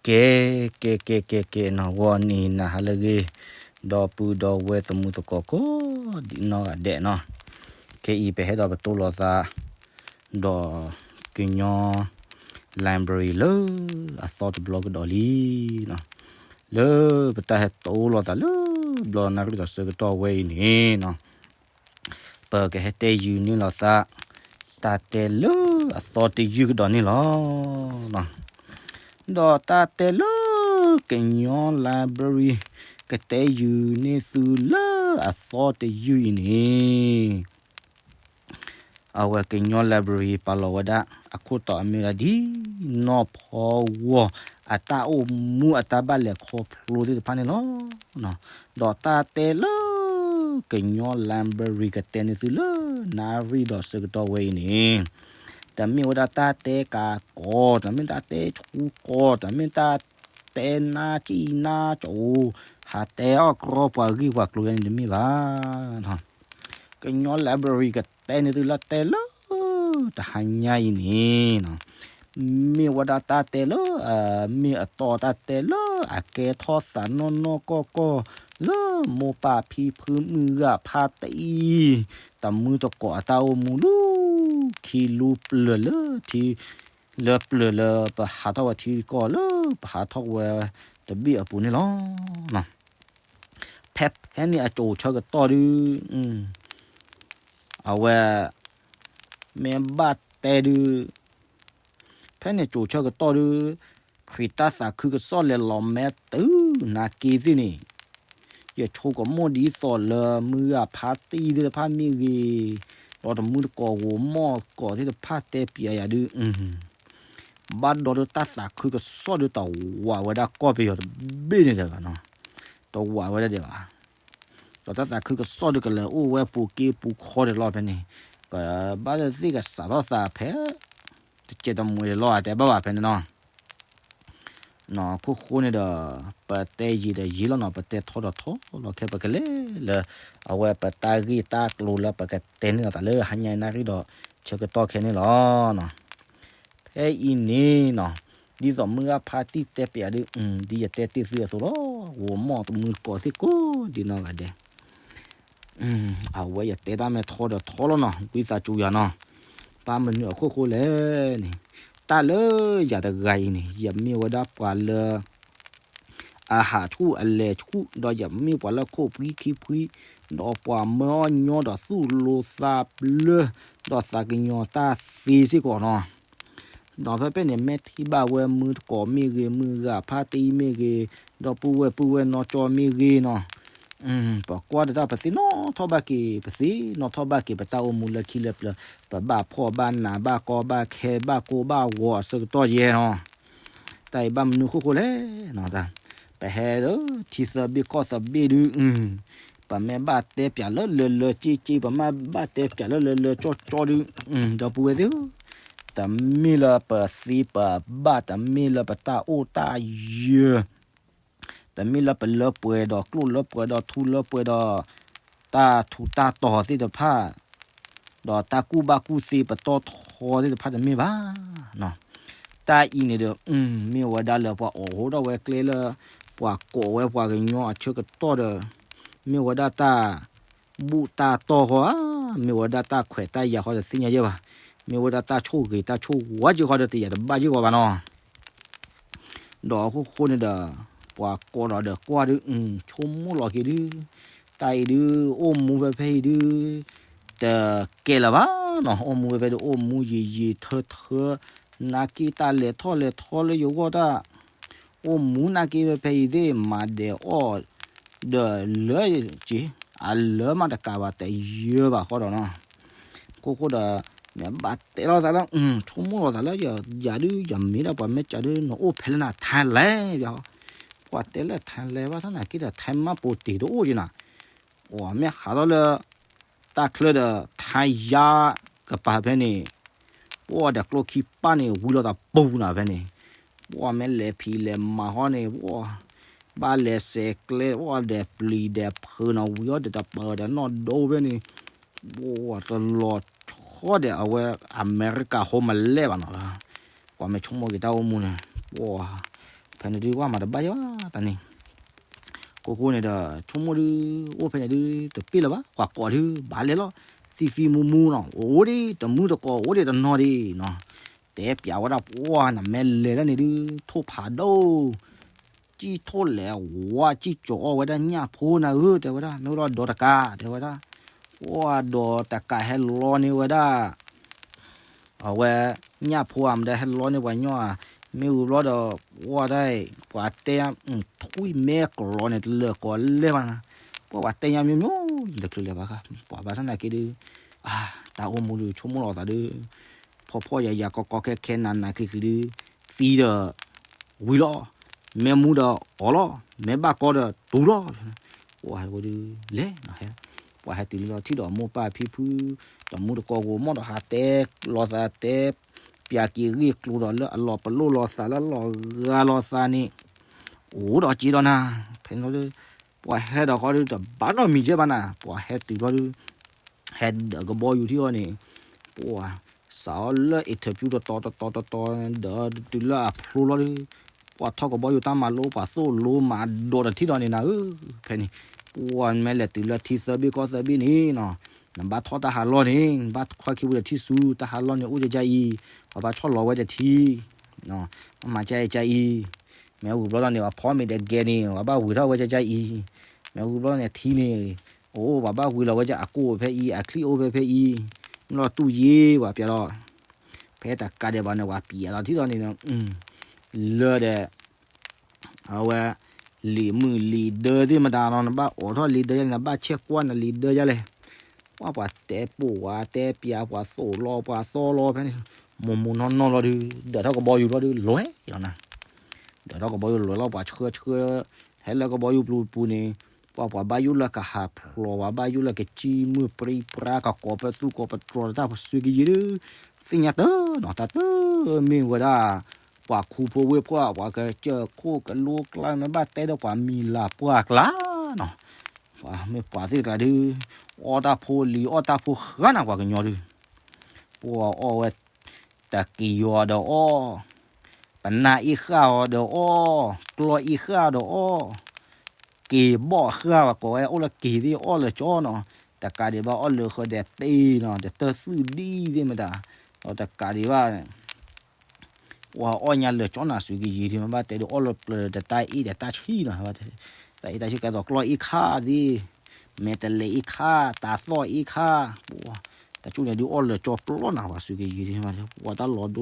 ကဲ ကဲ ကဲ ကဲ ကဲနီၤ ဂီၤနံၤနၤဟါလၢအဂ့ၤ, ဒီပုၢ်ဒီဝဲၢ်သမူသကိးကိးဒံးနီၢ်ဂၤဒဲးနီၤ, ခဲအံၤပဟဲဒီးပတိၢ်လိာ်သး ဒီးကညီ library လၢအသီတဘျီကဒီးလံနီၤ, လၢပတၢ်ဟဲတိၢ်လိာ်သးလၢဘျီနၣ်ရံၣ်ဒီးဆၢကတီၢ်ဝဲအံၤန့ၣ်နီၤ, ပကဟဲတဲယုာ်န့ၢ်လိာ်သး တၢ်တဲလၢအသီတယုၢ်ကဒီးန့ၣ်လီၤ. ဒီးတၢ်တဲလၢကညီ library ကတဲယုာ်န့ၢ်သုလၢအသီတယုၢ်အံၤန့ၣ် အဝဲကညီ library ပာ်လီၤဝဲဒၣ် အခိၣ်တီအမ့ၢ်ဝဲဒၣ်ဒ် နီၢ်ဖီဂီၢ်အတၢ်အိၣ်မူအတၢ်ဘၣ်လဲၤခီဖျိသ့ၣ်တဖၣ်န့ၣ်လီၤ. ဒီးတၢ်တဲလၢ ကညီ library ကတဲန့ၢ်သုလၢ နၣ်ရံၣ်ဒီးဆၢကတီၢ်ဝဲအံၤန့ၣ် တမ့ၢ်ဝဲဒၣ်တၢ်တဲကၤကီ, တမ့ၢ်တၢ်တဲဆူကီ, တမ့ၢ်တၢ်တဲနါကံၣ်နါကၠိ, ဟးတဲအီၣ်ကြီပှၤဂံၢ်ပှၤကျိၤယဲန့ၣ်တမ့ၢ်ဘၣ်. ကညီ library ကတဲန့ၢ်သုလၢတဲလၢ တဟါညါအံၤန့ၣ် မ့ၢ်ဝဲဒၣ်တၢ်တဲလၢ မ့ၢ်အတီတၢ်တဲလၢအကဲထီၣ်သးနီၢ်နီၢ်ကီၢ်ကီၢ် လၢမိၢ်ပၢ်ဖံဖုမုၢ်ဂၤဖါတံၢ် တမုၢ်တကိးအတၢ်အိၣ်မူလၢ ခံလူပျၢၤလၢထံ လၢပျၢၤလၢပဟးထီၣ်ဝဲထံကီၢ်လၢ ပဟးထီၣ်ဝဲတဘ့ၣ်အပူၤန့ၣ်လီၤ. ဖဲဖဲန့ၣ်အကၠိၤဆၢကတီၢ်ဒု အဝဲ မ့ၢ်ဘၣ်တဲဒု ဖဲန့ၣ်ကၠိၤဆၢကတီၢ်ဒု ခရံာ်တၢ်သးခုကစီၣ်လဲၤလီၤမဲာ်တုၤနာ်က့သ့ၣ်န့ၣ် ယဆိကမိၣ်ဒ်သိးလၢမုၢ်ဂၤဖါတံၢ်သ့ၣ်တဖၣ်မ့ၢ်ဂ့ၤ, ဒီးတမုၢ်တကိးဂိၤမီၢ်ကိးသ့ၣ်တဖၣ်တဲပျးယၤဒု ဘၣ်ဒီးဒုတၢ်သးခုကစီၣ်ဒုတဝးဝဲဒၣ်ကီၢ်ပယီၤတဘ့ၣ်န့ၣ်တဂၤနီၤ, တဝးဝဲဒၣ်ဒဲးဘၣ်. ဒီးတၢ်သးခုကစီၣ်ဒုကလဲၤအိၣ်ဝဲပူၤက့ပူၤခီဒဲးလီၤဖဲန့ၣ်, ကဘၣ်သ့ၣ်ကစးထီၣ်သးဖဲ တစဲးတမှဲးလီၤအတဲဘၣ်ဘၣ်ဖဲန့ၣ်နီၤ. နီၢ်ခိၣ်ဃိန့ၣ်ဒီး ပတဲယံာ်ဒီးယံာ်လီၤနီၤ, ပတဲထီဒီးထီလီၤခဲပကလဲၤလၢ အဝဲပတၢ်ဂ့ၢ်တၢ်ကျိၤလၢပကတဲန့ၢ်လီၤသးလၢဟါညါနၣ်ရံၣ်ဒီးဆၢကတီၢ်ခဲန့ၣ်လီၤ. ဖဲအံၤန့ၣ်နီၤ, ဒ်သိးမုၢ်ဂၢ်ဖါတံၢ်တဲပျးဒု ဒ်ယတဲတ့ၢ်သုအသိးလီၤ, ဂိၤမီၢ်တမုၢ်တကိးသ့ၣ်ကိးဒ်နီၢ်ဂၤဒဲး အဝဲယတဲတၢ်မ့ၢ်ထီဒီးထီလီၤနီၤ, ဝံသးစူၤယၤနီၤ, ဘၣ်မနုၤအခိၣ်ဃိလဲၣ်န့ၣ်, တၢ်လၢယၤတဂၤအံၤန့ၣ် ယမ့ၢ်ဝဲဒၣ်ပှၤလၢ အဟးဆူၣ်အလဲၤဆူၣ် ဒီးယမ့ၢ်ပှၤလၢခိၣ်ဖှံခံဖှံ, ဒီးပှၤမၢအီၣ်ညီဒီးသူၣ်လိသးဘျၢ, ဒီးသးကညီၤတၢ်သ့စ့ၢ်ကီးနီၤ. ဒီးဖဲဖဲန့ၣ် မ့ၢ်ထံၣ်ဘၣ်ဝဲမုၢ်တကိးမ့ၢ်ဂ့ၤ မုၢ်ဂၤဖါတံၢ်မ့ၢ်ဂ့ၤ, ဒီပုၢ်ဝဲၢ်ပုၢ်ဝဲၢ်နီၢ်ကၠီမ့ၢ်ဂ့ၤနီၤ, ပကွၢ်တၢ် ပသ့ၣ်နီၣ်ထီၣ်ဘၣ်က့ၤ ပသ့ၣ်နီၣ်ထီၣ်ဘၣ်က့ၤ ပတၢ်အိၣ်မူလၢခံလၢပျၢၤ, ပဘၣ်ဖှီၣ်ဘၣ်နးဘၣ်ကီဘၣ်ခဲဘၣ်ကိၢ်ဘၣ်ဂီၤအဆၢကတီၢ်ယဲနီၤ. တၢ်အံၤဘၣ်မနုၤအခိၣ်ဃိလဲၣ်, ပဟဲလၢထံသၢဘ့ၣ်ကီၢ်သၢဘ့ၣ်ဒု ပမ့ၢ်ဘၣ်တဲပျးလၢလၢလၢက့က့ ပမ့ၢ်ဘၣ်တဲပျးလၢလၢလၢကၠီကၠီဒု ဒီပုၢ်ဝဲၢ်သ့ၣ်ဧၢ, တမ့ၢ်လၢပသ့ပဘၣ် တမ့ၢ်လၢပတၢ်အိၣ်တၢ်ယၢၤ တမ့ၢ်လၢပလၢပှဲၤဒီးကျိၣ်လၢပှဲၤဒီးထူလၢပှဲၤဒီး တၢ်ထူးတၢ်တီၤသ့ၣ်တဖၣ် ဒီးတၢ်ကူၣ်ဘၣ်ကူၣ်သ့ပတီၢ်ထီသ့ၣ်တဖၣ်တမ့ၢ်ဘၣ်. တၢ်အံၤန့ၣ်ဒီး မ့ၢ်ဝဲဒၣ်လၢပှၤအိးထီၣ်ဝဲကျဲလၢ ပှၤကိးဝဲပှၤကညီအဆၢကတီၢ်ဒီး မ့ၢ်ဝဲဒၣ်တၢ် ဘူၣ်တၢ်တီၢ်ဃီဧါ, မ့ၢ်ဝဲဒၣ်တၢ်ခွဲးတၢ်ယာ်ဃီဒီးသ့ၣ်ညါယဲၢ်ဘၣ်, မ့ၢ်ဝဲဒၣ်တၢ်ဆိၣ်ဂ့ၤတၢ်ဆိၣ်ဝါက့ဃီဒီးတယာ်တဘၣ်ယဲၢ်ဃီဘၣ်နီၤ. ဒီးအခိၣ်ဃိန့ၣ်ဒီး ပှၤကိးဒီးဒီးကွၢ်ဒု ဆိကမိၣ်လီၤက့ၤဒု တၢ်အံၤဒု အိၣ်မူဖဲဖဲအံၤဒု တကဲလၢၤဘၣ်နီၤ, အိၣ်မူဖဲဖဲဒု အိၣ်မူယံာ်ယံာ်ထၢထၢ နာ်က့တၢ်လဲၤထီၣ်လဲၤထီလၢယဂီၢ်တၢ် အိၣ်မူနာ်က့ဖဲဖဲအံၤသ့ၣ် မၤဒဲးအီၣ် ဒီးလၢက့ၤ အလၢမးတကးဘၣ်တယၢဘၣ်ဃီဒီးနီၤ. ခိၣ်ဃိဒီး မ့ၢ်ဘၣ်တဲလိာ်သးလၢ ဆိကမိၣ်လိာ်သးလၢ ယၤဒု ယမ့ၢ်ဒၣ်ပှၤမဲာ်ကၢဒု နအိၣ်ဖဲလဲၣ်နၤ ထဲလဲၣ် ပှၤတဲလၢထဲလဲၣ်ဘၣ်ဆၣ်နာ်က့ဒီး ထဲမးပိာ်တ့ၢ်တအိၣ်က့နီၤ အိၣ်မ့ၢ်ဟးထီၣ်လၢ တၢ်ချၢဒီး ထဲယါကပၤဖဲန့ၣ် ပှၤဒီးကျိခံပၢ်န့ၣ် ဝံၤလီၤတၢ်ပူၤနၤဖဲန့ၣ် ပှၤမ့ၢ်လဲၤဖံးလဲၤမၤဟီန့ၣ် ပှၤ ဘၣ်လဲၤစဲးကျဲ ပှၤဒီးပျံၤဒီးဖုးနီၤ ဝံၤအီၤဒီးတပၢၤဒီးနီၢ်ဒိဖဲန့ၣ် ပှၤတလီၤဆီဒီးအဝဲ အမဲရကၤ homeland ဘၣ်နီၤ ပှၤမ့ၢ်ဆိကမိၣ်က့ၤတၢ်အိၣ်မူန့ၣ် ပှၤ ဖဲန့ၣ်ဒုး ပှၤမၤတဘၣ်ယဲဘၣ်တၢ်န့ၣ် ကိးကိးန့ၣ်ဒီး ဆိကမိၣ်ဒုး အိၣ်ဖဲန့ၣ်ဒုး တပ့ၢ်လၢၤဘၣ် ပှၤကိးဒုး ဘၣ်လဲၤလီၤ သံသံမူမူနီၤ အိၣ်ဒံး တမုၢ်တကိး အိၣ်ဒံးတနီၤဒံးနီၤ တဲပျးဝဲဒၣ် ပှၤနမ့ၢ်လဲၤလၢန့ၣ်ဒုး ထိၣ်ဖးဒိၣ် စံၣ်ထိၣ်လဲၤဝါ စံၣ်ကၠီၤအီၣ်ဝဲဒၣ်ညၣ်ဖိနၤဧၢ တဲဝဲဒၣ် မ့ၢ်ဝဲဒီးဒီးတကး တဲဝဲဒၣ် ပှၤဒီးတကးဟဲလီန့ၢ်ဝဲဒၣ် အဝဲ ညၣ်ဖိဧါ မ့ၢ်ဒၣ်ဟဲလီန့ၢ်ပှၤညီဧါ, မ့ၢ်ဝံၤဘျီဒီး ဝဲဒၣ် ပှၤတဲ ထွံၣ်မဲကလီန့ၣ် တလၢာ်ကိးလဲၢ်ဘၣ်နၤ, ပှၤပှၤတဲညါမျိုးမျိုး လဲၤချုးလဲၤဘၣ်ဃါ ပှၤဘၣ်ဆၣ်နာ်က့ဒုး အါ တၢ်အိၣ်မူဒုးဆိကမိၣ်လီၤသးဒုး ဖှီၣ်ဖှီၣ်ယာ်ယာ်ကီကီခဲခဲနးနးချံချံဒုး သံဒီး ဝံၤလီၤ, မ့ၢ်မူဒီးအီၣ်လီၤ, မ့ၢ်ဘၣ်ကီဒီးတူၤလီၤ, ပှၤဟဲဝဲဒုး လဲၤနီၤဟဲ ပှၤဟဲတုၤလၢလီၤထံၣ်ဒီးမိၢ်ပၢ်ဖံဖု ဒီးမူတကိးဂိၤမီၣ်ဒီးဟးတဲလိာ်သးတဲ ပျးက့ၤဂ့ၢ်ကျိၤဒီးလၢအလီၤပလိၣ်လိာ်သးလၢလီၤဂာ်လိာ်သးန့ၣ် အိၣ်ဒီးက့ဒီးနၤ, ဖဲန့ၣ်လီၤဒုး ပှၤဟဲဒီးဃီဒုးတဘၣ်နီတမံၤကဲဘၣ်နၤ, ပှၤဟဲတုၤလီၤဒုး ဟဲဒၢးကဘီယူၤထံၣ်အီၤန့ၣ် ပှၤစးအီၤလၢ interview တတီၤတတီၤတတီၤ ဒီးတုၤလၢအဖျိလီၤဒုး ပှၤထီၣ်ကဘီယူၤတၢ်မၤလိပှၤသိၣ်လိမၤဒိးတထံၣ်ဒီးန့ၣ်နၤဧၢ, ဖဲန့ၣ် ပှၤမ့ၢ်လဲၤတုၤလၢထံသၢဘ့ၣ်ကီၢ်သၢဘ့ၣ်န့ၣ်နီၤ, နဘၣ်ထီၣ်တၢ်ဟးလီၢ်န့ၣ် နဘၣ်ခွါခံပူၤဒီးထံၣ်ဆူ တၢ်ဟးလီၢ်န့ၣ်အိၣ်ကကအံၤ, ပှၤဘၣ်ဆီၣ်လီၤဝဲတထံၣ် မၤကကအံၤ မ့ၢ်ဝံၤဘျီလီၤန့ၣ် ပှၤဖီမ့ၢ်တဂဲၤန့ၣ် ပှၤဘၣ်ဝံၤထီၣ်ဝဲကကအံၤ, မ့ၢ်ဝံၤဘျီန့ၣ်ထံန့ၣ် အိၣ် ပှၤဘၣ်ဝံၤလီၤဝဲကကအကိၣ်ဖဲအံၤ အချံအိၣ်ဖဲဖဲအံၤ, မ့ၢ်လီၤတူၢ်ယ့ၢ်ပှၤပျဲလီၤ, ဖဲတကးဒံးဘၣ်န့ၣ် ပှၤပျဲလီၤထံၣ်ဒီးန့ၣ် လၢဒီး အဝဲ လံာ်မုၢ်လံာ်ဒၢသ့ၣ်မတၤနီၤ နဘၣ်အိးထီၣ်လံာ်ဒၢယၤန့ၣ် နဘၣ်ဆဲးကွၢ်နလံာ်ဒၢယၤလဲၣ်, ပှၤပှၤတဲပိာ်ဝဲတဲပျးပှၤသိၣ်လီၤပှၤသီလီၤဖဲန့ၣ်, မိၢ်မိၢ်နီၢ်နီၢ်လီၤဒုး ဒၢးထီၣ်ကဘီယူၤလီၤဒုး လီၤဝဲလီၤနၤ, ဒၢးထီၣ်ကဘီယူၤလီၤလီၤပှၤဆှၢဆှၢ ဟဲလၢကဘီယူၤပူၤပူၤန့ၣ် ပှၤပှၤဘၣ်ယိၣ်လၢကဟးဖျိး ပှၤဘၣ်ယိၣ်လၢကစံၣ်မုၢ်ပြံပြါ ကကိးပသူကိးပတြီၤတၢ်ပစုကယံၤဒုး သ့ၣ်ညါတၢ်နီၤ တၢ်တမ့ၢ်ဝဲဒၣ် ပှၤခူဖိဝ့ၢ်ဖိ ပှၤကစၢၢ်ခိၣ်ကလိကျါ မ့ၢ်ဘၣ်တဲဒီးပှၤမံၤလၤပှၢ်ကျါနီၤ, ပှၤမ့ၢ်ပှၤသ့ၣ်တကျါဒုး အီၣ်တၢ်ဖိလံၤ အီၣ်တၢ်ဖိဃါနၤ ပှၤကညီဒုး ပှၤအီၣ်ဝဲ တက့ၤယီၤဒီးအီၣ်, ပနၢ်အ့ၣ်ဃၣ်အီၤဒီးအီၣ်, ကျီၢ်အ့ၣ်ဃၣ်ဒီးအီၣ်, က့ၤဘီၣ်ဃၣ်ဝဲကိးဝဲအိၣ်လၢက့ၤသ့ၣ်အီၣ်လၢာ်ကၠီနီၤ, တကးဒံးဘၣ်အီၣ်လၢာ်ဃၢၤဒဲးပ့ၤနီၤ တတၢၢ်သူၣ်ဒံၣ်သ့ၣ်မတၤ, ဒီးတကးဒံးဘၣ် ပှၤအီၣ်ညါလၢာ်ကၠီနၤ စုကယံၤဒုး မ့ၢ်ဘၣ်တဲဒုးအီၣ်လၢပျၢၤဒီးတၢ်အ့ၣ်ဒီးတၢ်ဆံၣ်နီၤ, တၢ်အ့ၣ်တၢ်ဆံၣ်ကဲသိးကျီၢ်အ့ၣ်ခၣ်သ့ၣ်, မဲာ်တလဲၤအ့ၣ်ခၣ် တၤသီၣ်အ့ၣ်ခၣ်, တၢ်ကၠူၣ်န့ၣ်ဒုးအီၣ်လၢာ်ကၠီပျီနၤ ပှၤစုကယံၤဒုး ပှၤတၢ်လီၤ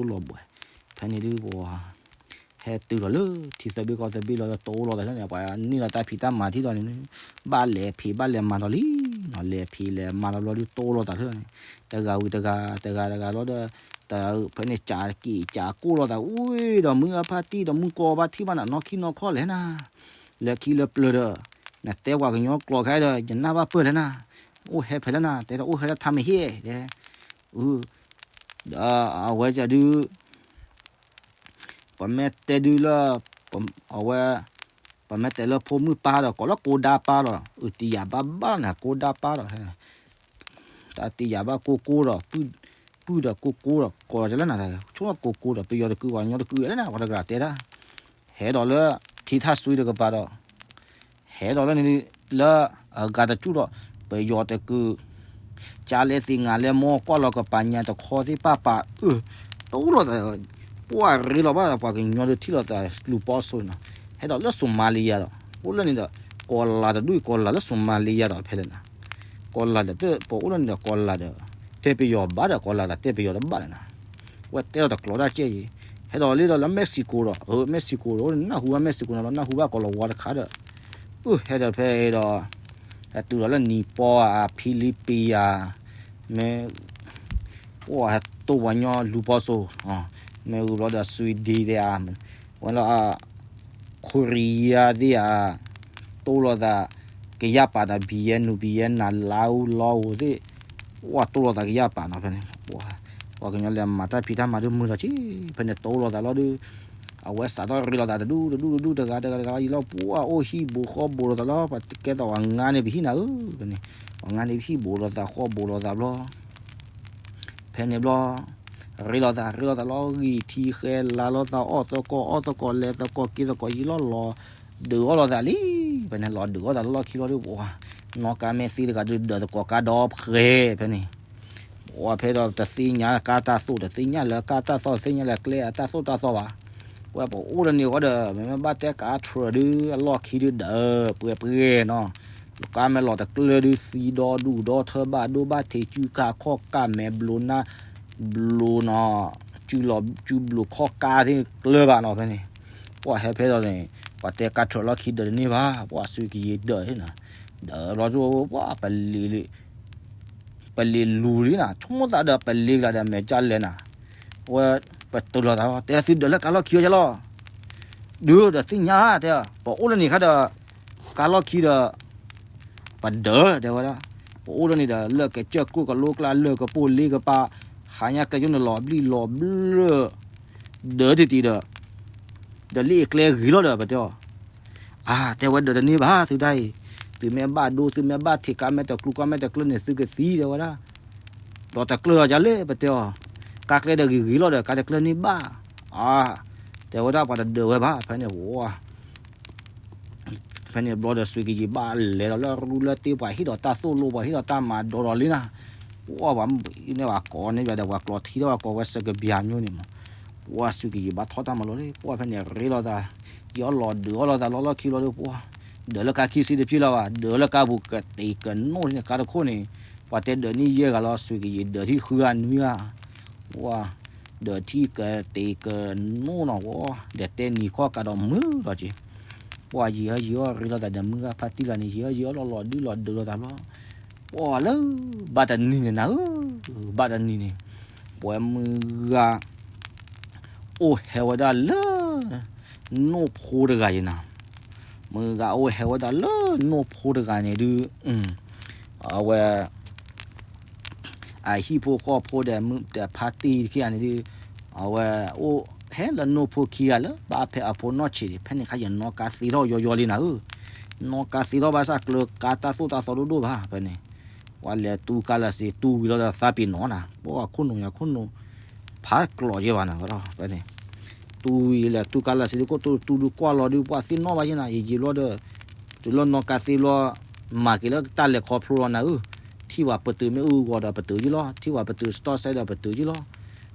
ဒိလီၤဘှီး, ဖဲန့ၣ်ဒုးပှၤ ဟဲတုၤလီၤလၢထံသၢဘ့ၣ်ကီၢ်သၢဘ့ၣ်လီၤဒီးတိၢ်လိာ်သးထီၣ်န့ၣ် ပှၤန့ၢ်လီၤတၢ်ဖံးတၢ်မၤထံၣ်လီၤန့ၣ် ဘၣ်လဲၤဖံးဘၣ်လဲၤမၤလီၤလံနီၤ, လဲၤဖံးလဲၤမၤလီၤဘျီဒုးတိၢ်လိာ်သးထီၣ်န့ၣ် တဂၤဝံၤတဂၤ တဂၤတဂၤလီၤဒီး တဖဲန့ၣ် ကးက့ၤကးကိၢ်လိာ်သး အူဒီးမုၢ်အဖါတံၢ်ဒီးမုၢ်ကီၢ်ဘၣ်ထံၣ်ဘၣ်နၤ နီၢ်ခံနီၢ်ခီလဲၣ်နၤ, လၢခံလၢပျၢၤဒီး နတဲပှၤကညီကျိာ်ခဲဒီး ယနၢ်ဘၣ်ပၢၢ်လဲၣ်နၤ, အိၣ်ဟဲဖဲလဲၣ်နၤ တဲဒီးအိၣ်ဟဲလၢထါမ့ၢ်ဟ့ၣ်လဲၣ်, ဒီးအဝဲဒုး ပမ့ၢ်တဲဒုးလၢ အဝဲ ပမ့ၢ်တဲလၢဖိမုၣ်ပၢ်ဒီး ကိးလၢကိးဒါပၢ်ဒီး အုၣ်တံၢ်ယၤဘၣ်ဘၣ်နၤ ကိးဒါပၢ်ဒီး တၢ်တံၢ်ယၤဘၣ်ကိၢ်ကိၢ်ဒီး ပုၢ်ဒီးကိၢ်ကိၢ်ဒီး ကိးလီၤကလၢနၤ ဆိကိၢ်ကိၢ်ဒီး ပယီၤတကုး ပှၤကညီတကုးလဲၣ်နၤ ပှၤတဂၤတဲဒၣ် ဟဲဒီးလၢ ထံထၣ်စွံတကပၤဒီး ဟဲဒီးလၢန့ၣ် လၢအဂၤတကၠူၢ်ဒီး ပယီၤတကုး ကၢ်လဲၣ်သ့ၣ်ငါလဲၣ်မိၢ်ကွၢ်လီၤကပၤညါတခီသ့ၣ်ပၢ်ပာ်အၢ တအိၣ်လိာ်သး ပှၤရ့လိာ်ဘၣ်ပှၤကညီဒုးထံၣ်လိာ်သးလူၤပီၢ်စိနီၤ ဟဲဒီးလၢစိၤမါလ့ယါဒီး အိၣ်လၢန့ၣ်ဒီး ကီၤလၤတဒူၣ်အံၤ ကီၤလၤလၢစိၤမါလ့ယါဒီးဖဲလဲၣ်နၤ ကီၤလၤဒီး ပအိၣ်လၢန့ၣ်ဒီးကီၤလၤဒီး တဲပယီၤဘၣ်ဒီးကီၤလၤဒီးတဲပယီၤတဘၣ်လဲၣ်နၤ ဝဲတဲလီၤတကျိးတၢ်ကဲအံၤ ဟဲဒီးလံဒီးလၢ Mexico ဒီး အၢ Mexico ဒီး အိၣ်နၢ်ဟူဘၣ် Mexico နီၤ လီၤနၢ်ဟူဘၣ်ကီၤလၤဝါတခါဒီး အၢ ဟဲဒီးဖဲဒီး ဟဲတုၤဒီးလၢနံၣ်ပီဧါ ဖံလံးပံးဧါ မ့ၢ် အိၣ်ဟဲတိၢ်ပှၤကညီလူၤပီၢ်စိ မ့ၢ်ဂုၤဘျီဒီး Sweden သ့ၣ်ဧါ ဝဲလၢ Korea သ့ၣ်ဧါ တိၢ်လိာ်သး ကယၢ်ပာ်ဒီး Vietnam Vietnam လါအူလီအူသ့ၣ် ဝဲတိၢ်လိာ်သးကယၢ်ပာ်နီၤဖဲန့ၣ် ပှၤကညီလဲၤမၤတၢ်ဖံးတၢ်မၤဒုးမုာ်လီၤက့ ဖဲန့ၣ်တိၢ်လိာ်သးလီၤဒုး အဝဲစးထီၣ်ရ့လိာ်သးတဒူၣ်တဒူၣ်တဒူၣ်တဂၤတဂၤတဂၤလီၤ ပှၤအိၣ်ဟံၣ်ဘူးဃီဘူးလိာ်သးလီၤ ပှၤကဲသိးပှၤငါန့ၣ် ပဟံၣ်နၤဧၢ ဖဲန့ၣ် ပှၤငါန့ၣ် ပဟံၣ်ဘူးလိာ်သးဃီဘူးလိာ်သးဘျီ ဖဲန့ၣ်ဘျီ ရ့လိာ်သး ရ့လိာ်သးလီၤဂံၢ်ထံဃဲ လါလိာ်သးအီၣ်သကိး အီၣ်သကိး လဲၤသကိး က့ၤသကိး ယံာ်လီၤလီၤ ဒုးအီၣ်လိာ်သးလံ. ဖဲန့ၣ်လီၤဒုးအီၣ်သးလၢလီၢ်ခံလီၤဒီး ပှၤ နီၣ်ကါမဲာ်သ့တဂၤဒုး ဒၢးသကိးကါဒီဖှဲ ဖဲန့ၣ် ပှၤဖဲဒီးတသ့ၣ်ညါကါတၢ်သိၣ် တသ့ၣ်ညါလၢကါတၢ်သီၣ် တသ့ၣ်ညါလၢကျဲအတၢ်သိၣ်တၢ်သီဘၣ်. ပှၤပအိၣ်ဒီးန့ၣ်ဃီဒီး မ့မ့ၢ်ဘၣ်တဲကါထြၢးဒုး အလီၢ်ခံဒုးဒၢးပှဲၤပှဲၤနီၤ. ကါမဲာ်လီၤတကျၢၢ်ဒုးသံဒီဒူၣ်ဒီထၢဘၣ်ဒိဘၣ်ထံး စုကါခီၣ်ကါမဲာ်ဘျိနၢ် ဘျိနီၤ စုဘျိခီၣ်ကါသ့ၣ်ကျၢၢ်ဘၣ်နီၤ ဖဲန့ၣ်. ပှၤဟဲဖဲဒီးန့ၣ် ပှၤတဲကါထြၢးလီၢ်ခံဒၢးတန့ၢ်ဘၣ် ပှၤစူးကယံၤဒၢးနီၤ. ဒၢးဘျီ ပှၤပလ့ၤ ပလ့ၤလူၤလံနၤ ဆိကမိၣ်သးဒီးပလ့ၤကလၤဒီးမဲာ်ကၢ်လဲၣ်နၤ. ဝဲ ပတုၤလီၤသးလီၤ တဲသုဒၢးလၢကါလီၢ်ခံဝဲယလီၤ. ဒုးဒီးသ့ၣ်ညါတဲ ပအိၣ်လၢန့ၣ်ခါဒီး ကါလီၢ်ခံဒီး ပဒၢးတဲဝဲဒၣ်. ပအိၣ်လၢန့ၣ်ဒီး လၢကစၢၢ်ကိၢ်ကလိကျါ လၢကပိၢ်လ့ကပၤ ဟါညါကျဲကၠိန့ၣ်လီၤဘျံၣ်လီၤဘျၢၣ် ဒၢးတံၢ်တံၢ်ဒီး ဒီးလၢအကျဲဂ့ၤလီၤဒီး ပတဲအီၤ အါ တဲဝဲဒၢးတန့ၢ်ဘၣ် သုဒၣ်အံၤ သုမ့ၢ်ဘၣ်ဒိ သုမ့ၢ်ဘၣ်ထံးကါမဲာ်တကျူ ကါမဲာ်တကျၢၢ်န့ၣ် သုကသံတဲဝဲဒၣ်. ဒီးတကျၢၢ်လီၤယၤလဲၣ် ပတဲအီၤ ကါကျဲဒီးဂ့ၤဂ့ၤလီၤဒီး ကါတကျၢၢ်န့ၢ်ဘၣ်. အါ တဲဝဲဒၣ် ပှၤတဒၢးဝဲဘၣ် ဖဲန့ၣ် ဖဲန့ၣ်ဘျီဒီး စူးကယံၤဘၣ်လဲၤဒီးလၢရူလၢတ့ ပှၤဟ့ၣ်ဒီးတၢ်သိၣ်လိ ပှၤဟ့ၣ်ဒီးတၢ်မၤဒိးဒီးလံနၤ. ပှၤ ပှၤမုၣ်န့ၣ် ပှၤကိးန့ၢ်ယၤဒီး ပှၤကျီထံဒီးပှၤကိးဝဲစကဘျးညိန့ၣ်မး. ပှၤစူးကယံၤဘၣ်ထီၣ်တၢ်မၤလိလံ ပှၤဖဲန့ၣ်ရ့လိာ်သး ယအီၣ်လီၤဒုးအီၣ်လိာ်သးလီၤလီၢ်ခံလီၤဒီး ပှၤ ဒၢးလၢကါခံဆံတဖျၢၣ်လၢၤဘၣ် ဒၢးလၢကါပူၤကတ့ၤကနိၣ်န့ၣ် ကါတခိၣ်န့ၣ် ပှၤတဲဒၢးန့ၢ်ယဲၢ်ဂၤလီၤ စူးကယံၤဒၢးထံၣ်ဃုဂၤနွံဂၤ ဝါ ဒၢးထံၣ်ကတ့ၤကနိၣ်နီၤဝဲ ဒီးတဲနံၤခီၣ်ကးဒီးမုာ်လီၤက့ၤ. ပှၤယံာ်ဟဲယံာ်အီၣ်ရ့လိာ်သးဒီးမုၢ်ဂၤဖါတံၢ်လၢန့ၣ် ယံာ်ဟဲယံာ်အီၣ်လီၤလီၤဒုးလီၤဒုးလိာ်သးလီၤ. ပှၤလၢ ဘၣ်တနံၤန့ၣ်နၤဧၢ, ဘၣ်တနံၤန့ၣ် ပှၤမုၢ်ဂၤ အိၣ်ဟဲဝဲဒၣ်လၢ နိၣ်ဖိတဂၤယဲနၤ, မုၢ်ဂၤအိၣ်ဟဲဝဲဒၣ်လၢနိၣ်ဖိတဂၤန့ၣ်ဒုး အဝဲ အဟံၣ်ဖိဃီဖိဒီးမုၢ်ဒီးဖါတံၢ်ခံဂၤန့ၣ်ဒုး အဝဲအိၣ်ဟဲလၢနိၣ်ဖိခံဂၤလၢ ဘၣ်ဖဲအဖိနီၢ်ဆံးန့ၣ် ဖဲန့ၣ်ခါယနီၣ်ကါသ့ထီၣ်ယီယီလံနၤဧၢ, နီၣ်ကါသ့ထီၣ်ဘၣ်ဆၣ်ကျၢၤကါတၢ်သိၣ်တၢ်သီဒိၣ်ဒိၣ်ဘၣ်ဖဲန့ၣ်, ပှၤလဲၤတူၢ်ကါလၢစ့တူၢ်ဝံၤလီၤဒီးသးပ့ၤနီၣ်နၤ, ပှၤခိၣ်နူာ်ညါခိၣ်နူာ် ဖးကျိးယဲဘၣ်နၤဝဲဒီးဖဲန့ၣ် တူၢ်ဝံၤလဲၤတူၢ်ကါလၢစ့ဒုး ကိၣ်တူၢ်တူၢ်ဒုးကွၢ်လီၤဒုး ပှၤသ့ၣ်နီၣ်ဘၣ်ယဲနၤ ယယံာ်ဘျီဒီး တုၤလၢနီၣ်ကါသ့ဘျီ မၤက့ၤလၢတၢ်လဲၤခီဖျိလီၤနၤဧၢ, ထံၣ်ပှၤပတုာ်မ့ၣ်အူဂီၤဒီးပတုာ်ယ့လီၤ, ထံၣ်ပှၤပတုာ်စတီၢ်စဲဒီးပတုာ်ယ့လီၤ,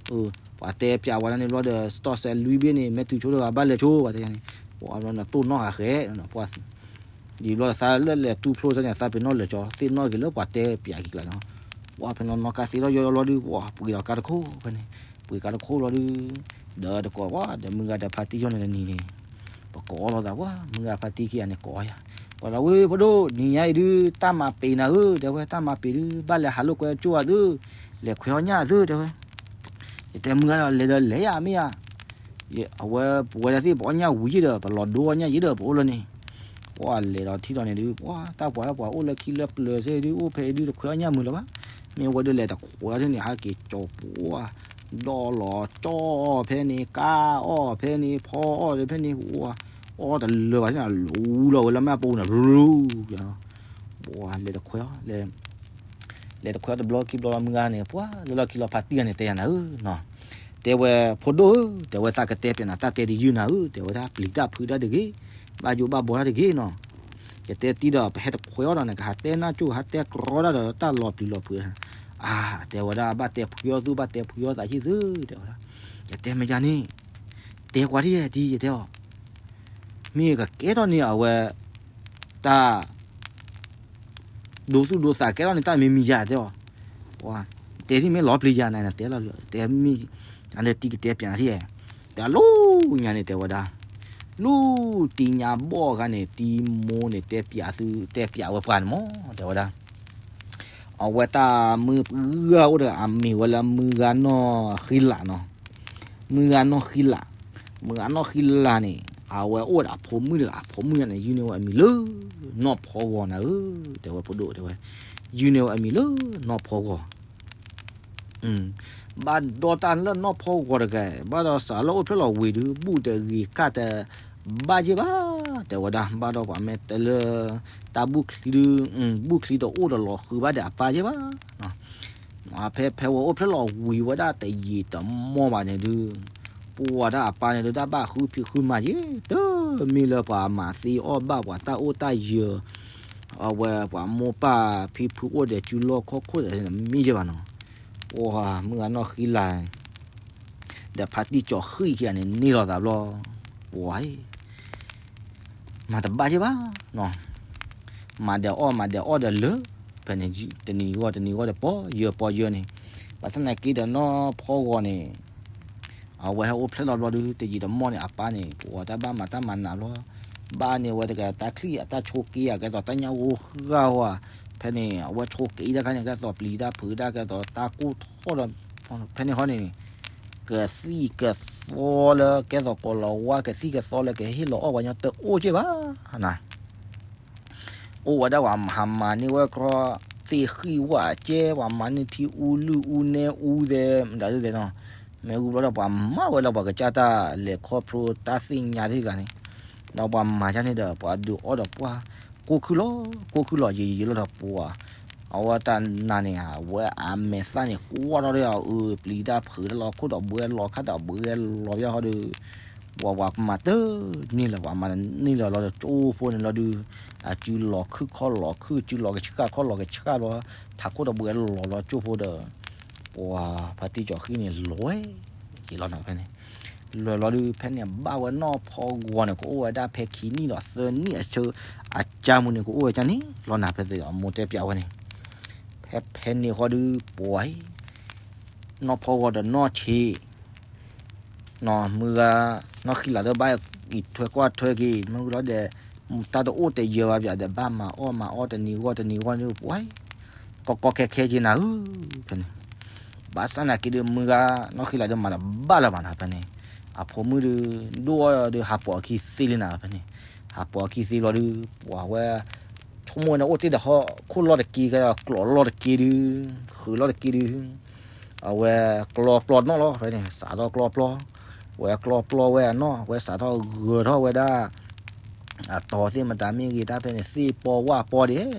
ပှၤတဲပျးဝဲဒၣ်န့ၣ်ဘျီဒီး စတီၢ်စဲလွံၢ်ဘ့ၣ်န့ၣ် မ့ၢ်တုၤဆိတဂၤဘၣ်လဲၤဆိ ပှၤတဲန့ၣ်, ပှၤဘျီနတိၢ်နီၣ်ဟးဃဲ ပှၤ ဒ်ဘျီသးလၢလဲၤတူၢ်ဖျိစဲန့ၣ် သးပ့ၤနီၣ်လၢာ်ကၠီ သ့ၣ်နီၣ်က့ၤလၢပှၤတဲပျးက့ၤကျါန့ၣ်, ပှၤဖဲနီၣ်နီၣ်ကါသ့ထီၣ်ယီယီလီၤဒုး ပှၤပှ့ၤဒီးကါတခိၣ်ဖဲန့ၣ်, ပှ့ၤကါတခိၣ်လီၤဒုး ဒီးတကိးပှၤဒီးမုၢ်ဂၤဒီးဖါတံၢ်ယီန့ၣ်တနံၤန့ၣ်, ပကိးလီၤသးပှၤ မုၢ်ဂၤဖါတံၢ်ခံဂၤန့ၣ်ကိးယၤ, ပှၤလၢဝဲဖိဒိၣ် နံၤညါအံၤဒုး တၢ်မၤပ့ၤနၤဧၢ တဲဝဲ တၢ်မၤပ့ၤဒုး ဘၣ်လဲၤဟးလိာ်ကွဲကၠိအသု လဲၤခွဲးအီၣ်ညၣ်အသု တဲဝဲ, ယတဲမုၢ်ဂၤဒီးလဲၤဒီးလဲၤယၤမ့ၢ်ယၤ အဝဲပဝဲဒၣ်သ့ၣ်ပအီၣ်ညၣ်ဝံၤယံၤဒီး ပလီၤဒိအီၣ်ညၣ်ယံၤဒီးပအိၣ်လၢန့ၣ်, ပှၤလဲၤဒီးထံၣ်ဒီးန့ၣ်ဒုး ပှၤတၢ်ပှၤပှၤအိၣ်လၢခံလၢပျၢၤစ့ဒုး အိၣ်ဖဲအံၤဒုးတခွဲးအီၣ်ညၣ်မုာ်လၢၤဘၣ်, မ့ၢ်ဝဲဒုးလဲၤတခွဲးအီၣ်န့ၣ် ဟးက့ၤကၠီၤပှၤ ဒီလီၤကၠီၣ်အီၣ်ဖဲန့ၣ် ကါအီၣ်ဖဲန့ၣ် ဖီအီၣ်ဖဲန့ၣ် ပှၤအီၣ်တလၢာ်ဘၣ်န့ၣ် လူလီၤဝဲလၢမ့ၣ်ပိန့ၣ် လူ ပှၤလဲၤတခွဲးအီၣ်လဲၤ လဲၤတခွဲးအီၣ်တဘျီခံဘျီလီၤမုၢ်ဂၤန့ၣ် ပှၤလၢလီၢ်ခံလီၤဖါတံၢ်ဂၤန့ၣ်တဲယၤနၤဧၢနီၤ, တဲဝဲဖိဒိၣ်ဧၢ တဲဝဲသးကတဲပျးနၤ တၢ်တဲတယုၢ်နၤဧၢ တဲဝဲဒၣ် ပျံၤတၢ်ဖုးတၢ်တဂ့ၤ, ဘၣ်ယိၣ်ဘၣ်ဘီတၢ်တဂ့ၤနီၤ, ယတဲတံၢ်ဒီးပဟဲတခွဲးအီၣ်ဒီးနကဟးတဲနၢ်ကၠိ ဟးတဲကြီတၢ်ဒီးတၢ်လီၤပျံၤလီၤဖုး, အါ တဲဝဲဒၣ် ဘၣ်တဲဖှံအီၣ်သု ဘၣ်တဲဖှံအီၣ်သးဟံၣ်သု တဲဝဲဒၣ်, ယတဲမ့ၢ်ယၤန့ၣ် တဲကွၢ်ထံၣ်ယဲဒ်ယတဲအီၤ, မ့ၢ်ကကဲထီၣ်န့ၢ်အဝဲ တၢ် ဒိသူၣ်ဒိသးကဲထီၣ်န့ၣ် တၢ်မ့ၢ်မံၤယၤတဲအီၤ, ပှၤ တဲထံၣ်မ့ၢ်လီၤပျံၤယၤနၤ နတဲလီၤ တဲမ့ၢ် အလဲၤတံၢ်ကတဲပျးနၤထံၣ်, တဲအလိၤညါန့ၣ် တဲဝဲဒၣ်, လူၤတံၢ်ညါဘီၣ်ဂၤန့ၣ် တံၢ်မိၢ်န့ၣ် တဲပျးသု တဲပျးဝဲပှၤန့ၣ်မး တဲဝဲဒၣ် အဝဲတၢ်မုၢ်ပှၢ်အိၣ်တဂၤ အမ့ၢ်ဝဲလၢမုၢ်ဂၤနီၢ်ဃံလးနီၤ, မုၢ်ဂၤနီၢ်ဃံလး, မုၢ်ဂၤနီၢ်ဃံလးန့ၣ် အဝဲအိၣ်ဒီးအဖိမုၣ်တဂၤ အဖိမုၣ်န့ၣ် ယုၢ်န့ၢ်ဝဲအမံၤလၢ နီၢ်ဖီဂီၤနၤဧၢ, တဲဝဲဖိဒိၣ်တဲဝဲ, ယုၢ်န့ၢ်ဝဲအမံၤလၢ နီၢ်ဖီဂီၤ ဘၣ်ဒီးတၢ်လၢနီၢ်ဖီဂီၤတဂၤ ဘၣ်ဒီးစးလၢအိၣ်ဖျဲၣ်လီၤဝံၤဒုး ဘူၣ်တဂ့ၤကၣ်တဘၣ်ယဲၢ်ဘၣ်, တဲဝဲဒၣ် ဘၣ်ဒီးပှၤမ့ၢ်တဲလၢ တၢ်ဘူၣ်ချံဒုး ဘူၣ်ချံတအိၣ်တလီၤဃုာ်ဘၣ်ဒီးအပၢ်ယဲၢ်ဘၣ်, ဖဲဖဲဝဲအိၣ်ဖျဲၣ်လီၤဝံၤဝဲဒၣ်တယံာ်တမီၢ်ဘၣ်န့ၣ်ဒုး, ပှၤတၢ်အပၢ်န့ၣ်ဒုး တၢ်ဘၣ်ဃုဖံးဃုမၤက့ၤ တမ့ၢ်လၢပှၤမၤသ့အီၣ်ဘၣ်ပှၤတၢ်အိၣ်တၢ်ယၢၤ, အဝဲပှၤမိၢ်ပၢ်ဖံဖုအိၣ်ဒီးစုလီၢ်ခီၣ်ခိၣ်ဒီးမ့ၢ်က့ၤဘၣ်နီၤ, ပှၤမုၢ်ဂၤနီၢ်ဃံလၤ ဒီးဖါတံၢ်စီၤဃံၣ်ခံဂၤန့ၣ် န့ၢ်လီၤသးဘျီ, ပှၤ မၤတဘၣ်က့ၤဘၣ်နီၤ, မၤဒီးအီၣ်မၤဒီးအီၣ်ဒီးလၢ, ဖဲန့ၣ် တနံၤဂီၢ်တနံၤဂီၢ်ဒီးပီၢ်ယၢၤပီၢ်ယၢၤန့ၣ်, ဘၣ်ဆၣ်သနာ်က့ဒီးနီၢ်ဖီဂီၤန့ၣ် အဝဲဟဲအိၣ်ဖျဲၣ်လီၤဘျီဒုး တယံာ်တမီၢ်န့ၣ် အပၢ်န့ၣ် ပှၤတၢ်ဘၣ်မၤတၢ်မၤနးဘျီ, ဘၣ်န့ၣ်ဝဲတကးတၢ်ချံၣ်အတၢ်ဆိးက့အကဲသိးတၢ်ညၣ်ဂိၢ်ဃၢ်ဝဲ, ဖဲန့ၣ် အဝဲဆိးက့တၢ်ခါန့ၣ် ကဲသိးပျံၤတၢ်ဖုးတၢ်ကဲသိးတၢ်ကိၢ်ထီၣ်ဒီး, ဖဲန့ၣ်ဃီန့ၣ် ကသံၣ်ကသီလၢကဲသိးကိးလီၤဝါ ကသံၣ်ကသီလၢကဟ့ၣ်လီၤအီၣ်ပှၤညီတအိၣ်က့ၤဘၣ်နၤ အိၣ်ဝဲဒၣ်ပှၤဟးမၤန့ၢ်ဝဲကြီ သ့ၣ်ဃံၣ်ဝၣ်ကဲ ပှၤမၤန့ၢ်ထံအူလုၢ်အူနဲအူသဲး မတၤဒ်လဲၣ်နီၤ, မ့ၢ်အူဘျီဒီးပှၤမၤဝဲလၢပှၤကစၢ်တၢ်လဲၤခီဖျိတၢ်သ့ၣ်ညါသ့ၣ်တဖၣ်န့ၣ်, ဒီးပှၤမၤကန့ၣ်ဒီး ပှၤဒုးအီၣ်ဒီးပှၢ် ကိၢ်ခုၣ်လီၤ ကိၢ်ခုၣ်လီၤယံာ်ယံာ်လီၤဒီးပှၤ အဝဲတၢ်နာ်န့ၣ် အဝဲအမဲာ်သၣ်န့ၣ် ကွၢ်ထီၣ်ဒီးအအုးပျံၤတၢ်ဖုးတၢ်လီၤခိၣ်ဒီးဘှဲလီၤခါဒီး ဘှဲလီၤဘၣ်ဟီဒီး ပှၤပှၤမၤတန့ၢ်လၢၤ ပှၤမၤတန့ၢ်လၢၤလီၤဒီး ကၠိဖိန့ၣ်လီၤဒုး အစုလီၤခုၣ်ခီၣ်လီၤခုၣ် စုလီၤကဆှၣ်ခီၣ်လီၤကဆှၣ်လီၤ ထးခိၣ်ဒီးဘှဲလီၤလီၤကၠိဖိဒီး ပှၤဖါတံၢ်စီၤဃံၣ်န့ၣ် လဲၤက့ၤလီၤနီၤဖဲန့ၣ် လဲၤလီၤဒုး ဖဲန့ၣ်ဘၣ်ဝဲနီၢ်ဖီဂီၤန့ၣ် ကအိၣ်ဝဲဒၣ်ဖဲခံနံၣ်ဒီးသၢနံၣ်အဆၢ အကါမူန့ၣ် ကအိၣ်ဝဲကန့ၣ်လီၤနၤ ဖဲအမိၢ်တဲပျးဝဲန့ၣ် ဖဲဖဲန့ၣ်ဃီဒုး ပှၤအံၤ နီၢ်ဖီဂီၤဒီးနီၢ်ဆံး နီၢ်မုၢ်ဂၤ နီၢ်ဃံလၤဒီးဘၣ်အံးထွဲကွၢ်ထွဲက့ၤ မ့ၢ်ဝံၤလီၤဒီး တၢ်တအိၣ်တယၢၤဘၣ်ပၠးဒီး ဘၣ်မၤအီၣ်မၤအီတနံၤဂီၢ်တနံၤဂီၢ်န့ၣ် ပှၤအံၤ ကီကီခဲခဲက့ၤနၤဧၢ ဖဲန့ၣ် ဘၣ်ဆၣ်နာ်က့ဒုး မုၢ်ဂၤ နီၢ်ဃံလၤဒီးမၤတဘၣ်လၢၤဘၣ်နၤဖဲန့ၣ် အဖိမုၣ်ဒုး ဒိၣ်အီၤဒီးဟးပိာ်အခံသ့လံနၤဖဲန့ၣ် ဟးပိာ်အခံသ့လီၤဒုး ပှၤဝဲ ဆိကမိၣ်ဝဲန့ၣ် အိၣ်တ့ၢ်ဒီးဟီၣ်ခိၣ်လီၢ်တက့ၢ် ကဲဒီးကျီးလီၢ်တက့ၢ်ဒုး ဃုးလီၢ်တက့ၢ်ဒုး အဝဲကျီပျီနီၣ်လီၤဖဲန့ၣ် စးထီၣ်ကျီပျီ ဝဲကျီပျီဝဲအနီၢ် ဝဲစးထီၣ်ဂၢၤထီၣ်ဝဲဒၣ် အတီၤသ့ၣ်မတၤမ့ၢ်ဂ့ၤ တၢ်ဖဲန့ၣ် သ့ၣ်ပီဝၣ်ပီဒဲးနီၤ လဲၤကျီန့ၢ်သ့ၣ်ဒ့ဝၣ်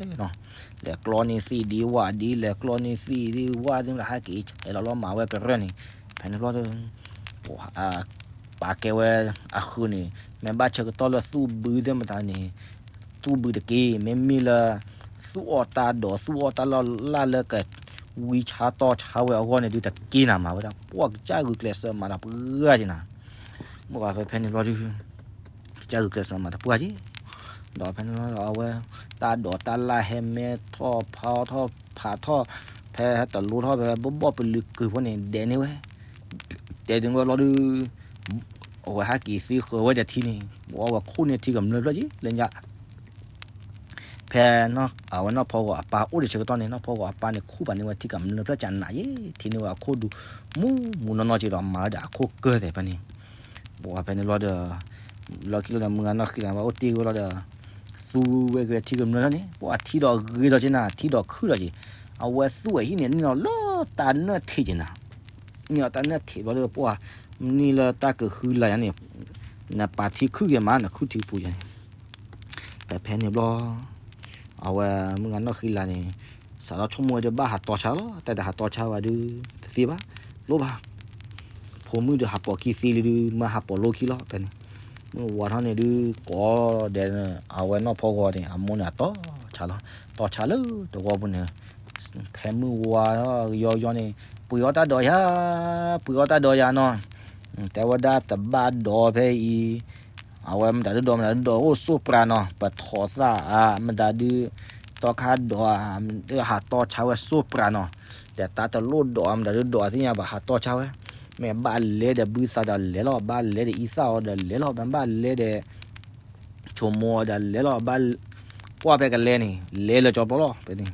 ဒ့ လဲၤကျီန့ၢ်သ့ၣ်ဒ့ဝၣ်သ့ၣ်မတၤ ဟဲက့ၤဆဲးလီၤလီၤမၤဝဲကရၢၢ်န့ၣ် ဖဲန့ၣ်ဘျီ ပာ်ကဲဝဲအဃုာ်န့ၣ် မ့ၢ်ဘၣ်ဆၢကတီၢ်လၢသူၣ်ဘုသ့ၣ်မတၤန့ၣ် သူၣ်ဘုတက့ၢ် မ့မ့ၢ်လၢ သူၣ်အီၣ်တၢ်ဒိး သူၣ်အီၣ်တၢ်လီၢ်လၢ်လၢကဝံဆါတီဆါဝဲအဂီၢ်န့ၣ်ဒုး တက့ၢ်နၤမၤဝဲဒၣ် ပှၤကစၢ်ဂုာ်ကျဲးစၢးမၤတၢ်ပှၢ်က့ၤနၤ မ့ၢ်ဘၣ်ဖဲဖဲန့ၣ်ဘျီဒုး ကစၢ်ဂုာ်ကျဲးစၢးမၤတၢ်ပှၢ်က့ၤ ဒီးဖဲန့ၣ်လီၤအဝဲ တၢ်ဒိးတၢ်လၢ်ဟဲမဲထီၣ်ဖးထီၣ်ဖးထီၣ် ဖဲဟဲတလိထီၣ်ဖဲဘီၣ်ဘီၣ်ပလုာ်ကုာ်ဖိန့ၣ် ဒဲးန့ၢ်ဝဲ တဲဒုးဝဲလီၤဒုး အဝဲဟဲက့ၤသ့ဃၢၤဝဲဒီးထံန့ၣ် ဝဲခိၣ်န့ၢ်ထံကမျၢၢ်ဖျၢၣ်က့ၤ လၢညါ ဖဲအဝဲနီၢ်ဖီဂီၤအပၢ်အိၣ်ဒီးဆၢကတီၢ်န့ၣ် နီၢ်ဖီဂီၤအပၢ်န့ၣ် ခူၣ်ပာ်န့ၢ်ဝဲထံကမျၢၢ်ဖျၢၣ်ကနးယ့ၣ် ထံန့ၢ်ဝဲအခိၣ်ဒူ မူမူနီၢ်နီၢ်က့ၤဒီးမၤဝဲဒီးအခိၣ်ကၢၢ်သဲးဖဲန့ၣ် ပှၤဖဲန့ၣ်လီၤဒီး လီၢ်ခံလီၤဒီး မုၢ်ဂၤနီၢ်ဃံလၤဘၣ်အိၣ်တ့ၢ်ဝဲလီၤဒီး သူဝဲက့ၤထံကမျၢၢ်လီၤန့ၣ် ပှၤထံဒီးဂ့ၤဒီးက့ၤနၤ ထံဒီးခုၣ်ဒီးက့ၤ အဝဲသူၣ်ဝဲဟံၣ်န့ၣ် န့ၢ်လီၤလၢတၢ်နၢၣ်ထံးက့ၤနၤ န့ၢ်လီၤတၢ်နၢၣ်ထံးဘျီဒီး ပှၤ မ့ၢ်လၢတၢ်ကဟုလၢယၤန့ၣ် နပာ်ထံခုၣ်က့ၤမး နခုၣ်ထံကပူၤယၤန့ၣ် ဖဲဖဲန့ၣ်ဘျီ အဝဲမုၢ်ဂၤနီၢ်ဃံလၤန့ၣ် စးထီၣ်ဆိကမိၣ်ဝဲဒီးဘၣ်ဟးတီဆါလီၤ တၢ်ဒီးဟးတီဆါဝဲဒုး တသ့ဘၣ် လိၣ်ဘၣ် ဖိမုၣ်ဒီးဟးပိာ်ခံသ့လံဒုး မ့ၢ်ဟးပိာ်လိၣ်ခံလီၤ ဖဲန့ၣ် မုၢ်ဝါထီၣ်န့ၣ်ဒုး ကိးဒီး အဝဲနီၢ်ဖီဂီၤန့ၣ် အမိၢ်န့ၣ်အတီဆါလီၤ တီဆါလၢတဝီပူၤန့ၣ် ဖဲမုၢ်ဝါထီၣ်ယီယီန့ၣ် ပှ့ၤအီၣ်တၢ်ဒိးယၤ ပှ့ၤအီၣ်တၢ်ဒိးယၤနီၤ တဲဝဲဒၣ်တဘၣ်ဒိးဖဲအံၤ အဝဲမတၤဒုးဒိး မတၤဒုးဒိးအိၣ်စိၣ်ပြးနီၤ ပထီၣ်သၣ်ဧါ မတၤဒုး တီခါဒိး ဟးတီဆါဝဲစိၣ်ပြးနီၤ ဒီးတၢ်တလိၣ်ဒိး မတၤဒုးဒိးသ့ၣ်ညါဘၣ် ဟးတီဆါဝဲ မ့ၢ်ဘၣ်လဲၤဒီးဘုသးဒီးလဲၤလီၤ ဘၣ်လဲၤဒီးအံသၣ်အီၤဒီးလဲၤလီၤ မ့ၢ်ဘၣ်လဲၤဒီး ဆိကမိၣ်အီၤဒီးလဲၤလီၤ ဘၣ် ကွၢ်ဖဲကလဲၤန့ၣ် လဲၤလၢကၠီပျီလီၤ ဖဲန့ၣ်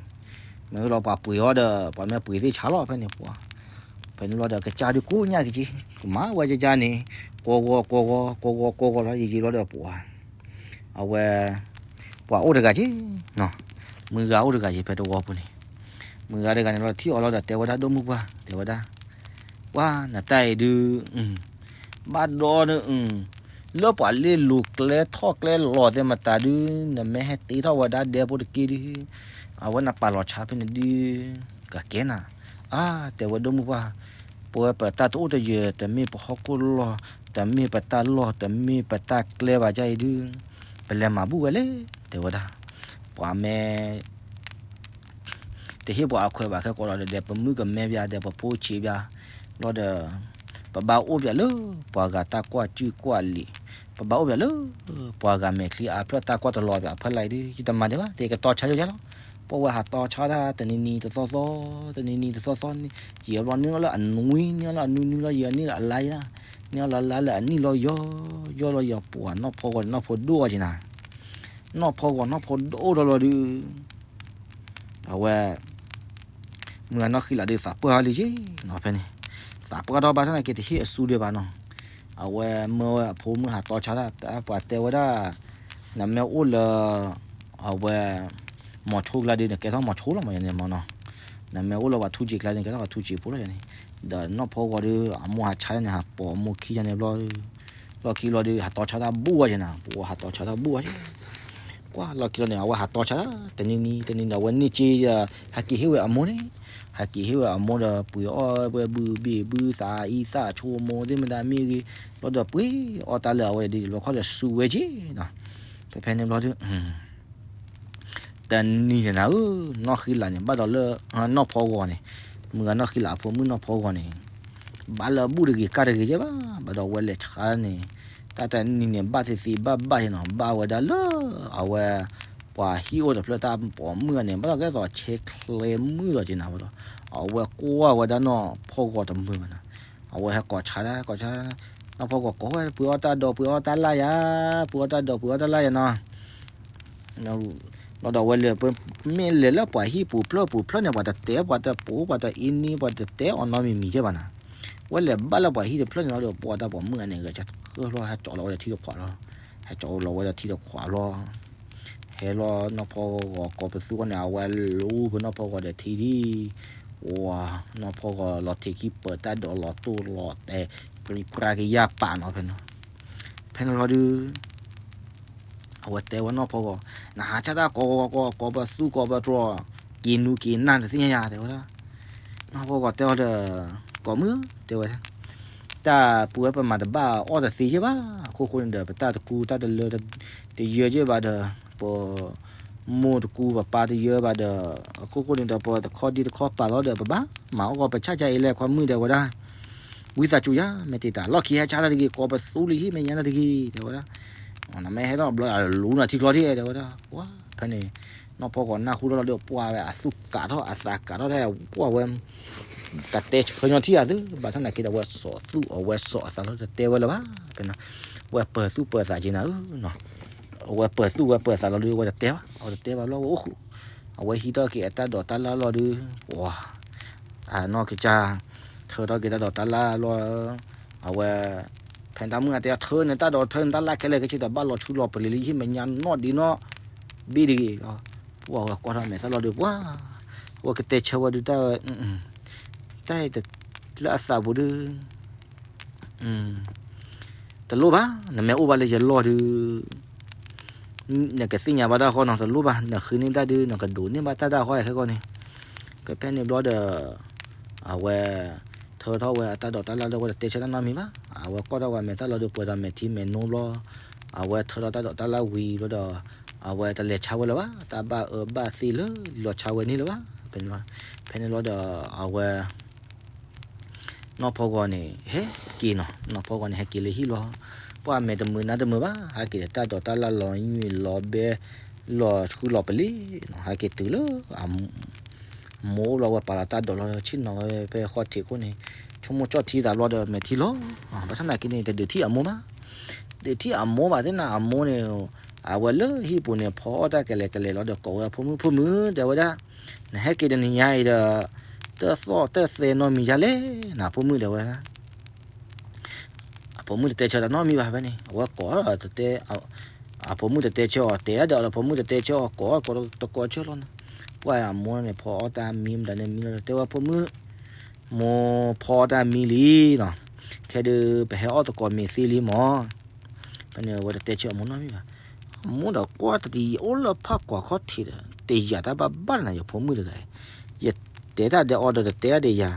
မ့ၢ်လီၤပှၤပှ့ၤအီၤဒီး ပှၤမ့ၢ်ပှ့ၤသ့ၣ်ဆါလီၤ ဖဲန့ၣ်ပှၤ ဖဲန့ၣ်လီၤဒီးကစၢ်ဒုးကိးညါက့ၤက့ၤ ကမၤဝဲကကါန့ၣ် ကီဂီၤကီဂီၤ ကီဂီၤကီဂီၤလီၤ ယံာ်ယံာ်လီၤဒီးပှၤ အဝဲ ပှၤအိၣ်တဂၤက့ၤ မုၢ်ဂၤအိၣ်တဂၤက့ၤ ဖဲတဝီပူၤန့ၣ် မုၢ်ဂၤတဂၤန့ၣ်လီၤ ထံၣ်အီၤလီၤဒီးတဲဝဲဒၣ်ဒိၣ်မုၢ်ပှၢ် တဲဝဲဒၣ် ပှၤနတၢ်အံၤဒုး ဘၣ်ဒီန လၢပှၤလ့လိၤကျဲထီၣ်ကျဲလီၤသ့ၣ်မတၤဒုး နမ့ၢ်ဟဲတ့ထီၣ်ဝဲဒၣ်ဒဲဖိတက့ၢ်ဒုး အဝဲနပာ်လီၤဆါဖဲန့ၣ်ဒုး ကကဲနၤ အါ တဲဝဲဒိၣ်မုၢ်ပှၢ်, ပဝဲပတၢ်တအိၣ်တယၢၤ တမ့ၢ်ပဟီၣ်ခိၣ်လီၢ်, တမ့ၢ်ပတၢ်လီၢ်, တမ့ၢ်ပတၢ်ကျဲဘၣ်ဒ်အံၤဒုး, ပလဲၤမၤဘူၣ်ဝဲလဲၣ် တဲဝဲဒၣ်. ပှၤမ့ၢ် တဟ့ၣ်ပှၤအခွဲးဘၣ်ခဲကိးလီၤဒီး ပမုၣ်ကမဲပၠးဒီး ပဖိဆံးပၠးလီၤဒီး ပဘၣ်အိၣ်ပၠးလၢပှၤဂၤတၢ်ကွၢ်ကၠူၣ်ကွၢ်လံာ်, ပဘၣ်အိၣ်ပၠးလၢပှၤဂၤမဲာ်ချံအါဖျၢၣ်တၢ်ကွၢ်တလီၤပၠးအဖီလာ်အံၤဒီး ယတမၤဒံးဘၣ်, တဲကတီၤဆါယိယါလီၤ. ပဝဲဟးတီဆါတၢ်တနံၤနံၤတသီသီ, တနံၤနံၤတသီသီန့ၣ် ယံာ်ဘျီန့ၢ်အီၤလၢအနွံ, န့ၢ်အီၤလၢအနွံနွံလီၤ, ယံာ်န့ၢ်လၢအလါယါ, န့ၢ်အီၤလၢအလါလၢအနံၣ်လီၤ, ယီၤယီၤလီၤ, ယပှၤနီၢ်ဖီဂီၤန့ၣ် နီၢ်ဖိဒိၣ်အီၤက့ၤနၤ, နီၢ်ဖီဂီၤနီၢ်ဖိဒိၣ်ထီၣ်လီၤဒုး အဝဲ မုၢ်ဂၤနီၢ်ဃံလးဒုးသးပှၢ်ထီၣ်လံက့ၤနီၤ ဖဲန့ၣ်, သးပှၢ်ထီၣ်ဘၣ်ဆၣ်သနာ်က့ တဟ့ၣ်အစုဒံးဘၣ်နီၤ. အဝဲမၢဝဲအဖိမုၣ်ဟးတီဆါတၢ် ပှၤတဲဝဲဒၣ်, နမ့ၢ်အိၣ်လၢ အဝဲ မီၤဆိကျါဒုး နကဲထီၣ်မီၤဆိလီၤမး ယန့ၣ်မးနီၤ. နမ့ၢ်အိၣ်လၢပှၤထူစံာ်ကျါဒုး နကဲထီၣ်ပှၤထူစံာ်ဖိလီၤန့ၣ်. ဒီးနီၢ်ဖီဂီၤဒုး အမိၢ်ဟးဆါန့ၣ် ဟးပိာ်အမိၢ်ခံဂၤန့ၣ်ဘျီ လီၢ်ခံဘျီဒုး ဟးတီဆါတၢ်ဘူၣ်ဝဲက့ၤနၤ, ပှၤဟးတီဆါတၢ်ဘူၣ်ဝဲက့ၤ, ကွၢ်လီၢ်ခံလီၤန့ၣ် အဝဲဟးတီဆါတၢ် တနံၤနံၤတနံၤဒီး အဝဲန့ၢ်က့ၤ ဟဲက့ၤဟ့ၣ်ဝဲအမိၢ်န့ၣ်, ဟဲက့ၤဟ့ၣ်ဝဲအမိၢ်ဒီး ပှ့ၤအီၣ်ဝဲဘုဘ့ၣ်ဘုသးအံသၣ်ဆိမိၢ်သ့ၣ်မတၤမ့ၢ်ဂ့ၤ, ဘျီဒီးပှ့ၤအီၣ်တၢ်လၢအဝဲဒ်လဲၣ်ခီဒီးစူးဝဲက့ၤနီၤ. ဖဲဖဲန့ၣ်ဘျီဒုး တနံၤန့ၣ်နၤဧၢ, နီၢ်ဃံလးန့ၣ် ဘၣ်ဒီးလၢ နီၢ်ဖီဂီၤန့ၣ်, မုၢ်ဂၤနီၢ်ဃံလးအဖိမုၣ်နီၢ်ဖီဂီၤန့ၣ်, ဘၣ်လၢအဘူၣ်တဂ့ၤကၢ်တဂ့ၤကဲဘၣ်, ဘၣ်ဒီးဝဲလဲၤဆါန့ၣ်, တၢ်တနံၤန့ၣ် ဘၣ်သ့သ့ဘၣ်ဘၣ်က့ၤနီၤ, ဘၣ်ဝဲဒၣ်လၢ အဝဲ ပှၤဟံၣ်အိၣ်တဖျၢၣ်တၢ်ပိာ်မုၣ်န့ၣ် ဘၣ်ဒီးကဲသိးဆဲးချဲမုၣ်ဒီးက့ၤနၤဘၣ်ဒီး, အဝဲကွၢ်ဝဲဒၣ်နီၢ်ဖီဂီၤတမုာ်ဘၣ်နီၤ, အဝဲဟဲကိးဆါတၢ် ကိးဆါ နီၢ်ဖီဂီၤကိးဝဲ ပှ့ၤအီၣ်တၢ်ဒိး ပှ့ၤအီၣ်တၢ်လၢ်ယၤ, ပှ့ၤအီၣ်တၢ်ဒိး ပှ့ၤအီၣ်တၢ်လၢ်ယၤနီၤ. ဘၣ်ဒီးဝဲလဲၤ မ့ၢ်လဲၤလၢပှၤဟံၣ်ပူၤဖျၢၣ်ပူၤဖျၢၣ်န့ၣ် ပှၤတတဲ ပှၤတပိာ် ပှၤတအ့န့ ပှၤတတဲအီၤနီတမံၤမံၤကဲဘၣ်နီၤ. ဝဲလဲၤဘၣ်လၢပှၤဟံၣ်တဖျၢၣ်န့ၣ်လီၤဒီး ပှၤတၢ်ပိာ်မုၣ်အန့ၣ် ဂဲၤဆၢထၢၣ်လီၤ ဟဲကၠီလီၤဝဲဒီးထံတခွးလီၤ, ဟဲကၠီလီၤဝဲဒီးထံတခွးလီၤ. ဟဲလီၤနီၢ်ဖီဂီၤကိးပသူအီၤန့ၣ် အဝဲလူၤဖဲနီၢ်ဖီဂီၤဒီးထံဒံး, ဝၤ နီၢ်ဖီဂီၤလီၤထံးခံပၢၤတၢ်ဒိးလီၤတိၢ်လီၤတဲာ် ပြံပြါကယၢ်ပာ်နီၤဖဲန့ၣ်. ဖဲန့ၣ်လီၤဒုး အဝဲတဲဝဲနီၢ်ဖီဂီၤ, နဟးဆါတၢ်ကိးကိးကိး ကိးပသူကိးပတြီၤ, က့ၤနူက့ၤနၢ်တသ့ၣ်ညါယၤ တဲဝဲဒၣ်. နီၢ်ဖီဂီၤတဲအီၤဒီး ကိးမုၣ် တဲဝဲဒၣ်, တၢ်ပဝဲပမၤတဘၣ်အီၣ်တသ့ယဲၢ်ဘၣ်, အခိၣ်ဃိန့ၣ်ဒီး ပတၢ်တကူတၢ်တလၢ တယၢယဲၢ်ဘၣ်ဒီး ပ မိၢ်တကူပပၢ်တယၢဘၣ်ဒီး အခိၣ်ဃိန့ၣ်ဒီး ပတခီဒံတခီပာ်လီၤဒီး ပဘၣ်မၤအီၣ်ဂီၤပဆၣ်ကါအံၤလဲၣ် ခွါမုၣ် တဲဝဲဒၣ်. ဝံသးစူၤယၤ မ့ၢ်တံာ်တာ် လီၢ်ခံဟဲဆါတၢ်တဂ့ၤ ကိးပသူလံဟံၣ်မဲာ်ညါတၢ်တဂ့ၤ တဲဝဲဒၣ်. နမ့ၢ်ဟဲထီၣ်ဘျီ အလူၤနၤထံချီထံၣ် တဲဝဲဒၣ်. ဝဲ ဖဲန့ၣ် နီၢ်ဖီဂီၤနၢ်ဟူထီၣ်လီၤဒီး ပှၤဝဲအသူၣ်ကးထီၣ်အသးကးထီၣ်ထဲ ပှၤဝဲ တတဲဆၢညီထံၣ်အသး ဘၣ်ဆၣ်သနာ်က့ဒီး ဝဲစီၤသူၣ်အဝဲစီၤအသးလီၤ တတဲဝဲလၢၤဘၣ်. ဖဲန့ၣ် ဝဲပၢၤသူၣ်ပၢၤသးက့ၤနၤဧၢ အဝဲပၢၤသူၣ်ဝဲပၢၤသးလီၤဒီး ဝဲတတဲဘၣ်, အဝဲတတဲဘၣ်လီၤ ဝဲအိၣ်ဃုာ်, အဝဲဟံးထီၣ်က့ၤအတၢ်ဒိးတၢ်လၢ်လီၤဒုး, ပှၤ အနီၢ်ကစၢ် ထၢထီၣ်က့ၤတၢ်ဒိးတၢ်လၢ်လီၤ, အဝဲ ဖဲတၢ်မုၢ်အတဲထၢန့ၣ် တၢ်ဒိးထၢန့ၣ် တၢ်လၢ်ခဲလၢာ်ခဲဆ့ဒီး ဘၣ်လီၤဆူလီၤပလံၤလံ ဟံၣ်မဲာ်ညါနီၣ်ဒံးနီၣ်ဘ့ၣ်တဂ့ၤလီၤ. ပှၤဝဲကွၢ်ထီၣ်မဲာ်သၣ်လီၤဒုး ပှၤ ဝဲကတဲဆၢဝဲဒုးတၢ်ဝဲ တၢ်လၢအသးပူၤဒုး တလိၣ်ဘၣ်, နမ့ၢ်အိၣ်ဘၣ်လၢယလီၢ်ဒုး နကသ့ၣ်ညါဘၣ်တၢ်ဃီနီၤ တလိၣ်ဘၣ်, နဃ့န့ၢ်တၢ်ဒုး နကဒိးန့ၢ်ဘၣ်တၢ်တၢ်ဃီခဲကီန့ၣ်. ဖဲဖဲန့ၣ်ဘျီဒီး အဝဲ ထၢထီၣ်ဝဲအတၢ်ဒိးတၢ်လၢ်လၢ ဝဲတတဲဆၢတၢ်နီတမံၤဘၣ်. အဝဲကွၢ်ထီၣ်ဝဲမဲာ်သၣ်လီၤဒုး ပှဲၤဒီးမဲာ်ထံမဲာ်နိဘျီ, အဝဲထၢထီၣ်တၢ်ဒိးတၢ်လၢ်ဝံၤဘျီဒီး အဝဲတလဲၤဆါဝဲလၢၤဘၣ်, တၢ်ဘၣ်အၢဘၣ်သီလၢလီၤဆါဝဲန့ၣ်လၢၤဘၣ်. ဖဲန့ၣ်လီၤဒီး အဝဲ နီၢ်ဖီဂီၤန့ၣ် ဟဲက့ၤနီၤ, နီၢ်ဖီဂီၤန့ၣ် ဟဲက့ၤလၢဟံၣ်လီၤ. ပှၤမဲာ်တမုာ်နါတမုာ်ဘၣ်, ဟဲက့ၤဒီးတၢ်ဒိးတၢ်လၢ်လီၤညွံးလီၤဘဲ လီၤဆှုလီၤပလံၤနီၤ, ဟဲက့ၤတုၤလၢ အမိၢ်အိၣ်လီၤ ဝဲပာ်လီၤတၢ်ဒိးလီၤ ဆ့ၣ်နီၤဝဲဖဲဃီထံးခိၣ်န့ၣ်, ဆိကမိၣ်ကၠီၣ်ထံသးဘျီဒီး မဲာ်ထံလီၤ. ဘၣ်ဆၣ်သနာ်က့န့ၣ် တဒုးထံၣ်အမိၢ်ဘၣ်, ဒုးထံၣ်အမိၢ်ဘၣ်သ့ၣ်နၤ အမိၢ်န့ၣ် အဝဲလၢဟံၣ်ပူၤန့ၣ် ဖီအီၣ်တၢ်ကလဲၤကလဲၤလီၤဒီး ကိးဝဲအဖိမုၣ် ဖိမုၣ် တဲဝဲဒၣ်, နဟဲက့ၤတနံၤညါအံၤဒီး တသီၣ်တသဲနီတမံၤယါလဲၣ် နဖိမုၣ် တဲဝဲဒၣ်. အဖိမုၣ်တတဲဆၢတၢ်နီတမံၤဘၣ်ဖဲန့ၣ် အဝဲကိးဒီးတတဲ, အဖိမုၣ်တတဲဆၢအီၤ တဲဒၣ်ဒီး အဖိမုၣ်တတဲဆၢအီၤ ကိးအီၤကိးတကိးဆၢလီၤန့ၣ်, ပှၤအမိၢ်န့ၣ် ဖီအီၣ်တၢ်မံမတၤန့ၣ်မံလီၤ တဲဝဲဖိမုၣ်, မိၢ်ဖီအီၣ်တၢ်မံလံနီၤ, ခဲဒုး ပဟဲအီၣ်သကိးမ့ၤသ့လံမၢ်. ဖဲန့ၣ် အဝဲတတဲဆၢအမိၢ်နီတမံၤဘၣ်. အမိၢ်ဒီးကွၢ်တၢ်တယံာ်အိၣ်လၢဖးကွၢ်ခီၣ်ထံးဒီး တယာ်တၢ်ဘၣ်ဘၣ်နၤ ယဖိမုၣ်တဂၤအံၤ, ယ တဲတၢ်ဒီးအီၤဒီးတတဲအီၤဒီးယၤ,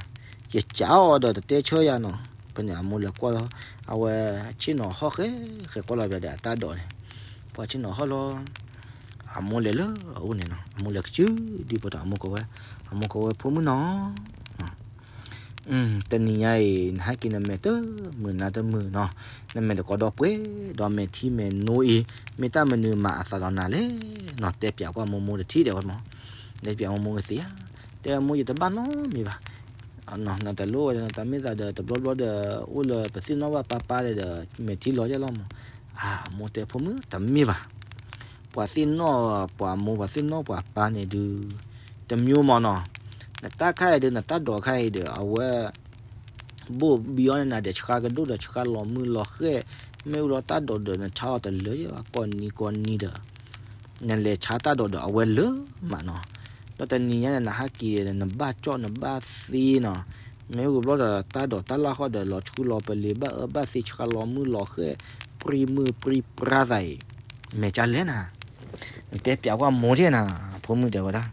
ယကးအီၤဒီးတတဲဆၢယၤနီၤ. ဖဲန့ၣ်အမိၢ်လဲၤကွၢ်လီၤ, အဝဲဆ့ၣ်နီၤဟီၣ်ဃဲဃဲကွၢ်လီၤပျးဒီးအတၢ်ဒိးန့ၣ်, ပှၤဆ့ၣ်နီၤဟီၣ်လီၤ. အမိၢ်လဲၤလၢအအိၣ်န့ၣ်နီၤ, အမိၢ်လဲၤကစုဒုးပတီၢ်အမိၢ်ကိးဝဲ, အမိၢ်ကိးဝဲဖိမုၣ်နီၤ တနံၤညါအံၤ နဟဲက့ၤနမဲာ်တမုာ်နါတမုာ်နီၤ, နမဲာ်တကိးဒီးပှဲၤ, ဒီးမဲာ်ထံမဲာ်နိအံၤ မ့ၢ်တၢ်မနုၤမၤအသးဒီးနၤလဲၣ်နီၤ, တဲပၠးကွၢ်မိၢ်မိၢ်တထံၣ်ဒဲးဝဲမး, တဲပၠးမိၢ်မိၢ်ကသ့ဧါ, တဲမိၢ်ယတဘၣ်နီတမံၤဘၣ်, နတလိၣ်ဝဲတၢ်မ့ၢ်သးဒီးတဘျီဘျီဒီး အိၣ်လၢပသ့ၣ်နီၣ်ဘၣ်ပၢ်ပၢ်ဒီး မဲာ်ထံလီၤယဲလီၤမး, အမိၢ်တဲဖိမုၣ်တမ့ၢ်ဘၣ် ပှၤသ့ၣ်နီၣ်ပှၤမိၢ် ပှၤသ့ၣ်နီၣ်ပှၤပၢ်န့ၣ်ဒုး တမျိုးမးနီၤ, နတၢ်ခါအံၤဒီး နတၢ်ဒိးခါအံၤဒီး အဝဲ ဘိၣ်ဘံအီၤန့ၣ်နၤဒီးဆှါကဒိၣ်ဒီးဆှါလီၤမုၢ်လီၤဃဲၣ်, မ့ၣ်အူလီၤတၢ်ဒိးဒီး နဆါအီၤတလၢာ်ယဲဘၣ် ကိးနံၤကိးနံၤဒီး နလဲၤဆါတၢ်ဒိးဒီးအဝဲလၢာ်မးနီၤ, ဒီးတနံၤညါန့ၣ် နဟဲက့ၤဒီး နဘၣ်ကၠီၣ်နဘၣ်သ့နီၤ, မ့ၢ်ဝံၤဘျီဒီးတၢ်ဒိးတၢ်လၢ်ဃီဒီး လီၤဆူလီၤပလ့ၤ ဘၣ်အၢဘၣ်သီ ဆှါလီၤမုၢ်လီၤဃဲၣ် ပြံမုၢ်ပြံပြါသးအံၤ မဲာ်ကၠါလဲၣ်နၤ, နတဲပၠးကွၢ်မိၢ်ဒၣ်နၤ, ဖိမုၣ်တဲဝဲဒၣ်,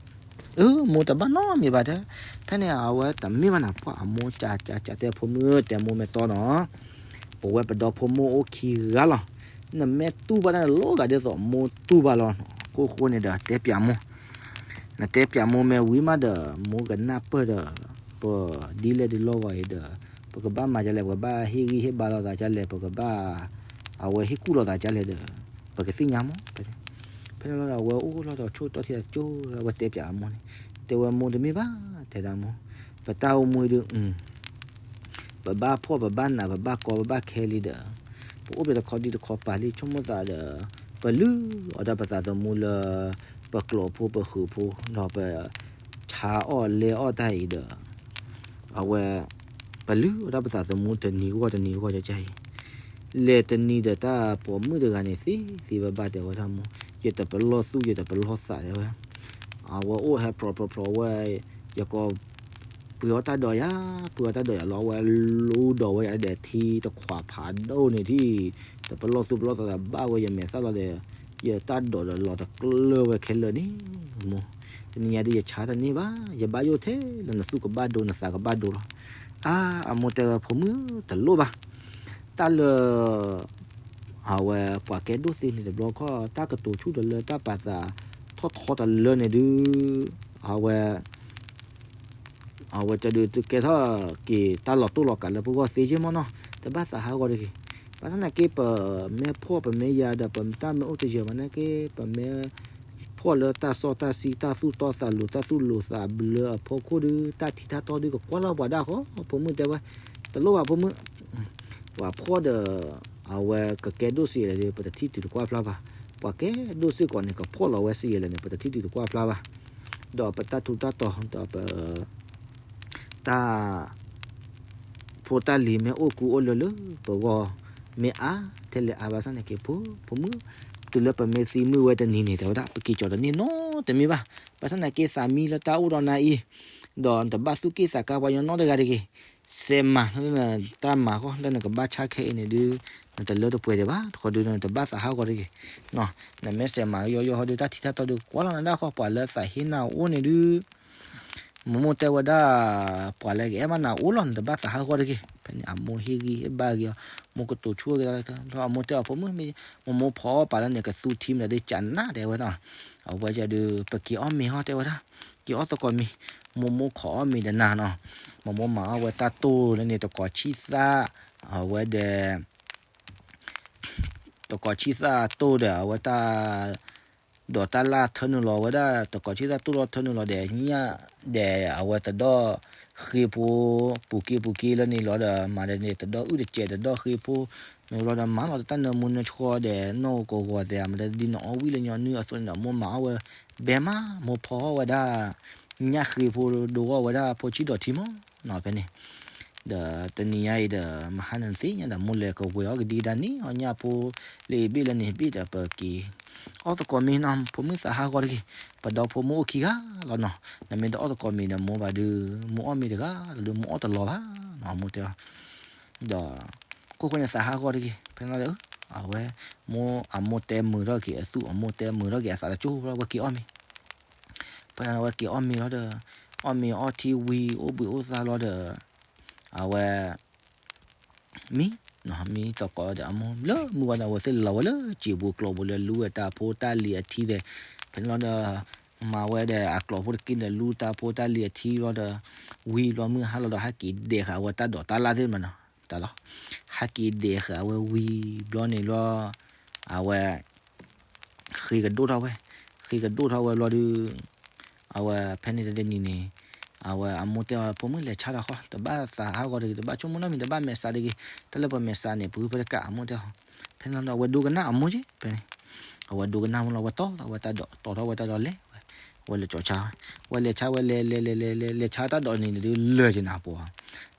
အၢ မိၢ်တဘၣ်နီတမံၤဘၣ်တဲ, ဖဲန့ၣ်အဝဲတမ့ၢ်ဘၣ်နၤ ပှၤအမိၢ်ကးကးကးတဲဖိမုၣ် တဲမိၢ်မ့ၢ်တီနီၤ, ပဝဲပဒီဖိမိၢ်အိၣ်ခံဂၤလီၤ, နမ့ၢ်တူၢ်ဘၣ်တၢ်န့ၣ် လီၤဂာ်ဒ်သိးမိၢ်တူၢ်ဘၣ်လီၤ, အဃိဃိန့ၣ်ဒီးတဲပၠးမိၢ် နတဲပၠးမိၢ်မ့ၢ်ဝံၤမးဒီး မိၢ်ကနၢ်ပၢၢ်ဒီး ပဒ်လဲၣ်ဒ်လဲၣ်ဂီၤအံၤဒီး ပကဘၣ်မၤဒ်လဲၣ် ပကဘၣ်ဟ့ၣ်ဂံၢ်ဟ့ၣ်ဘါလိာ်သးဒ်လဲၣ် ပကဘၣ် အဝဲဟ့ၣ်ကူၣ်လိာ်သးဒ်လဲၣ်ဒီး ပကသ့ၣ်ညါမး, ဖဲန့ၣ်လီၤဒီး အဝဲအိၣ်လီၤဒီးဆိၣ်တီၢ်ထံအကၠိ အဝဲတဲပၠးအမိၢ်န့ၣ်, တဲဝဲမိၢ်တမ့ၢ်ဘၣ် တဲဒၣ်မိၢ်, ပတၢ်အိၣ်မူအံၤဒုး ပဘၣ်ဖှီၣ်ပဘၣ်နး ပဘၣ်ကီပဘၣ်ခဲလံဒီး ပအိၣ်ဘၣ်တခီဒံတခီပၤလံ ဆိကမိၣ်သးဒီး ပလုၢ်အီၣ်ဒၣ်ပသးသမူလၢ ပကျိာ်ဖိပဃုာ်ဖိ ဒီးပ ဆါအီၣ်လဲအီၣ်တၢ်အံၤဒီး အဝဲ ပလုၢ်အီၣ်ဒၣ်ပသးသမူတနံၤဂီၢ်တနံၤဂီၢ်ကကါအံၤ လဲၤတနံၤဒီးတၢ်ပိာ်မုၣ်တဂၤန့ၣ် သ့သ့ဘၣ်ဘၣ်တဲဝဲဒၣ်မိၢ်, ယတပလီၢ်သူၣ် ယတပလီၢ်သးတဲဝဲ, အဝဲအိၣ်ဟဲဖျိးဖျိးဖျိးဝဲ, ယကီၢ် ပှ့ၤအီၣ်တၢ်ဒိးယၤ, ပှ့ၤအီၣ်တၢ်ဒိးယၤလီၤ အဝဲလူဒီးဝဲယၤဒီးထံတခွးဖးဒိၣ်န့ၣ်ဒံး, တပလီၢ်သူၣ်ပလီၢ်သးဒီးဘၣ်ဝဲယမဲာ်သၣ်လီၤဒီး, ယတၢ်ဒိးဒီးလီၤတကျၢၢ်ဝဲခဲလၢာ်န့ၣ်, မိၢ်, တနံၤညါဒ်ယဆါတန့ၢ်ဘၣ်, ယဘၣ်ယိၣ်ထဲလၢနသူၣ်ကဘၣ်ဒိနသးကဘၣ်ဒိလီၤ, အါ အမိၢ်တဲဝဲဖိမုၣ်တလိၣ်ဘၣ်, တၢ်လၢ အဝဲပှၤကဲဒိၣ်သ့န့ၣ်တဘျီခီ တၢ်ကတိၤဆူၣ်တလၢတၢ်ပာ်သးထီၣ်ထီတလၢန့ၣ်ဒုး, အဝဲ အဝဲကဒုးကဲထီၣ်က့ၤတၢ်လီၤတိၢ်လီၤကးလၢပဂီၢ်သ့ယ့ၢ်မးနီၤ, တဘၣ်သးဟးဂီၤတဂ့ၤ, ဘၣ်ဆၣ်သနာ်က့ ပမ့ၢ်ဖှီၣ်ပမ့ၢ်ယာ်ဒီး ပတၢ်မ့ၢ်အိၣ်တယၢၤဘၣ်နာ်က့ ပမ့ၢ်ဖှီၣ်လၢတၢ်စီတၢ်ဆှံ တၢ်သူၣ်တီသးလိၤ တၢ်သူၣ်လိၤသးဘျၢအဖီခိၣ်ဒုး တၢ်ထံတၢ်တီဒုးကကွၢ်လီၤပှၤဒၣ်ဃီ, ဖိမုၣ်တဲဝဲ, တလိၣ်ဘၣ်ဖိမုၣ် ပှၤဖှီၣ်ဒီး အဝဲကကဲဒိၣ်စ့လဲၣ်ဒီး ပတထံၣ်တုၤတကွၢ်ဖျါဘၣ်, ပှၤကဲဒိၣ်စ့ၢ်ကီးန့ၣ် ကဖှီၣ်လီၤဝဲစ့လဲၣ်န့ၣ် ပတထံၣ်တုၤတကွၢ်ဖျါဘၣ်, ဒီးပတၢ်ထူးတၢ်တီၤ ဒီးပ တၢ် ဖိတၢ်လံၤမ့ၢ်အိၣ်ကူအိၣ်လၢလၢပဂီၢ် မ့ၢ်အါထဲလဲၣ်အါဘၣ်ဆၣ်နာ်က့ ဖိ ဖိမုၣ် တုၤလၢပမ့ၢ်သံမုၢ်ဝဲတနံၤန့ၣ် တဲဝဲဒၣ် ပက့ၤကီၤတန့ၢ်နီတမံၤဘၣ်, ဘၣ်ဆၣ်နာ်က့သးမံလၢတၢ်အိၣ်ဒီးနၤအံၤ ဒီးနတဘၣ်သူၣ်က့ၣ်သးကါပှၤညီနီတဂၤတဂ့ၤ, စဲးမၤလၢနတၢ်မၤဃီလၢနကဘၣ်ဆါခဲအံၤန့ၣ်ဒုး နတလၢတပှဲၤဒံးဘၣ်, တခီဒုးနတဘၣ်သးဟးဂီၤတဂ့ၤ, နမ့ၢ်စဲးမၤယီယီဟီဒုး တၢ်ထံတၢ်တီဒုးကွၢ်လီၤနၤဒၣ်ဃီ ပှၤလၢသးဟ့နၤအိၣ်န့ၣ်ဒုး မိၢ်မိၢ်တဲဝဲဒၣ် ပှၤလၢကအဲၣ်ဘၣ်နၤအိၣ်လီၤ နတဘၣ်သးဟးဂီၤတဂ့ၤ, ဖဲန့ၣ်အမိၢ်ဟ့ၣ်ဂံၢ်ဟ့ၣ်ဘါဂ့ၤအီၤ, မိၢ်ကတိၤဆူၣ်ဂ့ၤ, ဒီးအမိၢ်တဲအီၤ ဖိမုၣ်မ့ၢ် မိၢ်မိၢ်ဖီအီၣ်ပာ်လၢန့ၣ် ကသူထံမနုၤဒ်ကနၣ်တဲဝဲဒၣ်, အဝဲဒုး ပက့ၤအီၣ်မ့ၤဟီတဲဝဲဒၣ်, က့ၤအီၣ်သကိးမ့ၤ, မိၢ်မိၢ်ခိးအီၣ်မ့ၤဒီးနၤနီၤ, မိၢ်မိၢ်မၤအီၣ်ဝဲတၢ်တိၢ်လၢန့ၣ် တကိးဆံၣ်သၣ်, အဝဲဒီး တကိးဆံၣ်သၣ်တိၢ်ဒီး အဝဲတၢ် ဒီးတၢ်လၢထၢနုာ်လီၤဝဲဒၣ် တကိးဆံၣ်သၣ်တိၢ်လီၤထၢနုာ်လီၤဒီး ညၣ်ဒီး အဝဲတဒီၣ်ဃ့ဖိ ပူၤက့ပူၤက့လၢန့ၣ်လီၤဒီး မၤဒီးန့ၣ် တဒီၣ်အုၣ်တစဲး တဒီၣ်ဃ့ဖိ, မ့ၢ်လီၤဒီးမၤလီၤတၢ်နၢမူနၢဆှီဒီး နီၢ်ကဂီၤသဲး မၤဒီးဒ်နအီၣ်ဝံၣ်လၢညီနုၢ်အသိးန့ၣ်ဒီး မိၢ်မၤအီၣ်ဝဲ ဘဲမး မိၢ်ဖီအီၣ်ဝဲဒၣ် ညၣ်ဃ့ဖိ ဒိအီၣ်ဝဲဒၣ်ဖိဆံးဒီးထံမးနီၤ ဖဲန့ၣ် ဒီးတနံၤညါအံၤဒီး မဟါန့ၣ်သ့ၣ်ညါဒီး မိၢ်လဲၤကဝဲၤအီၣ်ကဒံကဒါန့ၣ် အီၣ်ညၣ်ဖိလၢအဘ့ၣ်လၢန့ၣ်ဘ့ၣ်ဒီး ပက့ၤအီၣ်သကိးမ့ၤနီၤ ဖိမုၣ်သးဟးဂီၤတဂ့ၤ, ပဒီဖိမိၢ်အိၣ်ခံဂၤလီၤနီၤ, နမ့ၢ်တအီၣ်သကိးမ့ၤဒီးမိၢ်ဘၣ်ဒုး မိၢ်အီၣ်မ့ၤတဂၤလီၤဒီး မိၢ်အီၣ်တလီၤဘၣ်နီၤ မိၢ်တဲအီၤ, ဒီး ခိၣ်ဃိန့ၣ်သးဟးဂီၤတဂ့ၤ, ဖဲန့ၣ်ဒီး အဝဲ မိၢ်အမိၢ်တဲမုာ်ထီၣ်က့ၤအသူၣ် အမိၢ်တဲမုာ်ထီၣ်က့ၤအသးတကၠိၢ်လီၤ ဝဲက့ၤအီၣ်မ့ၤ ဖဲန့ၣ်ဝဲက့ၤအီၣ်မ့ၤလီၤဒီး အီၣ်မ့ၤအီထံဝံၤ အိၣ်ဘှံးအိၣ်သါလီၤဒီး အဝဲ မံ မံသကိးဒီးအမိၢ်လၢမုၢ်ဝါဒီး အဝဲသ့ၣ်လီၤဝဲလၢစံာ်ပူၤကျိာ်ပူၤလၢလူဝဲတၢ်ဖိတၢ်လံၤအထံသ့ၣ်, ဖဲန့ၣ်လီၤဒီး မၤဝဲဒီးအကျိာ်ဖိတက့ၢ်ဒီး လူတၢ်ဖိတၢ်လံၤအထံလီၤဒီး ဝံၤဘျီမုၢ်ဟါလီၤဒီး ဟဲက့ၤဒဲးဃာ်အဝဲတၢ်ဒိးတၢ်လၣ်သ့ၣ်မးနီၤ, တၢ်လီၤ, ဟဲက့ၤဒဲးဃာ်အဝဲဝံၤဘျီန့ၣ်လီၤ, အဝဲ ဃ့ကဒိၣ်ထီၣ်ဝဲ, ဃ့ကဒိၣ်ထီၣ်ဝဲဘျီဒီး အဝဲဖဲန့ၣ်တနံၤန့ၣ် အဝဲအမိၢ်တဲအီၤ ဖိမုၣ်လဲၤဆါတၢ်ဃီ တဘၣ်သးဟးဂီၤတဂ့ၤ တဘၣ်ဆိကမိၣ်နီတမံၤ တဘၣ်မဲာ်ဆှးတဂ့ၤ တၢ်လၢပမဲာ်ဆှးန့ၣ် ပဂုၢ်ဖဲတကး အမိၢ်တဲအီၤ, ဖဲန့ၣ်လီၤဒီး အဝဲဒိကနၣ်အမိၢ်က့ ဖဲန့ၣ်, အဝဲဒိကနၣ်မုၢ်လီၤ အဝဲတီထီၣ်ဝဲတၢ်ဒိး တီထီၣ်ဝဲတၢ်ဒိးလဲၤဝဲ, အဝဲလဲၤကၠီၤဆါဝဲ, အဝဲလဲၤဆါဝဲလဲၤလဲၤလဲၤလဲၤလဲၤလဲၤဆါတၢ်ဒိးန့ၣ်ဒုးလၢာ်က့ၤနၤပှၤ,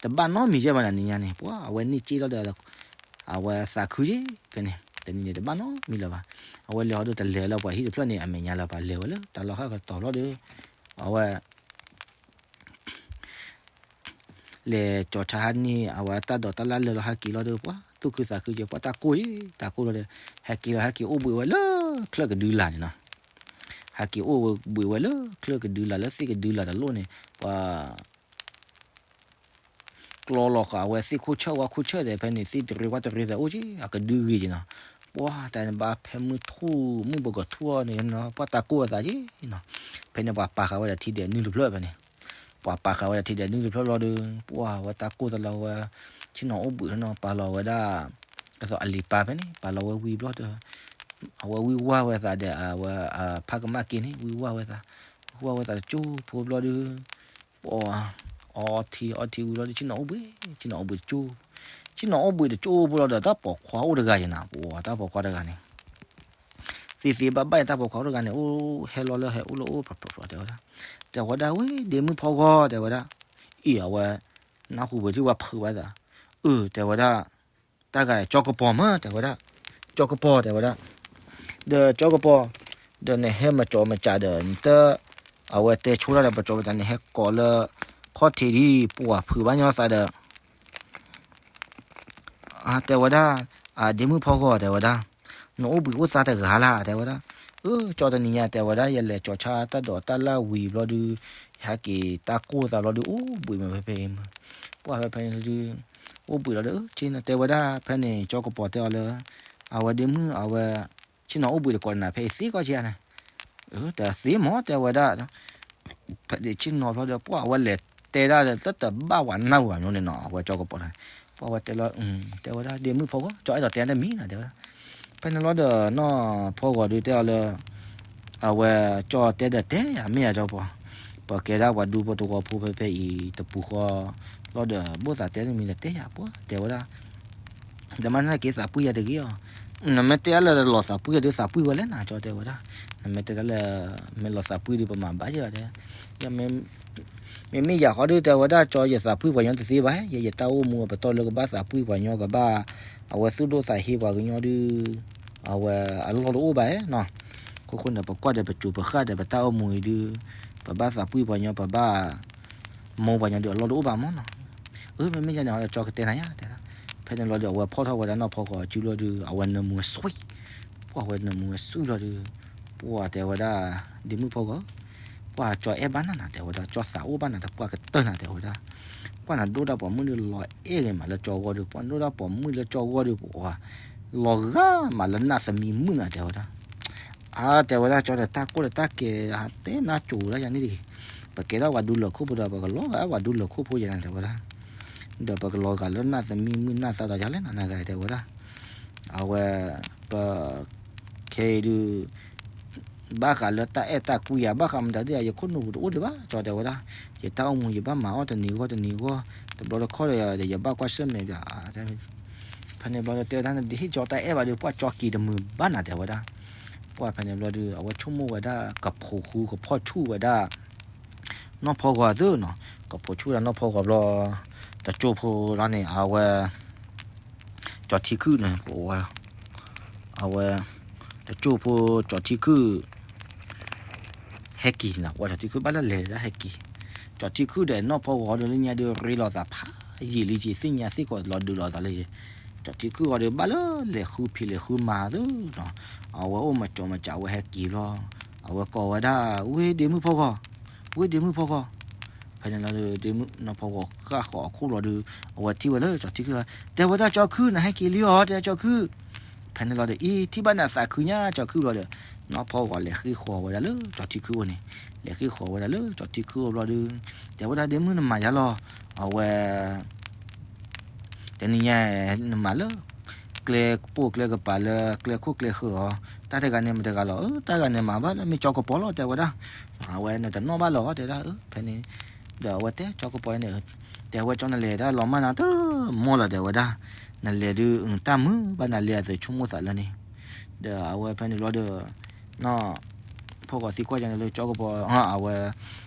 တဘၣ်နီတမံၤယဲၢ်ဘၣ်နၤနံၤညါန့ၣ် ပှၤ အဝဲန့ၢ်က့ၣ်လီၤဒီး အဝဲသးခုက့ ဖဲန့ၣ် တနံၤန့ၣ်တဘၣ်နီတမံၤလၢၤဘၣ်, အဝဲလဲၤဟီဒီးတလဲၤလၢပှၤဟံၣ်တဖျၢၣ်န့ၣ် အမဲာ်ညါလၢၤ ပှၤလဲၤဝဲလၢတၢ်လီၢ်ဃၣ်ကတီၤလီၤဒီး အဝဲ လဲၤကၠီၤဆါဟးန့ၢ် အဝဲတၢ်ဒိးတၢ်လၣ်လၢာ်လီၤ ဟဲက့ၤလီၤဒီး ပှၤသူၣ်ခုသးခုက့ ပှၤတၢ်ကိၢ်အံၤ တၢ်ကိၢ်လီၤဒီး ဟဲက့ၤလီၤ ဟဲက့ၤအိၣ်ဘှံးဝဲလၢချၢၣ်ကဒုလာ်န့ၣ်နီၤ, ဟဲက့ၤအိၣ်ဘှံးဝဲလၢချၢၣ်ကဒုလာ် လၢသ့ၣ်ကဒုလာ်တလိၣ်န့ၣ် ပှၤ ကျီလီၤဃာ်အဝဲသ့ၣ်ခိၣ်ဆၢၣ်ဝါခိၣ်ဆၢၣ်ဒီး ဖဲန့ၣ်သ့ၣ်တရံးဝါတရံးသးအိၣ်က့ အကဒုဂ့ၤက့နီၤ, ပှၤတၢ်န့ၣ်ဘၣ်ဖဲမုၢ်ထူၣ် မုၢ်ဘၣ်ကထူၣ်အီၤန့ၣ်နီၤ ပှၤတၢ်ကိၢ်အသးက့နီၤ, ဖဲန့ၣ်ပှၤပာ်ဃာ်ဝဲဒၣ်ထံဒဲးနုၢ်တဖျၢၣ်ဖဲန့ၣ်, ပှၤပာ်ဃာ်ဝဲဒၣ်ထံဒဲးနုၢ်တဖျၢၣ်လီၤဒီး ပှၤဝဲတၢ်ကိၢ်သးလီၤဝဲ ဆ့ၣ်နီၤအိၣ်ဘှံးနီၤ ပာ်လီၤဝဲဒၣ် ကသိးအလံၤပၢ်ဖဲန့ၣ် ပာ်လီၤဝဲဝံၤဘျီဒီး အဝဲဝံၢ်ဝၢ်ဝဲသးဒီး အဝဲဖးကမၣ်က့န့ၣ် ဝံၢ်ဝၢ်ဝဲသး, ဝံၢ်ဝၢ်ဝဲသးတကၠိဖိဘျီဒီး ပှၤအီထံအီထံဝံၤဘျီဒီး ဆ့ၣ်နီၤအိၣ်ဘှံး, ဆ့ၣ်နီၤအိၣ်ဘှံးတကၠိ, ဆ့ၣ်နီၤအိၣ်ဘှံးတကၠိဖိလီၤဒီး တၢ်ပိာ်ခွါအိၣ်တဂၤယဲနၤ ပှၤတၢ်ပိာ်ခွါတဂၤန့ၣ် သ့သ့ဘၣ်ဘၣ် တၢ်ပိာ်ခွါအိၣ်တဂၤန့ၣ် အိၣ်ဟဲလီၤလၢဟဲအိၣ်လၢအိၣ်ဖျိးဖျိးတဲဝဲဒၣ်, တဲဝဲဒၣ် ဝဲ ဒ့မုၣ်ဖီဂီၤ တဲဝဲဒၣ်, အံၤအဝဲ နၢ်ဟူဝဲထံၣ်ဝဲဖုးဘၣ်သး, အၢ တဲဝဲဒၣ်, တၢ်ဂၤကၠီကပီၤမး တဲဝဲဒၣ်, ကၠီကပီၤ တဲဝဲဒၣ်, ဒီးကၠီကပီၤ, ဒီးနဟဲမၤကၠီမၤကးဒီး နတ အဝဲတဲဆိတၢ်ဒီး ပကၠီပတၢ်န့ၣ် ဟဲကိးလၢ ခီၣ်ထံးဒ် ပှၤဖုးဘၣ်ညီသးဒီး တဲဝဲဒၣ်, ဒ့မုၣ်ဖီဂီၤ တဲဝဲဒၣ်, နအိၣ်ဘှံးအိၣ်သါတဂၤလၢ် တဲဝဲဒၣ်, အၢ ကၠီတနံၤညါ တဲဝဲဒၣ် ယလဲၤကၠီၤဆါတၢ်ဒိးတၢ်လၣ်ဝံၤဘျီဒုး ယဟဲက့ၤတၢ်ကိၢ်သးဘျီဒုး အိၣ်ဘှံးမးဖဲဖဲအံၤမး, ပှၤဖဲဖဲန့ၣ်ဒုး အိၣ်ဘှံးလီၤဒီး က့နတဲဝဲဒၣ် ဖဲန့ၣ် ကၠီကပီၤတဲအီၤလၢ အဝဲဒ့မုၣ် အဝဲ ဆ့ၣ်နီၤအိၣ်ဘှံးတကိးနၤဖဲအံၤသ့ကီးက့န့ၣ်, တသ့မး တဲဝဲဒၣ် ဖဲန့ၣ်ဆ့ၣ်နီၤဖျီဒီး ပှၤအဝဲလဲၤတဲဒၣ်လၢတဘၣ်ဝဲနၢ်ဝဲမးန့ၣ်နီၤ အဝဲကၠီကပီၤန့ၣ်, ပှၤဝဲတဲလီၤ, တဲဝဲဒၣ် ဒ့မုၣ်ဖီဂီၤ ကၠီအဲၣ်ဒိးတဲတမံၤနၤ တဲဝဲဒၣ်, ဖဲန့ၣ်လီၤဒီးနီၢ်ဖီဂီၤဒုးတဲအီၤလၢ အဝဲကၠီတဲဒီးတဲယၤမ့ၢ်ယၤကၠီပီၤ, ပကဲဒၣ်ပှၤဒူဖိတဝီဖိဖဲဖဲအံၤတပူၤဃီ, လီၤဒီးဘၣ်သးတဲတမံၤဒီးတဲယၤပှၤ တဲဝဲဒၣ် တမ့ၢ်နက့ၤသးပှံၢ်ယၤတဂ့ၤအီၤ, နမ့ၢ်တဲအါလၢလီၤသးပှံၢ်ယၤဒုး သးပှံၢ်ဝဲလဲၣ်နၤ ကၠီတဲဝဲဒၣ်, နမ့ၢ်တဲတၢ်လၢ မ့ၢ်လီၤသးပှံၢ်ဒုး ပမၤဘၣ်ယဲၢ်ဘၣ်တဲ, မ့မ့ၢ်ယၤဃီဒုး တဲဝဲဒၣ် ကၠီ ယသးပှံၢ်ပှၤညီတသ့ဘၣ်, ယဲယတၢ်အိၣ်မူအပတီၢ်လၢ ကဘၣ်သးပှံၢ်ပှၤညီ ကဘၣ် အဝဲသူၣ်ဒိၣ်သးဟ့ပှၤကညီဒုး အဝဲအလီၢ်တအိၣ်ဘၣ်နီၤ, အဃိဃိန့ၣ် ပကွၢ်ဒီးပစူၤပဃၣ်ဒီးပတၢ်အိၣ်မူအံၤဒုး ပဘၣ်သးပှံၢ်ပှၤညီ ပဘၣ် မိၢ်ပှၤညီဒုး အလီၢ်တအိၣ်ဘၣ်မးနီၤ, အၢ မ့မ့ၢ်ယၤန့ၣ် ကၠီကတဲနၤယၤတဲဒၣ်, ဖဲန့ၣ်လီၤဒီး အဝဲဖီၣ်ထီၣ်ဝဲဒၣ်နီၢ်ဖီဂီၤစုလီၤဒုး အဝဲနၢမူဝဲဆှံ, ပှၤဝဲနၢမူဝဲဆှံလီၤဒုး ပှၤတဲဝဲဒၣ် ဒ့မုၣ်ဖီဂီၤ, ပှၤကၠီအဲၣ်ဘၣ်နၤနၤ တဲဝဲဒၣ် ကၠီသးအိၣ်ဘၣ်နၤ တပှၢ်ကတၢၢ်နၤ တဲဝဲဒၣ်, ပှၤနၤဒိၣ်တၢ်ပိာ်မုၣ်ဒုး လီၤအဲၣ်ဂ့ၤမးလၢကၠီဂီၢ်ဒုး ပှၤဒိၣ်တၢ်ပိာ်မုၣ်လၢကၠီဂီၢ်ဒုး ပှၤ လီၤဂာ်မးလၢနၢ်သမံမုၣ်နၤ တဲဝဲဒၣ်, အါ တဲဝဲဒၣ် ကၠီဒီးတၢ်ကိၢ်ဒီးတၢ်ကဲ တဲနၢ်ကၠိဝဲဒၣ်ယၤန့ၣ်တဂ့ၤ, ပကဲထီၣ်ပှၤဒူလၢာ်ခိၣ်ဖိဒီး ပကလီၤဂာ်ပှၤဒူလၢာ်ခိၣ်ဖိယၤနၤ တဲဝဲဒၣ်, ဒီးပကလီၤဂာ်လၢနၢ်သမံမုၣ်နၢ်သးဒီးယၤလဲၣ်နၤ နဂၤ တဲဝဲဒၣ်, အဝဲ ပ ခဲအံၤဒုး ဘၣ်ဃးလၢတၢ်အဲၣ်တၢ်ကွံယၤ ဘၣ်ဃးမတၤဒ်ယၤ ယခိၣ်နူာ်ပူၤတအိၣ်ဒံးဘၣ် ကၠီတဲဝဲဒၣ်, ယတၢ်အိၣ်မူယဘၣ်မၤအီၣ်တနံၤဂီၢ်တနံၤဂီၢ် တဘျီတခီၣ်ဒီး ယဘၣ်ကွၢ်ဆၢၣ်မဲာ်ဘၣ်, ဖဲန့ၣ်ဘျီဒီးတဲဝဲဒၣ် နဒ်ဟ့ၣ်ကၠီတၢ်အဲၣ်ဘၣ်ဒုး ပှၤကၠီက့ၤတမုာ်ဘၣ်နၤ တဲဝဲဒၣ်, ပှၤဖဲန့ၣ်ဘျီဒုး အဝဲဆိကမိၣ်ဝဲဒၣ် ကဖိးဃူကဖီၣ်ဆူၣ်ဝဲဒၣ် နီၢ်ဖီဂီၤသုနီၤ, ကဖိးဆူၣ်ဝဲဒၣ်နီၢ်ဖီဂီၤဘျီ တကၠိဖိလီၤန့ၣ် အဝဲ ကၠီထံခုၣ်န့ၣ် အဝဲ တကၠိဖိကၠီထံခုၣ် ဟဲက့ၤနၤ ပှၤကၠီထံခုၣ်ဘၣ်လၢလဲၤဒၣ်ဟဲက့ၤ, ကၠီထံခုၣ်ဒီးနီၢ်ဖီဂီၤဒီးလၢညါဒုး ရ့လိာ်သးဖးယံာ်လံက့ၤ သ့ၣ်ညါသ့ၣ်ကီးလီၤဒုးလီၤသးလၢ ကၠီထံခုၣ်ဂီၤဒီးဘၣ်လၢလဲၤဃုဖံးလဲၤဃုမၤသုနီၤ, အဝဲအိၣ်မၤကၠီမၤကး အဝဲဟဲက့ၤလီၤ, အဝဲကိးဝဲဒၣ် ဝ့ၢ်ဒ့မုၣ်ဖီဂီၤ, ဝ့ၢ်ဒ့မုၣ်ဖီဂီၤ, ဖဲန့ၣ်လီၤဒီး ဒ့မုၣ်နီၢ်ဖီဂီၤဃၣ်ဃီၤအခိၣ်လီၤဒီး အဝဲထံၣ်ဝဲလၢကၠီၤထံခုၣ်, တဲဝဲဒၣ်ကၠီၤခုၣ် နဟဲက့ၤလံအီၤ တဲကၠီၤခုၣ်. ဖဲန့ၣ်လီၤဒီး အံၤ ထံၣ်ဘၣ်နသးခုညါကၠီၤခုၣ်ဘျီဒီး နီၢ်ဖီဂီၤလဲၤဃ့ဃီၤဝဲဒၣ်လၢကၠီၤထံခုၣ်အအိၣ်န့ၣ်, လဲၤဃ့ဃီၤဝဲဒၣ်လၢကၠီၤထံခုၣ်အအိၣ်ဘျီဒီး တဲဝဲဒၣ်ဒ့မုၣ်နမၤယါလီၤ, အဝဲ တနံၤညါနမၤလၢ ကျဲပိၢ်ကျဲကပၤလၢကျဲခိၣ်ကျဲဃၢၤအီၤ, တၢ်တဂၤန့ၣ်မတဂၤလီၤ, အၢ တၢ်ဂၤန့ၣ်မၤဘၣ်လၢမ့ၢ်ကၠီကပီၤလီၤ တဲဝဲဒၣ်, အဝဲနတနီၣ်ဘၣ်လီၤ တဲဝဲဒၣ်, အၢ ဖဲန့ၣ် ဒီးအဝဲတဲကၠီကပီၤန့ၣ်, တဲဝဲကၠီနလဲၤတၢ်လီၤမၢ်နၤတမီၢ်လီၤ တဲဝဲဒၣ်, နလဲၤဒုးတၢ်မုာ်ဘၣ်နလဲၤအသုးဆိကမိၣ်သးလၢန့ၣ်, ဒီးအဝဲဖဲန့ၣ်ဘျီဒီး နီၢ်ဖီဂီၤသံကွၢ်ယၤန့ၣ်လၢကၠီကပီၤ, အဝဲ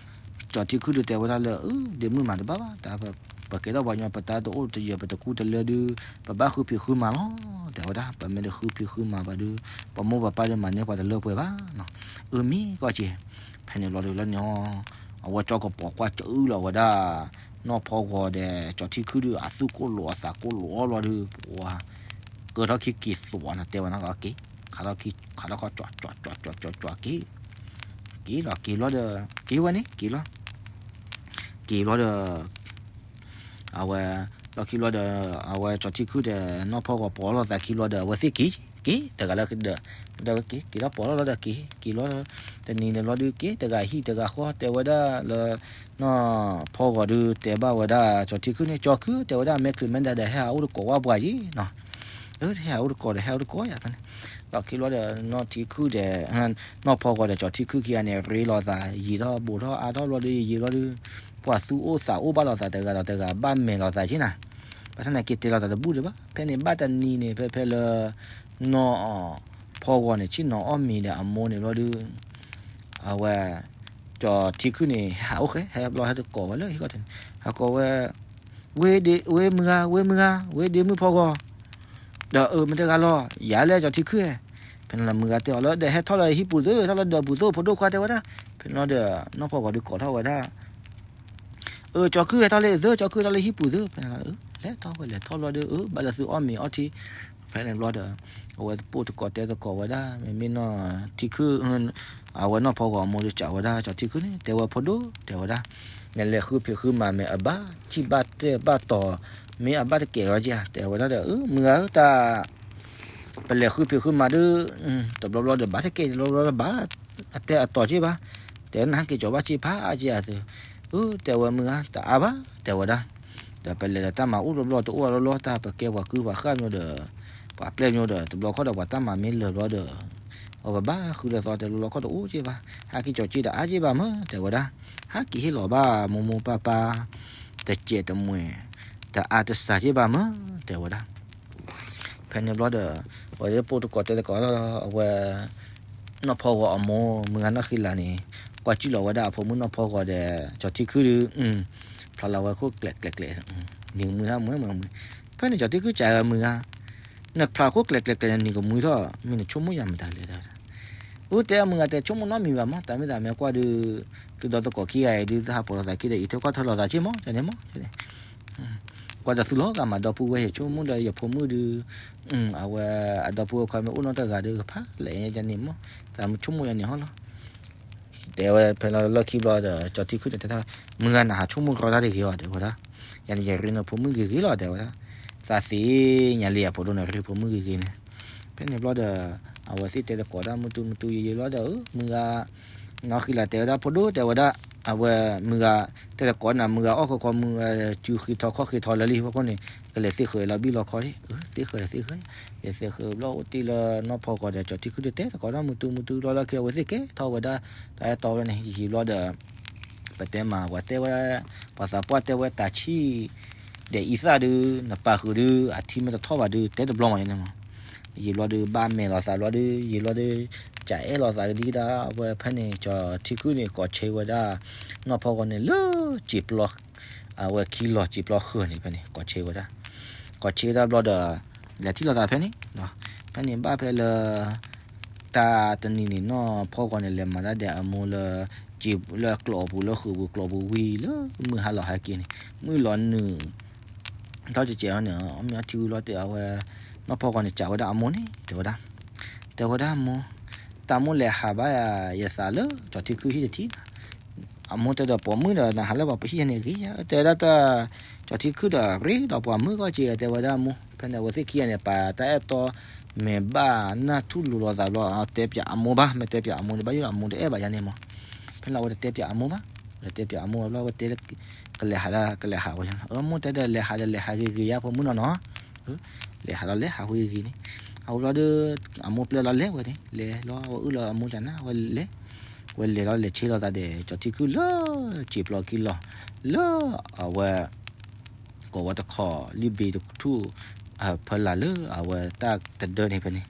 ကၠီၤထံခုၣ်ဒုးတဲဝဲဒၣ်လၢ အၢ ဒ့မုၣ်မၤတဘၣ်ဘၣ်, တၢ် ပကဲထီၣ်ပှၤကညီ ပတၢ်တအိၣ်တယၢၤ ပတကူတလၢဒုး ပဘၣ်ဃုဖံးဃုမၤလီၤ တဲဝဲဒၣ်, ပမ့ၢ်တဃုဖံးဃုမၤဘၣ်ဒုး ပမိၢ်ပပၢ်ဒုးမၤန့ၢ်ပှၤတလၢပှဲၤဘၣ်နီၤ, အၢ မ့ၢ်ကီၢ်က့ၤ, ဖဲန့ၣ်ဘျီဒုးလၢန့ၣ် အဝဲကၠီကပီၤကွၢ်ကအုလီၤဝဲဒၣ် နီၢ်ဖီဂီၤဒီးကၠီၤထံခုၣ်ဒုး အသူၣ်ကိၢ်လိာ်အသးကိၢ်လိာ်အီၣ်ဘျီဒုး ပှၤ ကၢထီၣ်ခံက့ၤသွးနီၤ တဲဝဲနီၤ က့ၤ ခးထီၣ်ခံ ခးထီၣ်ခီ ကၠီၤကၠီၤကၠီၤကၠီၤကၠီၤက့ၤ, က့ၤလီၤ က့ၤဘျီဒီး က့ၤဝဲန့ၣ် က့ၤလီၤ, က့ၤဘျီဒီး အဝဲ လီၢ်ခံဘျီဒီး အဝဲကၠီၤထံခုၣ်ဒီး နီၢ်ဖီဂီၤပိာ်လီၤသးခံဘျီဒီး အဝဲသ့ၣ်က့ၤ က့ၤ တဂၤလၢဒီး ဒီးက့ၤ က့ၤထီၣ်ပိာ်လီၤလီၤဒီးက့ၤ က့ၤလီၤ, တနံၤန့ၣ်ဘျီဒုးက့ၤ တဂၤဟံၣ်တဂၤဃီ တဲဝဲဒၣ်လၢ နီၢ်ဖီဂီၤဒုးတဲဘၣ်ဝဲဒၣ်ကၠီၤထံခုၣ်န့ၣ် ကၠီၤခုၣ် တဲဝဲဒၣ် မဲာ်ချံမဲာ်ဒါဒီး ဟဲဟးအိၣ်တကိးဝဲပှၤယံၤနီၤ, ဟဲဟးအိၣ်တကိးဒီး ဟဲအိၣ်တကိးယၤဖဲန့ၣ်, လီၢ်ခံဘျီဒီးနီၢ်ထံခုၣ်ဒီး နီၢ်ဖီဂီၤဒီးကၠီၤထံခုၣ်ခံဂၤန့ၣ် ရ့လိာ်သး ယံာ်ထီၣ်ဘူးထီၣ်အါထီၣ်ဘျီဒီး ယံာ်ဘျီဒီး ပှၤသူၣ်အိၣ်သးအိၣ်ဘၣ်လိာ်သးတဂၤဒီးတဂၤ ဘၣ်မဲာ်လိာ်သးက့ၤနၤ, ဘၣ်ဆၣ်သနာ်က့တဲလိာ်သးတဘူၣ်ဒံးဘၣ် ဖဲန့ၣ်ဘၣ်တနံၤန့ၣ် ဖဲဖဲလၢ နီၢ်ဖီဂီၤန့ၣ် ဆ့ၣ်နီၤအီၣ်မ့ၤဒီးအမိၢ်န့ၣ်ဘျီဒုး အဝဲ ကၠီၤထံခုၣ်န့ၣ် ဟဲဟးအိၣ်ဃဲ ဟဲဘျီဟဲတကိးဝဲလၢဟံၣ်ခီၣ်ထံးန့ၣ် ဟဲကိးဝဲ ဝ့ၢ်ဒ့ ဝ့ၢ်မုၢ်ဂၤ ဝ့ၢ်မုၢ်ဂၤ ဝ့ၢ်ဒ့မုၢ်ဖီဂီၤ, ဒီးအၢ မ့ၢ်တဂၤလီၤ ယၤလၢကၠီၤထံခုၣ်ဧါ, ဖဲန့ၣ်လီၤမုၢ်ဂၤတဲအီၤလၢ ဒီးဟဲထီၣ်လၢဟံၣ်ပူၤသု ဟဲထီၣ်လၢဒၢးပူၤသု ဖိဒိၣ်ခွါတဲဝဲဒၣ်, ဖဲန့ၣ်လီၤဒီး နီၢ်ဖီဂီၤဒုးကိးထီၣ်ဝဲဒၣ် အၢ ကၠီၤခုၣ်ဟဲထီၣ်လၢသု ကၠီၤခုၣ်ဟဲထီၣ်လၢဟံၣ်ပူၤသု ဖဲန့ၣ်လီၤ လဲၤထီၣ်ဝဲလဲၤထီၣ်ဘျီဒီး အၢ ဘၣ်လၢသုအီၣ်မ့ၤအီထံ ဖဲန့ၣ်ဘျီဒီး အဝဲပိာ်တကိးတဲသကိးဝဲဒၣ် မ့မ့ၢ်နီၢ်ထံခုၣ် အဝဲနီၢ်ဖီဂီၤအမိၢ်ဒီးစံးဝဲဒၣ် ကၠီၤထံခုၣ်န့ၣ် တဲဝဲဖိဒိၣ် တဲဝဲဒၣ် နလဲၤဃုဖံးဃုမၤမ့ၢ်အဘၣ် ထံၣ်ဘၣ်တဲဘၣ်တီၤ မ့ၢ်အဘၣ်တကဲးဝဲက့ၤ တဲဝဲဒၣ်ဒီး အၢ မုၢ်ဂၤဧၢ တၢ် ပလဲၤဃုဖံးဃုမၤဒုး တဘျီဘျီဒီး ဘၣ်တကဲးတဘျီဘျီဒီး ဘၣ်အတဲအတီၤက့ၤဘၣ် တဲနဟဲက့ၤကၠီၤဘၣ်က့ၤဖးအါက့ၤအသုး အၢ တဲဝဲမုၢ်ဂၤ တအါဘၣ် တဲဝဲဒၣ် ဒီးပလဲၤဒီးတၢ်မၤအိၣ်တဘျီတအိၣ်အလီၢ်လီၢ် တၢ်ပကဲပှၤကုပှၤဃၢ်မ့ၢ်ဒီး ပှၤပျဲၢ်မ့ၢ်ဒီး တဘျီခီၣ်ဒီးပှၤတၢ်မၤမ့ၢ်လၢာ်ဘျီဒီး အဝဲဘၣ်ဃုဒီးသီတဲလီၤလီၤခီၣ်တအိၣ်က့ၤဘၣ် ဟဲက့ၤကၠီၤက့ၤတအါက့ၤဘၣ်မ့ၢ် တဲဝဲဒၣ် ဟဲက့ၤဟ့ၣ်လီၤဘၣ်မိၢ်မိၢ်ပၢ်ပၢ် တစဲးတမှဲၤ တအါတစှၤက့ၤဘၣ်မ့ၢ် တဲဝဲဒၣ် ဖဲန့ၣ်ဘျီဒီး အဝဲပိာ်တကိးတဲသကိးလီၤ အဝဲ နီၢ်ဖီဂီၤအမိၢ် မုၢ်ဂၤနီၢ်ဃံလၤန့ၣ် ကွၢ်စံၣ်လီၤဝဲဒၣ်အဖိမုၣ်နီၢ်ဖီဂီၤဒီး ကၠီၤထံခုၣ်ဒုး ဖျါလီၤဝဲခိၣ်ကျဲးကျဲးကျဲး နံၤကမှံထီၣ်မှဲမှဲမှဲ ဖဲန့ၣ်ကၠီၤထံခုၣ်စံးဝဲမုၢ်ဂၤ နဖျါခိၣ်ကျဲးကျဲးကျဲး နံၤကမှံထီၣ် မ့ၢ်နဆိကမိၣ်ယၤမတၤလဲၣ် တဲဝဲဒၣ် အူတဲအမုၢ်ဂၤတဲဆိကမိၣ်နီတမံၤဘၣ်မး တၢ်မ့ၢ်သးမ့ၢ်ကွၢ်ဒုး သုဒီသကိးခံဂၤအံၤဒုး သဟးပိာ်လိာ်သးခံဒီး အံးထွဲကွၢ်ထွဲလိာ်သးက့ၤမး ကန့ၣ်မး ကွၢ်ဒီးသုလီၤဂာ်မး ဒီပုၢ်ဝဲၢ်ယဆိကမိၣ်ဒီး ယဖိမုၣ်ဒုး အဝဲအဒီပုၢ်ဝဲၢ်ခွါမ့ၢ်အိၣ်နီတဂၤဒီး ကဖးလဲၣ်ညါကန့ၣ်မး သးမုၢ်ဆိကမိၣ်ယၤန့ၣ်ဟီလီၤ တဲဝဲဖဲလီၤလီၢ်ခံဘျီဒီး ကၠီၤထံခုၣ်န့ၣ်တဲထီၣ် မုၢ်ဂၤနဟးဆိကမိၣ်ရီတၢ်တဂ့ၤအီၤ တဲဝဲဒၣ် ယၤန့ၣ်ယရ့နဖိမုၣ်ဂ့ၤဂ့ၤလီၤ တဲဝဲဒၣ် သးသ့ၣ်ညါလံယဖိဒိၣ်န့ၣ် ရ့ဖိမုၣ်ဂ့ၤဂ့ၤန့ၣ် ဖဲန့ၣ်ဘျီဒီး အဝဲသ့ၣ်တဲသကိးတၢ်မုၢ်တူမုၢ်တူယံာ်ယံာ်လီၤဒီး မုၢ်ဂၤ နီၢ်ဃံလၤတဲဝဲဒၣ်ဖိဒိၣ် တဲဝဲဒၣ် အဝဲမုၢ်ဂၤ တဲသကိးနၤ မုၢ်ဂၤအီၣ်ခီခီ မုၢ်ဂၤစုဃ့ထီခီၣ်ဃ့ထီလၢလံ ဖီခိၣ်န့ၣ် ကလဲၤသ့ၣ်ဃၢၤလီၤဘံၣ်လီၤခီလံ သ့ၣ်ဃၢၤသ့ၣ်ဃၢၤ ယသ့ၣ်ဃၢၤဘျီအိၣ်တ့ၢ်လၢနီၢ်ဖီဂီၤဒီး ကၠီၤထံခုၣ်ဒုးတဲသကိးတၢ်မုၢ်တူမုၢ်တူလီၤလၢခံ အဝဲသ့ၣ်ကဲထီၣ်ဝဲဒၣ် တၢ်အဲၣ်တီဝဲန့ၣ် ယံာ်ယံာ်ဘျီဒီး ပတဲမး ပှၤတဲဝဲ ပှၤသးပှၢ်တဲဝဲတၢ်ဆံၣ် ဒီးအံသၣ်ဒုး နပာ်ဃုာ်ဒုး အထံမ့ၢ်တထီၣ်ဘၣ်ဒုး တဲတဘျီမးန့ၣ်မး ယံာ်ဘျီဒုး ဘၣ်မဲာ်လိာ်သးဘျီဒုး ယံာ်ဘျီဒုး ကးအဲၣ်လိာ်သးကဒံကဒါ အဝဲဖဲန့ၣ် ကၠီၤထံခုၣ်န့ၣ် ကိးဆ့ဝဲဒၣ် နီၢ်ဖီဂီၤန့ၣ် လၢစံာ်ပျီ အဝဲခံလီၤစံာ်ပျီဃၢၤန့ၣ် ဖဲန့ၣ် ကိးဆ့ဝဲဒၣ် ကိးဆ့ဝဲဒၣ်ဘျီဒီး လဲၤထံၣ်လိာ်သးဖဲန့ၣ် ဖဲန့ၣ်ဘၣ်ဖဲလၢ တၢ်တနံၤန့ၣ် နီၢ်ဖီဂီၤန့ၣ် လဲၤမၤတၢ်ဒီးအမိၢ်လၢ စံာ်လၢကျိးပူၤလၢဃုာ်ပူၤ ကျိးပူၤဝံၤလၢမုၢ်ဟါလီၤဟဲက့ၤန့ၣ် မုၢ်လီၤနုာ် ထီၣ်ကကဲးအီၤန့ၣ် အမ့ၢ်အထံဝံၤလီၤတဲာ်အဝဲ နီၢ်ဖီဂီၤန့ၣ် ကးဝဲဒၣ်အမိၢ်န့ၣ် တဲဝဲဒၣ် တဲဝဲဒၣ်မိၢ် တၢ်မိၢ်လဲၤဟးဘၣ်ယသးလၢ ကၠီၤထံခုၣ်ဟံၣ်တထံၣ်နၤ အမိၢ်တဲဒီး ပိာ်မုၣ်ဒီး နဟးလၢပှၤပဟံၣ်ယၤန့ၣ်ဂ့ၤယၤ တဲဝဲဒၣ်တၢ် ကၠီၤထံခုၣ်ဒီး ရ့ဒီးပှၤမုၣ်ဂီၢ်က့ၤ တဲဝဲဒၣ်အမိၢ်. ဖဲန့ၣ် အဝဲသ့ၣ်ခံဂၤန့ၣ် ပာ်တၢ်အဲၣ်တီ မ့ၢ်ဘၣ်နၢ်ထူၣ်လိၤလိာ်သးဘျီ တဲပၠးအမိၢ်ဘၣ်, မ့ၢ်တဲပၠးအမိၢ်န့ၣ် ဘၣ်ယိၣ်ဒီးအမိၢ်တအဲၣ်ဘၣ်ယၤန့ၣ်မး. ဖဲန့ၣ် အဝဲတတဲပၠးအမိၢ်ဘၣ်, တတဲပၠးအမိၢ်ဘျီ အဝဲတဲ ကလဲၤဟးဒၣ် ကလဲၤဟးဝဲန့ၣ် အမိၢ်တဲဒီး လဲၤဟးဒီး လဲၤဟးဂ့ၤဂ့ၤယါ ဖိမုၣ်နီၢ်နီၢ် လဲၤဟးလီၤ လဲၤဟးဝဲဂ့ၤဂ့ၤန့ၣ် အဝဲဘျီဒီး အမိၢ်ပျဲလီၤလဲၤဝဲန့ၣ် လဲၤလီၤ အဝဲအုၣ်လီၤအမိၢ်တၢ်နါ ဝဲလဲၤ ဝဲလဲၤလီၤ လဲၤဆ့လီၤသးဒီး ကၠီၤထံခုၣ်လၢ စံာ်ပျီခံလီၤ လၢ အဝဲ ကိးဝဲတခီ လံၣ်ဘ့တထူၣ် ဖၢလာ်လၢအဝဲတၢ်တဒၢန့ၣ်ဖဲန့ၣ်.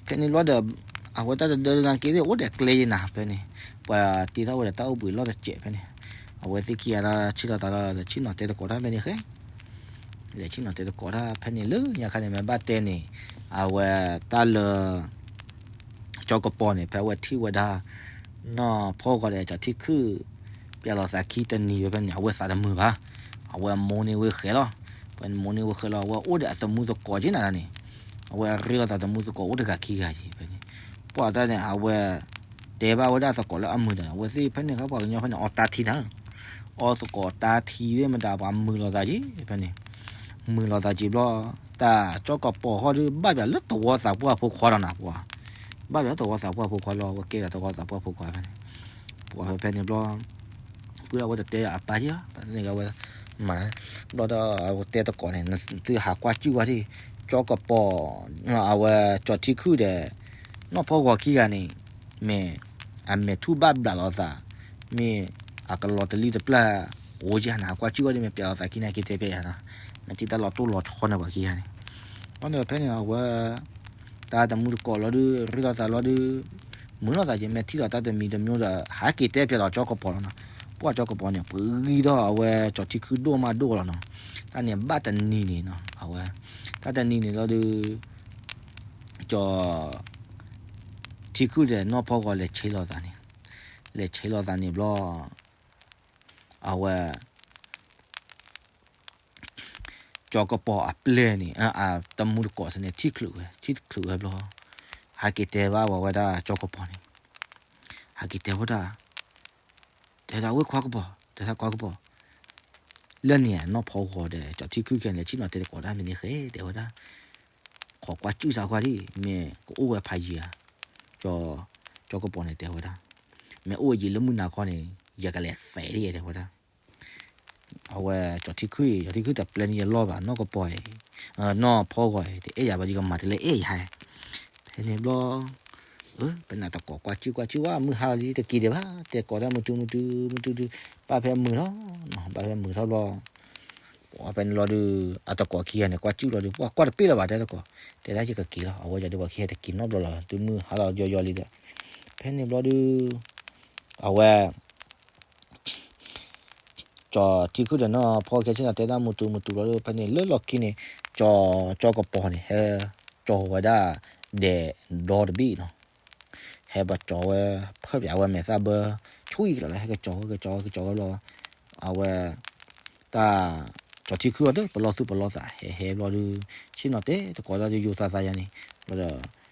ဖဲန့ၣ်ဘျီဒီး အဝဲတၢ်တဒၢနာ်က့သ့ၣ် အိၣ်ဒီးကျဲယနၤဖဲန့ၣ် ပှၤတ့ထီၣ်ဝဲဒီးတၢ်အိၣ်ဘှံးလီၢ်တစဲးဖဲန့ၣ်. အဝဲသ့ၣ်ခံဂၤဒီးဆ့လီၤသးဒီး ဆ့ၣ်နီၤတဲသကိးတၢ်ဖဲန့ၣ်ဃဲ လဲၤဆ့ၣ်နီၤတဲသကိးတၢ်ဖဲန့ၣ်လၢညါခါန့ၣ် မ့ၢ်ဘၣ်တဲန့ၣ် အဝဲတၢ်လၢ ကၠီကပီၤန့ၣ် ဖဲအဝဲထံၣ်ဝဲဒၣ် နီၢ်ဖီဂီၤဒီး ကၠီၤထံခုၣ် ပျဲလီၤသးခံတနံၤဝဲဖဲန့ၣ် အဝဲသးတမုာ်ဘၣ်. အဝဲမိၢ်န့ၢ်ဝဲဃဲလီၤ. ပှၤမိၢ်န့ၢ်ဝဲဃဲလီၤ အဝဲအိၣ်ဒီးအသမူသကိးက့နၤန့ၣ် အဝဲရ့လိာ်သးသမူသကိးအိၣ်တဂၤခံဂၤက့ဖဲန့ၣ်. ပှၤတၢ်န့ၣ် အဝဲ တဲဘၣ်ဝဲဒၣ်သကိးလၢအမုာ်ဒီး အဝဲသ့ၣ်ဖဲန့ၣ် ခါပှၤကညီဖဲန့ၣ် အီတၢ်ထံနၤ အီသကိးတၢ်ထံသ့ၣ်မတၤ ပှၤမုာ်လိာ်သးက့ဖဲန့ၣ်. မုာ်လိာ်သးက့ဘျီ တၢ်ကၠီကပီၤဃီဒီး ဘၣ်ပၠးလၢသဝီသးပှၢ်ဖိခွါလီၤနၤ ပှၤ ဘၣ်ပၠးလၢသဝီသးပှၢ်ဖိခွါလီၤ အဝဲကဲဒီးသဝီသးပှၢ်ဖိခွါဖဲန့ၣ်. ပှၤဖဲန့ၣ်ဘျီ ပုၢ်အဝဲတတဲအပၢ်ယဲၢ် ပန့ၢ်ကဝဲ မၤ ဘျီဒီးအဝဲတဲသကိးန့ၣ် နသုဟးကွၢ်စူၣ်ဝဲဒၣ် ကၠီကပီၤ အဝဲကၠီၤထံခုၣ်ဒီး နီၢ်ဖီဂီၤခံဂၤန့ၣ် မ့ၢ် အမဲာ်ထူၣ်ဘၣ်ဘျးလိာ်သး မ့ၢ်အကလီၤတလံၣ်တပျၢ် အိၣ်ယဲၢ်နၤ ဟးကွၢ်စူၣ်ဝဲဒၣ် မ့ၢ်ပျးလိာ်သးခံန့ၣ် က့ၤတဲပျဲယၤနၤ နထံၣ်တၢ်လီၤတိၢ်လီၤဆီန့ၣ် ပှၤခံဂၤန့ၣ်. ဘျီဒီးဖဲန့ၣ် အဝဲ တၢ်တမူတကိးလီၤဒုး ရ့လိာ်သးလီၤဒုး မုာ်လိာ်သးက့ မ့ၢ်ထံၣ်လိာ်တၢ်တမံၤတမံၤဒီး ဟးက့ၤတဲပျဲလီၤကၠီကပီၤလီၤနီၤ. ပှၤကၠီကပီၤန့ၣ် ပှ့ၤဒီးအဝဲကၠီၤထံခုၣ်ဒိၣ်မးဒိၣ်လီၤနီၤ. တၢ်န့ၣ်ဘၣ်တနံၤန့ၣ်နီၤ အဝဲ တၢ်တနံၤန့ၣ်လီၤဒုး ကၠီၤ ထံခုၣ်ဒီးနီၢ်ဖီဂီၤလဲၤဆ့လိာ်သးန့ၣ် လဲၤဆ့လိာ်သးန့ၣ်ဘျီ အဝဲ ကၠီၤကပီၤအပျဲၢ်န့ၣ် အတမူတကိးစ့ၢ်န့ၣ် ထံၣ်ချုးဝဲ ထံၣ်ချုးဝဲဘျီ ဟးက့ၤတဲဘၣ်ဝဲဒၣ်ကၠီၤကပီၤန့ၣ် ဟးက့ၤတဲဝဲဒၣ် တဲဒၣ်ဝဲခွါကပီၤ တဲဒၣ်ခွါကပီၤ လၢန့ၣ် နီၢ်ဖီဂီၤဒီး ကၠီၤထံခုၣ်ခဲန့ၣ် ဆ့ၣ်နီၤတဲသကိးတၢ်မ့ၢ်န့ၢ်ဃဲ တဲဝဲဒၣ် ခိးကွၢ်စူၣ်စးကွၢ်ဒံး မ့ၢ်ကအိၣ်ဝဲဖးယံၤဧါ ကၠီၤကပီၤန့ၣ်တဲဝဲဒၣ် မ့ၢ်အိၣ်ဝဲယံၤလၢမုၢ်နၤခီန့ၣ် ယကလဲၤသဲးဒ်တဲဝဲဒၣ် အဝဲကၠီၤထံခုၣ်အံၤ ကၠီၤထံခုၣ်တပျဲန့ၣ်ယလီၢ်ဘၣ် နီၢ်ကပီၤအံၤ နီၢ်ဖီဂီၤအံၤ တအဲၣ်ယၤဘၣ် ယကမၤတလဲအဲၣ်ယၤ ဖဲန့ၣ်ဘျီ ပနၢ်တကိးကွၢ်စူၣ်ကွၢ်စူၣ်ဝဲ မုၢ်ဟါလီၤလံတက့ၤဒံးဘၣ် တဲကိးတၢ်မုၢ်တူမုၢ်တူမုၢ်တူတု ဘၣ်ဖဲမုာ်ထီၣ် ဘၣ်ဖဲမုာ်ထီၣ်ဘျီ ပှၤဖဲန့ၣ်လီၤဒုး အတကိးခံဂၤန့ၣ် ကွၢ်စူၣ်လီၤဒုး ပှၤကွၢ်တပ့ၢ်လၢၤဘၣ် တဲတကိး တဲဒၣ်ယကက့ၤလီၤ အဝဲယၤဒုးပှၤခံဂၤတက့ၤနီတဘျီလီၤ တုၤမုၢ်ဟါလီၤယီၤယီၤလံဒီး ဖဲန့ၣ်ဘျီဒုး အဝဲ ကၠီၤထံခုၣ်ဒီးနီၢ်ဖီဂီၤခဲဆ့ၣ်နီၤတဲတၢ်မုၢ်တူမုၢ်တူလီၤဒုး ဖဲန့ၣ်လၢလီၢ်ခံန့ၣ် ကၠီၤ ကၠီၤကပီၤန့ၣ် ဟဲကၠီၤဝဲဒၣ် ဒဲးဒီတဘ့ၣ်နီၤ ဟဲဘၣ်ကၠီၤဝဲ ဖၢပၠးဝဲမဲာ်သၣ်ဘၢ ဆူၣ်အံၤကလီၤလၢ ဟဲကၠီၤဝဲ ကၠီၤဝဲ ကၠီၤဝဲလီၤ အဝဲ တၢ် ကၠီၤထံခုၣ်အီၤဒီး ပလီၢ်သူၣ်ပလီၢ်သး ဟဲဟဲဘျီဒုး ဆ့ၣ်နီၤတဲတကိးတၢ်ဒုးယိၤသးသးယၤန့ၣ် ဘျီဒီး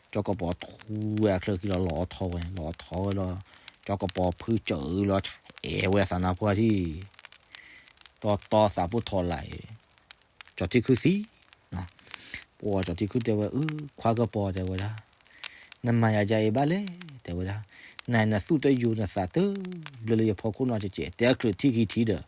ကၠီၤကပီၤထူဝဲအချၢခံလီၤ လီၤအီထီဝဲန့ၣ် လီၤအီထီဝဲလီၤ ကၠီၤကပီၤဖုကၠၢအုလီၤ အဲၣ်ဝဲအသးနါပှၢ်ထံၣ် တီတီသးပိၢ်ထီၣ်လၢ်အံၤ ကၠီၤထံခုၣ်သံ ပှၤကၠီၤထံခုၣ်တဲဝဲ အၢ ခွါကပီၤတဲဝဲဒၣ် နမၤယၤဒ်အံၤဘၣ်လဲၣ် တဲဝဲဒၣ် နနသူၣ်တယိၤနသးတဘျၢလၢယဖီခိၣ်နီတစဲး တဲအချုးထံခံထံဒီး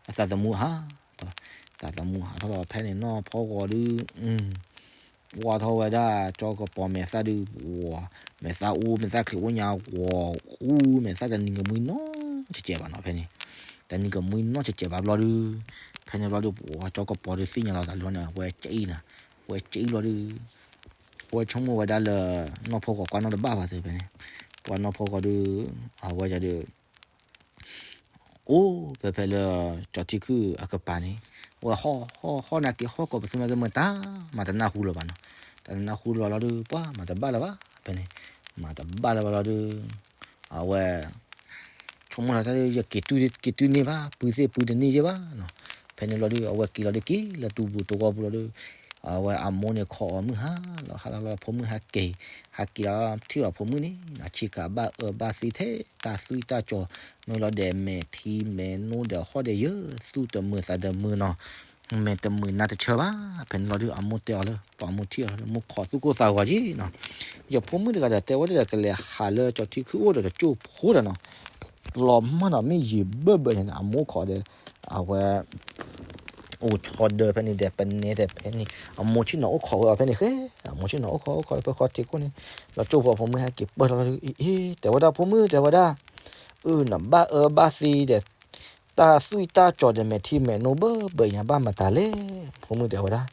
အသးသမူဟးထီၣ် သးသမူဟးထီၣ်လီၤ ဖဲန့ၣ်နီၢ်ဖီဂီၤဒုး ပှၤထီၣ်ဝဲဒၣ် ကၠီၤကပီၤမဲာ်သၣ်ဒုး ဝီၤ မဲာ်သၣ်အူ မဲာ်သၣ်ချံးအိၣ်ညါ ဝီၤအူ မဲာ်သၣ်တနံၤကမှံနီတစဲးဘၣ်နီၤ ဖဲန့ၣ် တနံၤကမှံနီတစဲးဘၣ်ဘျီဒုး ဖဲန့ၣ်ဘျီဒုး ပှၤကၠီၤကပီၤဒုးသ့ၣ်ညါလီၤသးလီၤန့ၣ် အဝဲကအံၤနၤ အဝဲကအံၤဘျီဒုး အဝဲဆိကမိၣ်ဝဲဒၣ်လၢ နီၢ်ဖီဂီၤကွၢ်နီၣ်တဘၣ်ဘၣ်သ့ဖဲန့ၣ် ပှၤနီၢ်ဖီဂီၤဒုး အဝဲဒၣ်ဒုး အိၣ်ဖဲဖဲလၢ ကၠီၤထံခုၣ်အကပၤန့ၣ် အဝဲဟီၣ်ဟီၣ်ဟီၣ်နာ်က့ဟီၣ်ကိးပသူနာ်က့မ့ၢ်တၢ် မၤတနၢ်ဟူလၢၤဘၣ်နီၤ တၢ်တနၢ်ဟူလၢၤဘၣ်လီၤဒုး ပှၤမၤတဘၣ်လၢၤဘၣ် ဖဲန့ၣ် မၤတဘၣ်လၢၤဘၣ်လီၤဒုး အဝဲ ဆိကမိၣ်လီၤတၢ်ဒုး ယက့ၤတုၤန့ၢ်ဘၣ် ပုၢ်သ့ၣ်ပုၢ်တန့ၢ်ယဲၢ်ဘၣ်နီၤ ဖဲန့ၣ်ဘျီဒုး အဝဲက့ၤလီၤဒုးက့ၤလၢသူပူၤသဝီပူၤလီၤဒုး အဝဲအမိၢ်န့ၣ်ခိးအီၤမုၢ်ဟါလီၤ ဟါလီၤလီၤ ဖိမုၣ်ဟဲက့ၤ, ဟဲက့ၤအီၤထံၣ်အီၤဖိမုၣ်န့ၣ် ဆ့ကၤဘၣ်အၢဘၣ်သီထဲတၢ်သွံၣ်တၢ်ကၠီၤ, မ့ၢ်လီၤဒီးမဲာ်ထံမဲာ်နိဒီးဟီၣ်ဒီးယၢၢ် သူၣ်တမုာ်သးတမုာ်နီၤ, မဲာ်တမုာ်နါတဆၢဘၣ်. ဖဲန့ၣ်လီၤဒုး အမိၢ်တဲအီၤလၢ ပှၤမိၢ်ထံၣ်အီၤလၢ မိၢ်ခိးသူၣ်ကိၢ်သးဂီၤက့ၤနီၤ, ယဖိမုၣ်တဂၤဒီး တဲဝဲဒၣ်ဒီး ကလဲၤဟးလၢကၠီၤထံခုၣ်အိၣ်ဒီးကၠိဖိဒီးနီၤ, လီၤမၢ်နီၤ မ့ၢ်ယံာ်ဘၢၣ်ဘၢၣ်န့ၣ် အမိၢ်ခိးဒီး အဝဲ အိၣ်ဆီဒၢဖဲန့ၣ်ဒီး ပနဲတဲဖဲန့ၣ် အမိၢ်ဆ့ၣ်နီၤအိၣ်ခိးဝဲအီၤဖဲန့ၣ်ဃဲ, အမိၢ်ဆ့ၣ်နီၤအိၣ်ခိးအိၣ်ခိးဖဲဃီထံးခိၣ်န့ၣ်, ဒီးကၠိဖိအဖိမုၣ်ဟဲက့ၤပၢၢ်ထီၣ်လီၤဒုး အ့ တဲဝဲဒၣ်ဖိမုၣ် တဲဝဲဒၣ်, အၢ နဘၣ်အၢဘၣ်သီဒီး တၢ်သွံၣ်တၢ်ကၠီၤဒီးမဲာ်ထံမဲာ်နိဘၢၣ်ဘၢၣ်ညါဘၣ်မတၤလဲၣ်, ဖိမုၣ်တဲဝဲဒၣ်.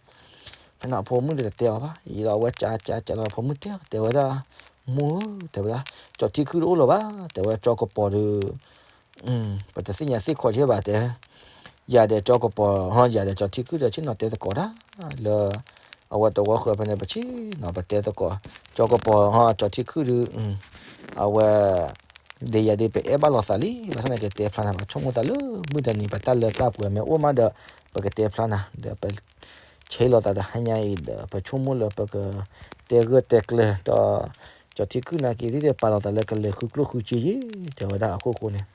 ဖဲန့ၣ်အဖိမုၣ်တတဲအီၤဘၣ်, ယံာ်ဒီးအဝဲကးကးကးလီၤ ဖိမုၣ်တဲအီၤ တဲဝဲဒၣ်, မိၢ်ဧၢ တဲဝဲဒၣ်, ကၠီၤထံခုၣ်တအိၣ်လၢၤဘၣ် တဲဝဲ ကၠီၤကပီၤဒီး ပတသ့ၣ်ညါသ့ၣ်ခီၣ်က့ဘၣ်တဲ, ယၤဒီးကၠီၤကပီၤ ယၤဒီးကၠီၤထံခုၣ်ဒီး ဆ့ၣ်နီၤတဲသကိးတၢ် လၢ အဝဲတဝီဃၢၤဖဲန့ၣ် ပဆ့ၣ်နီၤပတဲသကိး, ကၠီၤကပီၤ ကၠီၤထံခုၣ်ဒီး အဝဲ ဒ်ယၤဒ်ပအဲၣ်ဘၣ်လိာ်သးလံ ဘၣ်ဆၣ်သနာ်က့တဲဖျါနၤ ပဆိကမိၣ်သးလၢမုၢ်တနံၤ ပတၢ်လၢတၢ်ပှဲၤမ့ၢ်အိၣ်မးဒီး ပကတဲဖျါနၤ ဒီးပဆ့လီၤသးတဟါညါအံၤဒီး ပဆိကမိၣ်လၢပကတဲဂၢၢ်တဲကျၢၤဒီး ကၠီၤထံခုၣ်နာ်က့ ဒ်တဲပာ်လီၤသးလၢကလဲၤဃုကျိၣ်ဃုစ့ယ့ၣ် တဲဝဲဒၣ်အခိၣ်ဃိန့ၣ်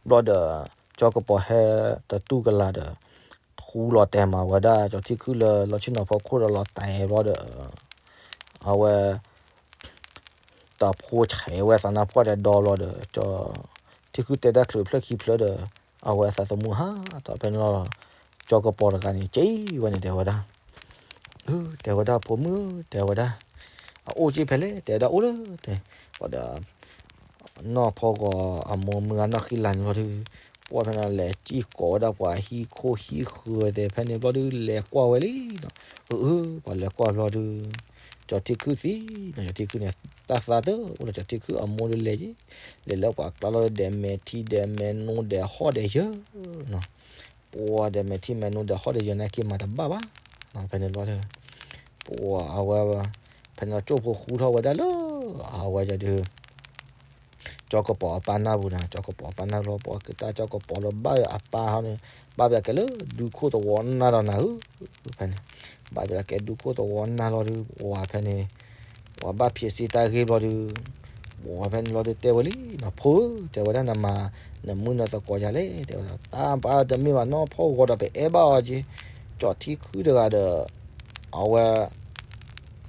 ဘျီဒီး ကၠီၤကပီၤဟဲတတူၢ်ကလာ်ဒီး ထူလီၤတဲာ်မးဝဲဒၣ် ကၠီၤထံခုၣ်လၢလီၢ်ဆ့ၣ်နီၤဖီခိၣ်ဒီးလီၤတဲာ်ဘျီဒီး အဝဲ တၢ်ဖိဆဲးဝဲသးနါပှၢ်ဒီးဒီဘျီဒီး ကၠီၤထံခုၣ်တဲတၢ်ချုးဖျၢၣ်ခံဖျၢၣ်ဒီး အဝဲအသးသမူဟးထီၣ်ဖဲန့ၣ်လီၤ. ကၠီၤကပီၤတဂၤန့ၣ် က့ၤဝဲန့ၣ်တဲဝဲဒၣ် တဲဝဲဒၣ် ဖိမုၣ် တဲဝဲဒၣ် အအိၣ်က့ၤဖဲလဲၣ် တဲဝဲဒၣ်အိၣ်လၢတဲ ဒီး နီၢ်ဖီဂီၤအမိၢ်မုၢ်ဂၤနီၢ်ဃံလၤန့ၣ်ဘျီဒုး ပှၤဖဲန့ၣ်လဲၤစံၣ်ကိးဝဲဒၣ်ပှၤဟံၣ်ခိၣ်ဟံၣ်ဃၢၤသ့ၣ်ဖဲန့ၣ်ဘျီဒုး လဲၤကွၢ်ဝဲလံနီၤ. အၢ အၢ ပှၤလဲၤကွၢ်ဘျီဒုး ကၠီၤထံခုၣ်သံနီၤ ကၠီၤထံခုၣ်န့ၣ် တၢ်သါတအိၣ်လၢကၠီၤထံခုၣ်အမိၢ်ဒုးလဲၤယ့ၣ် လဲၤလၢပှၤကျါလီၤ ဒီးမဲာ်ထံဒီးမဲာ်နိဒီးဟီၣ်ဒီးယၢၢ်နီၤ ပှၤဒီးမဲာ်ထံမဲာ်နိဒီးဟီၣ်ဒီးယၢၢ်နာ်က့မၤတဘၣ်ဘၣ်နီၤ ဖဲန့ၣ်ဘျီဒုး ပှၤအဝဲ ဖဲန့ၣ်ကၠိဖိဃူထီၣ်ဝဲဒၣ်လၢ အဝဲဒုး ကၠီၤကပီၤအပၢ်နၢ်ပူၤနီၤ ကၠီၤကပီၤအပၢ်နၢ်လီၤ ပှၤက့ၤတၢ်ကၠီၤကပီၤလၢဘၣ်ဝဲအပၢ်ဟီန့ၣ် ဘၣ်ဝဲကဲလၢဒူခိၣ်သဝီနၢ်ဒီးနၤဧၢ ဖဲန့ၣ် ဘၣ်ဝဲကဲဒူခိၣ်သဝီနၢ်လီၤဒုး ပှၤဖဲန့ၣ် ပှၤဘၣ်ဖံးစ့တၢ်ဂ့ၢ်ဘျီဒုး ပှၤဖဲန့ၣ်လီၤဒုးတဲဝဲလံနီၤ ဖိဧၢ တဲဝဲဒၣ် နမၤနမူနသကိးယၤလဲၣ် တဲဝဲဒၣ် တၢ်ပၢ်တမ့ၢ်ဘၣ်နီၢ်ဖီဂီၤဒီးပအဲၣ်ဘၣ်အီၤက့ၤ ကၠီၤထံခုၣ်တဂၤဒီး အဝဲ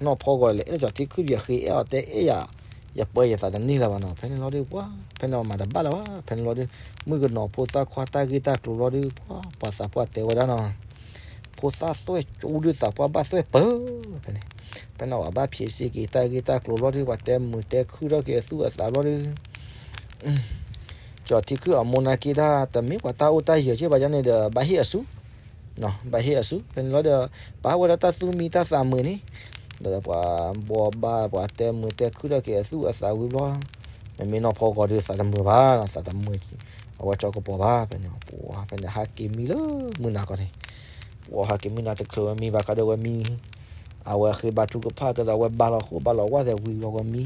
နီၢ်ဖီဂီၤလဲၤအဲၣ်ကၠီၤထံခုၣ် ယဃ့အဲၣ်အီၤတဲအဲၣ်ယၤ ယပၢယသးတန့ၢ်လၢၤဘၣ်နီၤ ဖဲန့ၣ်လီၤဒုး ပှၤ ဖဲန့ၣ်မၤတဘၣ်လၢၤဘၣ် ဖဲန့ၣ်လီၤဒုး မုၣ်ကနီၤဖိသၣ်ခွါတၢ်ဂ့ၢ်တၢ်ကျိၤလီၤဒုး ပှၤ ပှၤသးပှၢ်တဲဝဲဒၣ်နီၤ ဖိသၣ်သွဲၣ်ကၠူဒုးသးပှၢ်ဘၣ်သွဲၣ်ပၢၤ ဖဲန့ၣ် ဖဲန့ၣ်ပှၤဘၣ်ဖံးစ့က့ၤတၢ်ဂ့ၢ်တၢ်ကျိၤလီၤဒုး ပှၤတဲမုာ်တဲခုၣ်ထီၣ်က့ၤအသူၣ်အသးလီၤဒုး ကၠီၤထံခုၣ်အမိၢ်နာ်က့တၢ် တမ့ၢ်ပှၤတၢ်အိၣ်တၢ်ယၢၤက့ဘၣ်ယၤန့ၣ်ဒီး ဘၣ်ဟ့ၣ်အစု ဘၣ်ဟ့ၣ်အစု ဖဲန့ၣ်လီၤဒီး ပာ်ဝဲဒၣ်တၢ်သူၣ်မံတၢ်သးမုာ်န့ၣ် ဒီးပှၤဘှီဘၣ် ပှၤတဲမုာ်တဲခုၣ်ထီၣ်က့ၤအသူၣ်အသးဝံၤဘျီ မ့မ့ၢ်နီၢ်ဖီဂီၤဒုးသးတမုာ်ဘၣ်နီၤ သးတမုာ် အဝဲကၠီၤကပီၤဘၣ် ဖဲန့ၣ် ပှၤ ဖဲန့ၣ်ဟးက့ၤမံလၢမုၢ်နၤခီန့ၣ် ပှၤဟးက့ၤမံနၤတချုးဝဲမံဘၣ်ဃးဒီးဝဲမံ အဝဲဃ့ဘါထုကဖၣ်ကဒီး အဝဲဘါလီၤဃိဘါလီၤဝါသဲးဝံၤဘျီဝဲမံ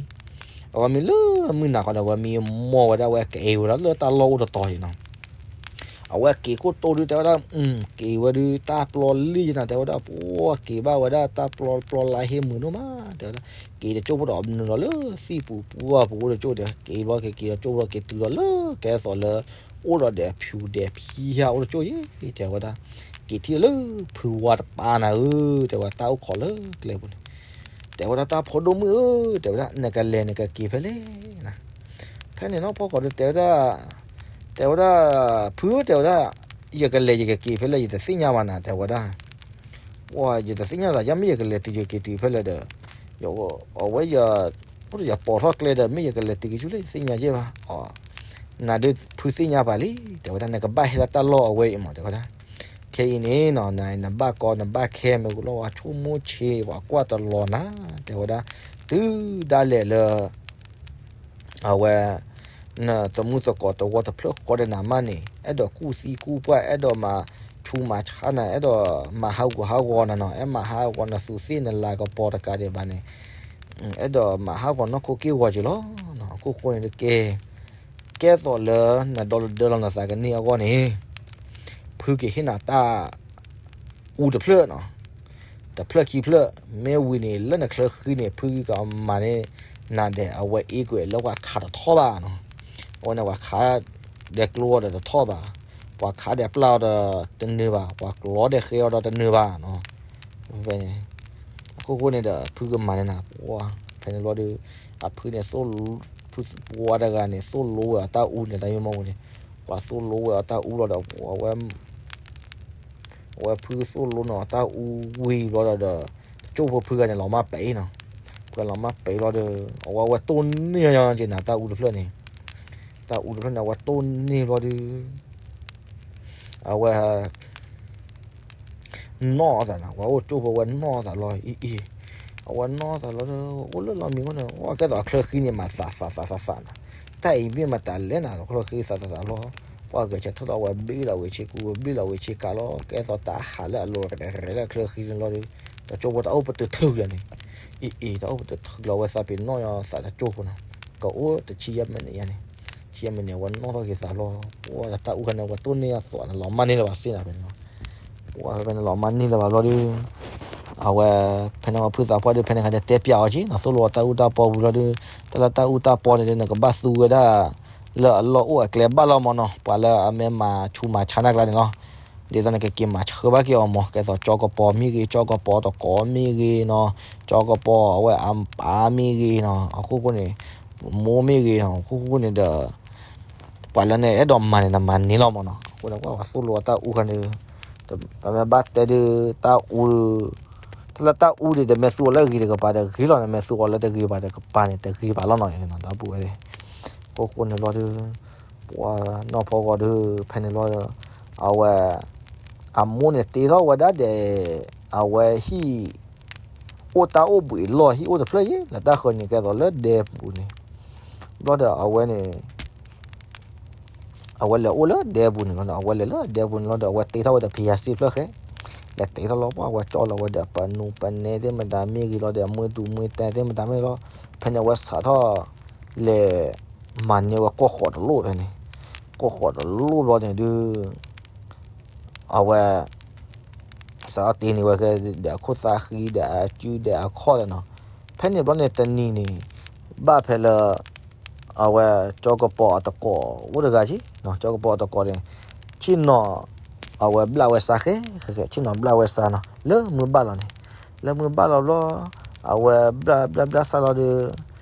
အဝဲမံလၢမုၢ်နၤခီန့ၣ် ဝဲမံမီၢ်ဝဲဒၣ်ဝဲက့ၤဝဲလီၤလၢတၢ်လီၢ်အိၣ်တတီၤအံၤနီၤ အဝဲက့ၤခိၣ်တိဒုးတဲဝဲဒၣ် က့ၤဝဲဒုးတၢ်ပျီလံယနၤ တဲဝဲဒၣ် ပှၤက့ၤဘၣ်ဝဲဒၣ်တၢ်ပျီပျီလါဟ့ၣ်မုာ်ဒိၣ်မး တဲဝဲဒၣ် က့ၤတကၠိဖိဒီးနုာ်လီၤလၢသံၣ်ပူၤပှၢ်ပူၤအိၣ်တကၠိဒီး က့ၤဘျီက့ၤက့ၤဒီးကၠိဖိဒီးက့ၤတုၤလီၤလၢကဲသိးလၢ အိၣ်ဒီးဒဲးဖၠူဒဲးဖံဟးအိၣ်တကၠိယ့ၣ် တဲဝဲဒၣ် က့ၤထံၣ်လၢဖုဝါတပၤနၤဧၢ တဲဝဲတၢ်အိၣ်ခိးလၢကျဲပူၤန့ၣ် တဲဝဲဒၣ်တၢ်ဖိဒိၣ်မုၣ်ဧၢ တဲဝဲဒၣ် နကလဲၤနကက့ၤဖဲလဲၣ်နၤ ဖဲန့ၣ်နီၢ်ဖီဂီၤဒီးတဲဝဲဒၣ် တဲဝဲဒၣ် ဖုဧၢ တဲဝဲဒၣ် ယကလဲၤယကက့ၤဖဲလဲၣ် ယတသ့ၣ်ညါဘၣ်နၤ တဲဝဲဒၣ် ပှၤ ယတသ့ၣ်ညါသး ယမ့ၢ်ယကလဲၤတုၤယက့ၤတုၤဖဲလဲၣ်ဒီး အဝဲယ အိၣ်ဒီးယပိာ်ထီၣ်ကျဲဒီး မ့ၢ်ယကလဲၤတုၤကဆူလဲၣ် ယသ့ၣ်ညါယဲၢ်ဘၣ် အ နၤဒုးဖုသ့ၣ်ညါပာ်လံ တဲဝဲဒၣ် နကဘၣ်ဟဲလၢတၢ်လီၢ်အဝဲအံၤမး တဲဝဲဒၣ် ခဲအံၤန့ၣ်နီၤ နဘၣ်ကီနဘၣ်ခဲမ့ၢ်ကလီၢ်ဝါဆိကမိၣ်ဆ့ ပှၤကွၢ်တလီၤနၤ တဲဝဲဒၣ် တုၤဒၣ်လဲာ်လၢ အဝဲ နသမူသကိးတဝီတဖျၢၣ်ဃီဒီးနၤမးန့ၣ် အဲၣ်ဒိးကူၣ်သံကူၣ်ပှၢ် အဲၣ်ဒိးမၤဆူးမၤဆါနၤ အဲၣ်ဒိးမၤဟးဂူာ်ဟးဂီၤနၤနီၤ အဲၣ်မၤဟးဂီၤနသူးသ့ၣ်နလၤကပီၤတကးဒံးဘၣ်န့ၣ် အဲၣ်ဒိးမၤဟးဂီၤနီၢ်ခိက့ၢ်ဂီၤက့ၤလီၤ အခိၣ်ဃိန့ၣ်တက့ၢ် ကဲသိးလၢနဒီလဒၢလီၤနသးကန့ၢ်အဂီၢ်န့ၣ် ဖုက့ၤဟ့ၣ်နၤတၢ် အူတဖျၢၣ်နီၤ တဖျၢၣ်ခံဖျၢၣ် မ့ၢ်ဝံၤန့ၣ် လၢနချၢဃံန့ၣ် ဖုကမၤန့ၢ်နၤဒီး အဝဲအ့ကွဲးလၢပှၤခးတထီၣ်ဘၣ်နီၤ. အဝဲန့ၣ် ပှၤခးဒီးကျိအီၤဒီးတထီၣ်ဘၣ်, ပှၤခးဒီးပျၢ်အီၤဒီးတနၢၤဘၣ်, ပှၤခးဒီးဃဲအီၤဒီးတနၢၤဘၣ်နီၤ. ဖဲန့ၣ် အခိၣ်ဃိန့ၣ်ဒီး ဖုကမၤန့ၢ်နၤ, ပှၤ ဖဲန့ၣ်ဘျီဒီး အဖုန့ၣ် ဖုပှၤတဂၤန့ၣ် သိၣ်လိဝဲအတၢ်အူန့ၣ် တၢ်ယိၣ်မီၢ်ပူၤန့ၣ်, ပှၤသိၣ်လိဝဲအတၢ်အူလီၤဒီး အဝဲ အဝဲဖုသိၣ်လိန့ၣ်တၢ်အူဝံၤဘျီဒီး တကၠိၢ်ဖိဖုဂၤန့ၣ် လီၤမၢ်ပဲာ်နီၤ. ဖုလီၤမၢ်ပဲာ်ဘျီဒီး အဝဲဝဲတိၢ်န့ၢ်က့ၤနၤတၢ်အူတဖျၢၣ်န့ၣ်, တၢ်အူတဖျၢၣ်န့ၣ် အဝဲတိၢ်န့ၢ်ဘျီဒီး အဝဲ နီၢ်အသးနီၤ, ပှၤအိၣ်ကၠိၢ်ဖိဝဲနီၢ်အသးလီၤအံၤအံၤ, အဝဲနီၢ်အသးလီၤဒီး အိၣ်လၢလီၤမံၤအဃိန့ၣ် ဝဲကဲသိးအချၢဃံန့ၣ် မၤသးသးသးသးသးနီၤ, တၢ်အံၤမ့ၢ်မတၤလဲၣ်နၤ ချၢဃံသးသးသးလီၤ, ပှၤဂဲၤဆၢထၢၣ်ဒီး အဝဲဘျ့လီၤဝဲဆ့ကူ ဘျ့လီၤဝဲဆ့ကၤလီၤ, ကဲသိးတၢ်ဟးလၢအလိၤရဲၣ်လၢအချၢဃံန့ၣ်လီၤဒီး တကၠိၢ်ဖိတၢ်အိၣ်ပတုာ်ထုးလီၤန့ၣ်, အံၤအံၤ တၢ်အိၣ်ပတုာ်ထုးလီၤ အဝဲသးပ့ၤနီၣ်ညီသးတကၠိၢ်ဖိနီၤ, ကအိၣ်တဆံယဲၢ်မံးနံးယါန့ၣ်, ဆံယဲၢ်မံးနံး အဝဲနီၣ်ထီၣ်က့ၤသးလီၤ, ပှၤတၢ်အူခါန့ၣ် အဝဲတိၢ်န့ၢ်အသးန့ၣ် လီၤမၢ်န့ၢ်လၢၤဘၣ်စ့ၢ်နီၤ ဖဲန့ၣ်လီၤ ပှၤဖဲန့ၣ်လီၤမၢ်န့ၢ်လၢၤဘၣ်ဘျီဒီး အဝဲ ဖဲန့ၣ်ဝဲဖုသးပှၢ်ဒီး ဖဲန့ၣ်ခါဒီးတဲပျးအီၤက့ၤနီၤ, သိၣ်လိအတၢ်အူတၢ်ပီပူၤလီၤဒီး တၢ်လၢတၢ်အူတၢ်ပီန့ၣ်ဒီး နကဘၣ်သူဝဲဒၣ် လၢအလီၢ်အိၣ်အကျဲဘၣ်လီၤမၢ်နီၤ, ပှၤလၢအမ့ၢ်မၤဆူးမၤဆါနၢ်ကျါန့ၣ်လီၤ, ဒ်သိးနကက့ၤမၤဆှၢဘၣ်က့ၤအီၤမၢ်, ကဲသိးကၠီကပီၤမ့ၢ်ဂ့ၤ ကၠီကပီၤတကိးမ့ၢ်ဂ့ၤနီၤ, ကၠီကပီၤအဝဲအပၢ်မ့ၢ်ဂ့ၤနီၤ, အခိၣ်ဃိန့ၣ် မိၢ်မ့ၢ်ဂ့ၤနီၤ, အခိၣ်ဃိန့ၣ်ဒီး ပှၤလၢနအဲၣ်ဒိးမၤန့ၣ် နမၤန့ၢ်လီၤမၢ်နီၤ, အဃိန့ၣ် ပှၤသိၣ်လိအတၢ်အူခါန့ၣ် ပမ့ၢ်ဘၣ်တဲဒုး တၢ်အူ တၢ်လၢတၢ်အူဒံး တမ့ၢ်သူအီၤလၢဂ့ၤတကပၤဒီးဂ့ၤလီၤ, နမ့ၢ်သူအီၤလၢတဂ့ၤဘၣ်တကပၤန့ၣ် တဂ့ၤဘၣ်လီၤနီၤ, ဒီပုၢ်ဝဲၢ်, အခိၣ်ဃိန့ၣ်ဘျီဒီး ပှၤနီၢ်ဖီကီၢ်ဒီး ဖဲန့ၣ်ဘျီဒီး အဝဲ အမိၢ်န့ၣ်တ့ထီၣ်ဝဲဒၣ်ဒီး အဝဲဟံၣ် အိၣ်တၢ်အိၣ်ဘှံးလီၢ် ဟံၣ်အိၣ်တဖျၢၣ်ယဲ လၢတၢ်ဃၢၤန့ၣ် ကဲသိးလၢဒဲပူၤန့ၣ်, ဘျီဒီးအဝဲန့ၣ် အဝဲလဲၤအိၣ်လၢဒဲပူၤန့ၣ်လီၤ, အဝဲလဲၤလၢဒဲပူၤန့ၣ်လီၤဒီး အဝဲတ့ထီၣ်ဝဲဒီးဖယၤစ့ဖျၢၣ်ဃဲ, လဲၤတ့ထီၣ်လီၤ ပှၤအဝဲကၠီလီၤဝဲဒီး ပနူပနဲသ့ၣ်မတၤမ့ၢ်ဂ့ၤလီၤဒီး အမွေတူမွေတၢ်သ့ၣ်မတၤမ့ၢ်လီၤ, ဖဲန့ၣ်အဝဲစးထီၣ် လဲၤမၤန့ၢ်ဝဲကီၢ်ဃိးတလိၣ်ဖဲန့ၣ်, ကီၢ်ဃိးတလိၣ်ဘျီန့ၣ်ဒုး အဝဲ စးထီၣ်တ့န့ၢ်ဝဲဒီးအခိၣ်သၣ်ဃံဒီးအစုဒီးအခီၣ်ဒီးနီၤ, ဖဲန့ၣ်ဘျီန့ၣ်တနံၤန့ၣ် ဘၣ်ဖဲလၢ အဝဲကၠီကပီၤအတကိးအိၣ်တဂၤက့ၤ, ကၠီကပီၤအတကိးန့ၣ် ဆ့ၣ်နီၤ အဝဲဘျၣ်ဝဲစါဃဲဃဲဃဲ ဆ့ၣ်နီၤဘျၣ်ဝဲစါနီၤ လၢမုၢ်ဘၣ်လီၤန့ၣ်, လၢမုၢ်ဘၣ်လီၤဘျီ အဝဲဘျၣ်ဘျၣ်ဘျၣ်စါလီၤဒီး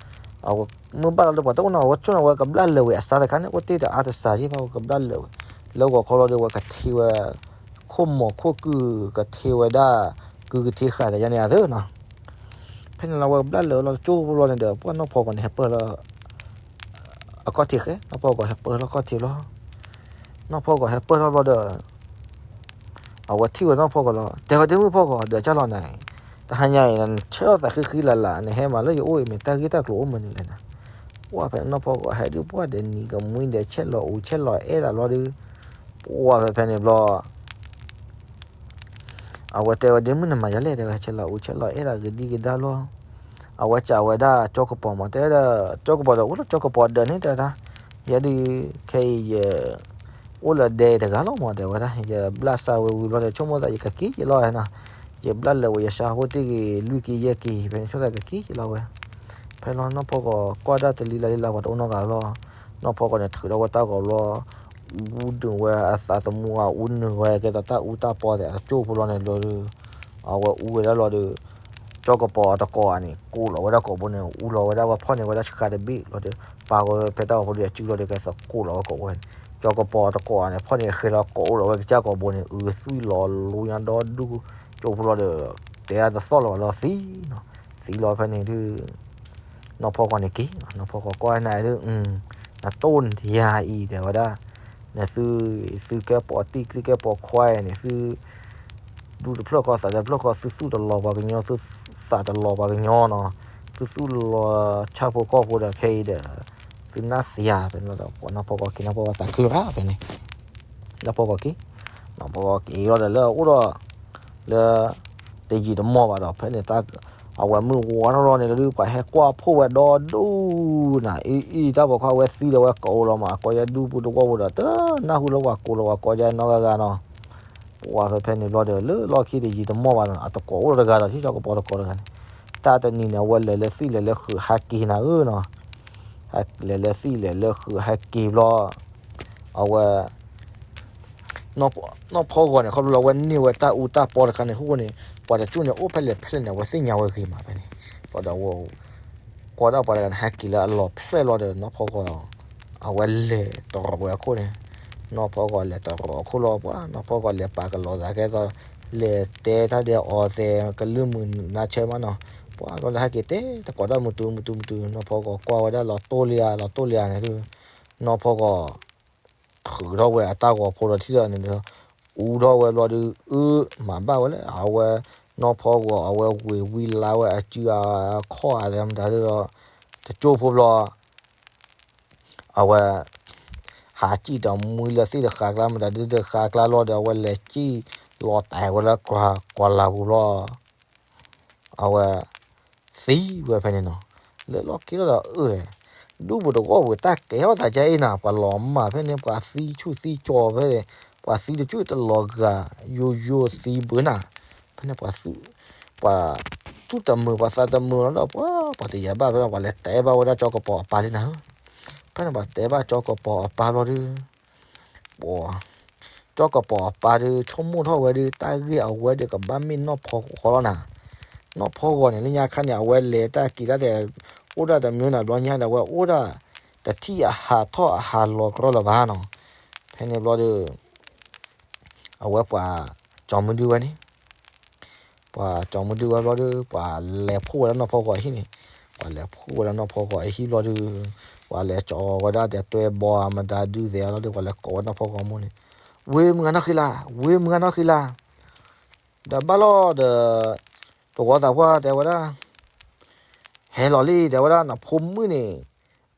အဝဲမုၢ်ဘၣ်လီၤဒီး ပှၤတအိၣ်နီၤ အဝဲဆိၣ်န့ၣ် အဝဲကဘျၣ်လၢာ်ဝဲအစါတခါန့ၣ် အိၣ်တ့ၢ်တအါတစှၤက့ၤဘၣ် အဝဲကဘျၣ်လၢာ်ဝဲ, လၢဂီၤခီလီၤဒီး အဝဲကထ့ဝဲ ခိၣ်မီၤခိၣ်ကုၢ် ကထ့ဝဲဒၣ် ကုၢ်ကထ့ဃာ်တယါန့ၣ်အသၢနီၤ, ဖဲန့ၣ်လီၤ အဝဲကဘျၣ်လၢာ်ဝဲလီၤ တကၠိဖိလီၤန့ၣ်ဒီး ပှၤနီၢ်ဖီကီၢ်န့ၣ် ဟဲပၢၢ်လၢ အခီၣ်ထံးဃဲ, နီၢ်ဖီကီၢ်ဟဲပၢၢ်လၢခီၣ်ထံးလီၤ, နီၢ်ဖီကီၢ်ဟဲပၢၢ်ထီၣ်ဘျီဒီး အဝဲထံၣ်ဝဲနီၢ်ဖီကီၢ်လီၤ, တဲဝဲဒ့မုၣ်ဖီကီၢ် ဒီးကၢ်လီၤနၤ, တဟါညါအံၤ နဆၢထၢၣ်သးဃံဃံလၤလၤ နဟဲမၤလၢယအိၣ်အံၤ မ့ၢ်တၢ်ဂ့ၢ်တၢ်ကျိၤအိၣ်မနုၤလဲၣ်နၤ, ပှၤဖဲနီၢ်ဖီကီၢ်ဟဲဒုး ပှၤဒီးနံၤကမှံဒီး ဆဲးလီၤအူဆဲးလီၤအဲၣ်သးလီၤဒီး ပှၤဖဲဖဲန့ၣ်ဘျီ အဝဲတဲဝဲဒ့မုၣ်န့ၣ် မၤယၤလဲၣ် တဲဝဲ ဆဲးလီၤအူဆဲးလီၤအဲၣ်သးဂ့ၤဒံဂ့ၤဒါလီၤ, အဝဲစံးဝဲဒၣ်ကၠီကပီၤမး တဲဝဲဒၣ် ကၠီကပီၤဒီး အိၣ်လၢကၠီကပီၤဒၢးန့ၣ် တဲဝဲဒၣ်, ယဲဒုး ခဲအံၤယ အိၣ်လၢဒဲတဂၤလီၤမး တဲဝဲဒၣ် ယဘျၣ်စၢ်ဝဲဝံၤဘျီဒီး ဆိကမိၣ်သးယကက့ၤက့ၤလီၤဝဲနီၤ, ယဘျၣ်လၢာ်ဝဲယစၢ်ဖိတ့ၢ်ဂ့ၤ လွံၢ်က့ၤယဲၢ်က့ၤ ဖဲန့ၣ်ဆိကမိၣ်သးကက့ၤက့ၤလီၤဝဲ, ဖဲလီၤနီၢ်ဖီကီၢ်ကွၢ်ဒၣ်တလံၤလၢ်လံၤလၢ် ပှၤတအိၣ်နီတဂၤလီၤ, နီၢ်ဖီကီၢ်န့ၣ် ထုးထီၣ်ဝဲတၢ်ဂီၤဘျီ အူဒုးဝဲအသးသမူ အူနုာ်ဝဲကဲသိးတၢ်အူတၢ်ပီသ့ၣ် အကၠိဖိလီၤန့ၣ်လီၤဒီး အဝဲအူဝဲဒၣ်လီၤဒီး ကၠီကပီၤအတကိးဧါန့ၣ် ကိးလီၤဝဲဒၣ်ကိာ်ဘိန့ၣ် အူလီၤဝဲဒၣ်ဝဲဖီၣ်န့ၢ်ဝဲဒၣ်ဆှါတဘ့ၣ်လီၤဒီး ပာ်ဝဲဖဲတၢ်ဂီၤဖိဒီးအစုလီၤဒီး ကဲသိးကိးလီၤဝဲကိာ်ဘိန့ၣ် ကၠီကပီၤအတကိးဧါန့ၣ် ဖီၣ်န့ၢ်ဃဲလီၤကိးအိၣ်လီၤဝဲကစၢ်ကိာ်ဘိန့ၣ် အုးသွံၣ်လီၤလိညါဒီဒူၣ် ကၠိဖိလီၤဒီး တဲအတသီၣ်လီၤဘၣ်လီၤသံနီၤ သံလီၤဖဲန့ၣ်ဒုး နီၢ်ဖီကီၢ်န့ၣ်က့ၤ နီၢ်ဖီကီၢ်ကွၢ်နၤဒုး နတိၢ်နယၤအံၤ တဲဝဲဒၣ် နသု သုကဲပိာ်တံၢ် သုကဲပိာ်ခွါအံၤန့ၣ် သု ဒူတဖျၢၣ်ဃီ သးတဖျၢၣ်ဃီ သုသူၣ်တလီၤပှၤကညီ သုသးတလီၤပှၤကညီနီၤ သုသူၣ်လီၤဆၣ်ဖိကီၢ်ဖိဒီးခဲအံၤဒီး သုနၢ်သယၤဖဲန့ၣ်ဒီး နီၢ်ဖီကီၢ်က့ၤ နီၢ်ဖီကီၢ်သးခုရၣ်ဖဲန့ၣ် နီၢ်ဖီကီၢ်က့ၤ နီၢ်ဖီကီၢ်က့ၤလီၤဒီးလၢအအိၣ်ဒီး လၢ တယံာ်တမီၢ်ဘၣ်ဒီး ဖဲန့ၣ် အဝဲမုၢ်ဝါထီၣ်လီၤန့ၣ်လီၤဒုး ပှၤဟဲကွၢ်ဖှိၣ်ဝဲဒီဒူၣ်နၤ အံၤအံၤ တၢ်ပိာ်ခွါဝဲသံဒီးဝဲကိးအိၣ်လီၤမး အကိးယဲဒူၣ်ပူၤတဝီၢ်ပူၤဒီး တနၢ်ဟူလၢပှၤကိးလီၤပှၤကိးယဲနီတဂၤဂၤနီၤ ပှၤဖဲဖဲန့ၣ်ဘျီဒီး လၢလီၢ်ခံတယံာ်တမီၢ်ဘၣ်နီၤ အတကိးအိၣ်တဂၤဒီး ထံၣ်ကၠီကပီၤတကိးတဂၤန့ၣ်, တၢ်တနံၤန့ၣ် အဝဲလဲၤလၢသံၣ်လဲၤလၢဃုာ်ဟးက့ၤနၤဧၢနီၤ, လဲၤလၢသံၣ်လဲၤလၢဃုာ်ဟးက့ၤဘျီ, အဝဲ နီၢ်ဖီဂီၤန့ၣ် ခီဖျိလၢအဝဲန့ၢ်ဝဲတၢ်အူတၢ်ပီတခါန့ၣ် ဃိန့ၣ် ပှၤတကၠိၣ်န့ၣ် အိၣ်ဖဲလဲၣ်ဖဲလဲၣ်န့ၣ် အဝဲသ့ၣ်ညါဝဲဂ့ၤမးဖဲန့ၣ်, ဘျီဒီးအဝဲ ကွၢ်ဒၣ်ပှၤတဂၤန့ၣ် ဟဲက့ၤလၢအလီၢ်ဖျဲၣ်လီၤဒီး နီၢ်ဖီဂီၤ အဝဲလဲၤတရီၤဝဲအခိၣ်န့ၣ်, နီၢ်ဖီဂီၤလဲၤတရီၤအခိၣ်လီၤ ပှၤ နီၢ်ဖီဂီၤလဲၤပာ်ကလီၤသးကဲသိး လဲၤတဲတၢ်ဒဲးအီၤသဲး ကလုၢ်မုာ်နါဆၢမးနီၤ, ပှၤဘျီဒီးဟဲက့ၤတဲတကိးဒၣ်မုာ်တူမုာ်တူမုာ်တူ နီၢ်ဖီဂီၤကွၢ်ဝဲဒၣ်လီၤတိၢ်လံဧါ လီၤတိၢ်လံဧါန့ၣ်ဒုး နီၢ်ဖီဂီၤ ထုးထီၣ်ဝဲအတၢ်ဂီၤဖိဒီးထံၣ်ဒီးန့ၣ်ဒီး အူထီၣ်ဝဲဘျီဒီး အၢ မၤဘၣ်ဝဲလၢ အဝဲ နီၢ်ဖီဂီၤ အဝဲဝ့ၤဝံလါဝဲအစုအခီၣ်အါမတၤဒုဒီး တကၠိၣ်ဖိဘျီ အဝဲ ဟးစံၣ်တမှံလၢသ့ၣ်တဃါကျါ မတၤဒုတဃါကျါလီၤဒီး အဝဲလဲၤစံၣ်လီၤတဲာ်ဝဲလၢကွၢ်လၢ်ပူၤဘျီ အဝဲ သံဝဲဖဲန့ၣ်နီၤ, လၢလီၢ်ခံလီၤဒီးအၢ ဒူၣ်ပူၤတဂီၢ်ပူၤတၢ်ကဲထီၣ်သးကဲအံၤနၤ ပှၤလီၤမၢ်ဖဲန့ၣ် ပှၤသံဆူၣ်သံကၠီၤဖဲန့ၣ် ပှၤသံတကၠူၣ်တလီၤဂာ် ယိယိသံဘၢနၤ, ဖဲန့ၣ် ပှၤ ပှၤသူၣ်တမုာ်ပှၤသးတမုာ်လီၤဒီး ပှၤ ပှၤတယာ်ဘၣ်ဖဲ ပှၤလဲၤတဲဘၣ်ဝဲဒၣ်ကၠီကပီၤအပၢ်လံနၤ, ဖဲန့ၣ် ပှၤတဲဘၣ်ကၠီကပီၤအပၢ်ဘျီဒီး ပှၤ ကၠီကပီၤအပၢ်ဒီး ဆိကမိၣ်ထီၣ်ဝဲဒီး တၢ်ဂ့ၢ်အဝဲဒီးကဘၣ်မ့ၢ်နီၢ်ဖီဃီလီၤနၤ, နီၢ်ဖီဃီန့ၣ် လၢညါခါန့ၣ် အဝဲလဲၤတၢ်က့ၤတၢ်တဲ အိၣ်ဒၣ်တမံၤနၤဘျီညါဒီး အဝဲအိၣ်ဒၣ် တထံၣ်အဟးထီၣ်အဟးလီၤကရီလၢၤဘၣ်နီၤ, ဖဲန့ၣ်ဘျီဒီး အဝဲပှၤ ကၠီမုၢ်ဒုဝဲန့ၣ် ပှၤကၠီမုၢ်ဒုဝဲဘျီဒီး ပှၤလဲၤဖှိၣ်ဝဲဒၣ်နီၢ်ဖီဃီအဟံၣ်န့ၣ်, ပှၤလဲၤဖှိၣ်ဝဲဒၣ်နီၢ်ဖီဃီအဟံၣ်ဘျီဒီး ပှၤလဲၤကၠီဝဲဒၣ်ဒီးတွဲဘီအမတၤဒုသဲးလီၤဒီး ပှၤလဲၤကိးဝဲနီၢ်ဖီဃီမိၢ်န့ၣ်, ဝ့မုၢ်ဂၤနီၢ်ဃ့လါ, ဝ့မုၢ်ဂၤနီၢ်ဃ့လါ, ဒီးဘၣ်လီၤဒီး တဝီသးပှၢ်တဲဝဲဒၣ် ဟဲလီၤလံ တဲဝဲဒၣ် နဖိမုၣ်န့ၣ်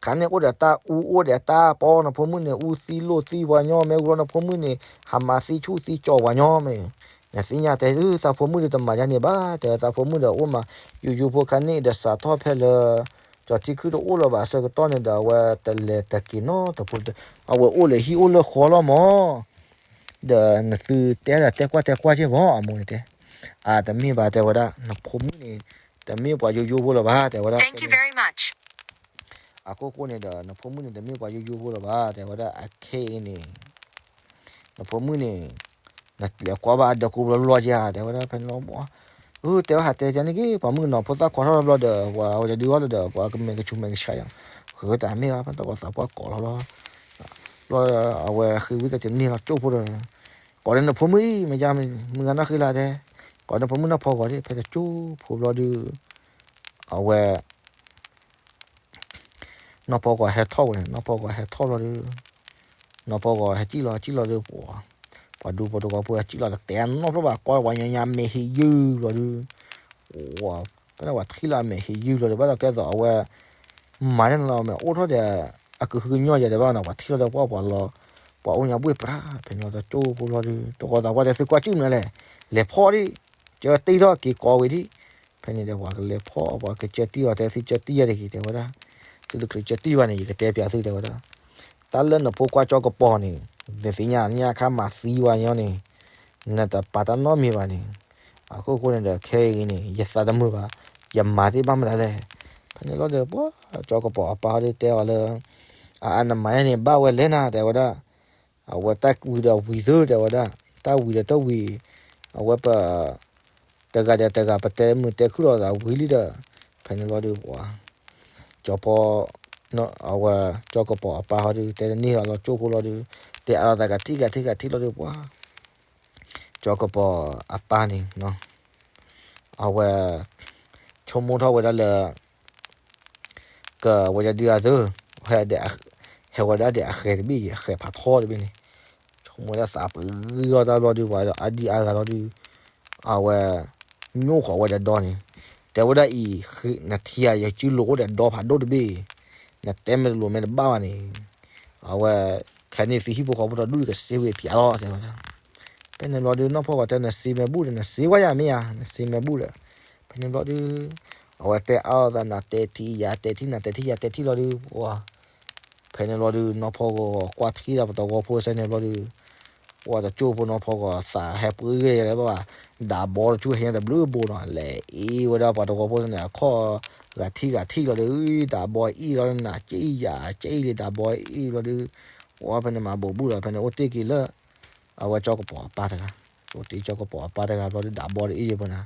ခါန့ၣ်အိၣ်ဒီးတၢ်အူအိၣ်ဒီးတၢ်ပီ နဖိမုၣ်န့ၣ် အူသံလိၢ်သံပှၤညီ မ့ၢ်ဝံၤလီၤ နဖိမုၣ်န့ၣ် ဟးမၤသံဆူၣ်သံကၠီၤပှၤညီမ့ၢ်, နသ့ၣ်ညါတဲ သးဖိမုၣ်ဒီးတမၤယါန့ၣ်ဘၣ် တဲဝဲ သးဖိမုၣ်ဒီးအိၣ်မး ယိယိဖိခါန့ၣ်ဒီးစးထီၣ်ဖဲလၢ ကၠီၤထံခုၣ်တအိၣ်လၢၤဘၣ်အဆၢကတီၢ်န့ၣ်ဒီး အဝဲတလဲၤတက့ၤနီတပူၤ အဝဲအိၣ်လၢဟံၣ်အိၣ်လၢဃီလီၤမး ဒီးနသုတဲဒၣ်တဲကွၢ်တဲကွၢ်က့ၢ်မး အမိၢ်န့ၣ်တဲ, အတမ့ၢ်ဘၣ်တဲဝဲဒၣ် နဖိမုၣ်န့ၣ် တမ့ၢ်ပှၤယိယိဖိလၢၤဘၣ် တဲဝဲဒၣ် အခိၣ်ဃိန့ၣ်ဒီး နဖိမုၣ်န့ၣ်တမ့ၢ်ပှၤယိယိဖိလၢၤဘၣ် တဲဝဲဒၣ် အခဲအံၤန့ၣ် နဖိမုၣ်န့ၣ် နလဲၤကွၢ်ဘၣ်အဒီကိးဘျီလီၤက့ၤ တဲဝဲဒၣ် ဖဲန့ၣ်လီၤ အၢ တဲဝဲဟးတဲကန့ၣ်က့ၤ ပှၤမုၣ်ကနီၤဖိသၣ်ခွါထီၣ်ဘျီဒီး ပှၤဝဲတဒုအီၤလၢဒီး ပှၤကမဲာ်ကဆူးမဲာ်ကဆါယၤ ဃုတၢ်မ့ၢ်ဘၣ် ဖဲတဝီသးပှၢ်ကိးလီၤလီၤ ဘျီ အဝဲဃ့ဝံသးစူၤန့ၢ်လီၤကၠိဖိဒီး ကိးန့ၢ်နဖိမုၣ်အံၤ မ့ၢ်ယါမုၢ်ဂၤနီၢ်ဃ့လါတဲ ကိးန့ၢ်ဖိမုၣ်နီၢ်ဖီဂီၤဒ် ဖဲတကၠိဖိဘျီဒီး အဝဲ နီၢ်ဖီဂီၤဟဲထီၣ်ဝဲန့ၣ် နီၢ်ဖီဂီၤဟဲထီၣ်ဘျီဒီး နီၢ်ဖီဂီၤဟဲစံၣ်လီၤ စံၣ်လီၤဒီး ပှၤ ပှၤဒူဖိတဝီဖိဟဲစံၣ်လီၤ တတဲနီတဖျၢၣ်ဘၣ် ကိးပှၤညါညါမဲာ်ဟ့ၣ်ယုၢ်ဘျီဒီး ပှၤထံၣ်လၢအမဲာ်ဟ့ၣ်ယုၢ်ဘျီဒီး ဘၣ်ဒီးကဲသိးအဝဲ မၤန့ၢ်လီၤ မ့ၢ်အိၣ်ထီၣ်ဒီး အကဟုကညီၢ်ယၤဒီးဘၣ်နီၤ ပှၤထံၣ်လီၤဒီးပှၤပှၤလီၤ ပှၤအိၣ်ညါဘှ့ၣ်ပြး ဖဲန့ၣ်လီၤတကၠိဖိဘျီဒီး တဝီသးပှၢ်တဲသုကွၢ်ကၠူၣ်မနုၤလဲၣ် လဲၤဖီၣ်ဒံး ကၢတံၢ်ထီၣ်က့ၤကိးဝံၤဒံး ဖဲန့ၣ်ဒီးပှၤကလဲၤဖီၣ် ပှၤကကၢတံၢ်အီၤတဲသုကၢတံၢ်ယၤတဂ့ၤ တဲဝဲဒၣ် သုတချုးကၢတံၢ်ဘၣ်န့ၣ် ယကတဲပၠးသုတဲဝဲဒၣ် တၢ်လၢနဖိခွါကၠီကပီၤန့ၣ် နသ့ၣ်ညါညါခါမၤသံဝဲညီန့ၣ် နတပာ်တၢ်နီတမံၤဘၣ်န့ၣ် အခိၣ်ဃိန့ၣ်ဒီး ခဲအံၤန့ၣ် ယသးတမုာ်ဘၣ် ယမၤသ့ဘၣ်မတၤလဲၣ် ဖဲန့ၣ်လီၤဒီး ပှၤကၠီကပီၤအပၢ်ဒီးတဲအီၤလၢ အအါနမၤယါန့ၣ် ဘၣ်ဝဲလဲၣ်နၤ တဲဝဲဒၣ် အဝဲတၢ်ဝံၤဒီးဝံၤသု တဲဝဲဒၣ် တၢ်ဝံၤဒီးတၢ်ဝံၤ အဝဲပ တဂၤဒီးတဂၤ ပတဲမုာ်တဲခုၣ်လိာ်သးဝံၤလံဒီး ဖဲန့ၣ်လီၤဒီးပှၤ ကၠီဖီ အဝဲ ကၠီကပီၤအပၢ်ဟီဒီး တဲတန့ၢ်အီၤလီၤကၠိဖိလီၤဒီး တဲအါလိာ်သးကထံၣ်ကထံၣ်ကထံၣ်လီၤဒီးပှၤ ကၠီကပီၤအပၢ်န့ၣ် အဝဲ ဆိကမိၣ်ထီၣ်ဝဲဒၣ်လၢ ကဝဲဒၣ်ဒုးအသၢ ဟဲဒီး ဟဲဝဲဒၣ်ဒီးအဃဲၤတဘ့ၣ် အဃဲၤဖးထီတဘ့ၣ်န့ၣ် ဆိကမိၣ်ဝဲဒၣ်သးပဂံၢ်အီၣ်တၢ်ဘျီဒီး ပှၤအဒံအါဂၤလီၤဒီး အဝဲ ညိၣ်ဃီၤဝဲဒီးဒီန့ၣ် တဲဝဲဒၣ်အံၤ နထံၣ်ဧါ ယစုလိာ်အိၣ်ဒီးဒီဖးဒိၣ်တဘ့ၣ် နတဲမ့ၢ်တလိၤမ့ၢ်တဘၣ်ဘၣ်န့ၣ် အဝဲ ခဲန့ၣ်သုဟံၣ်ဖိဃီဖိတဒူၣ်ကစ့ဝံၤဖျါလီၤ တဲဝဲဒၣ် ဖဲန့ၣ်ဘျီဒီး နီၢ်ဖီၣ်ဂီၤတဲ နစ့မဲာ်ဘူၣ်ဒီး နစ့ဝဲယၤမ့ၢ်ဧါ နစ့မဲာ်ဘူၣ်ဒီး ဖဲန့ၣ်ဘျီဒီး အဝဲတဲအါလိာ်သး နတဲထံၣ်ယၤ တဲထံၣ်နၤ တဲထံၣ်ယၤ တဲထံၣ်လီၤဒီး ပှၤ ဖဲန့ၣ်ဘျီဒီး နီၢ်ဖီၣ်ဂီၤကွၢ်ထံၣ်ဒီးပတဝီဖိစဲန့ၣ်ဘျီဒီး ပ ပှၤတကၠိဖိနီၢ်ဖီကီၢ်သးဟဲပှ့ၤဂ့ၤလဲၣ်ဘၣ်ဘၣ်, ဒးဘီတကၠိဟဲညါတဘျုးဘိနီၤ, လဲၤအ့ၣ်ဝဲဒၣ်ပှၤတဝီဖိန့ၣ် အခီၣ်ဂၤထံၣ်ဂၤထံၣ်လီၤဒီး ဒးဘီအ့ၣ်လီၤနၤ ကၠ့ယၤကၠ့လံ ဒးဘီအ့ၣ်လီၤဒီး ပှၤဖဲန့ၣ်မၤဘူးဘူးဒီး ဖဲန့ၣ်အိၣ်တ့ၢ်က့ၤလၢ အဝဲကၠီကပီၤအပၢ်တဂၤ, အိၣ်တ့ၢ်ကၠီကပီၤအပၢ်တဂၤဘျီဒီး ဒးဘီတအ့ၣ်ယဲၢ်ပှၤနၤ,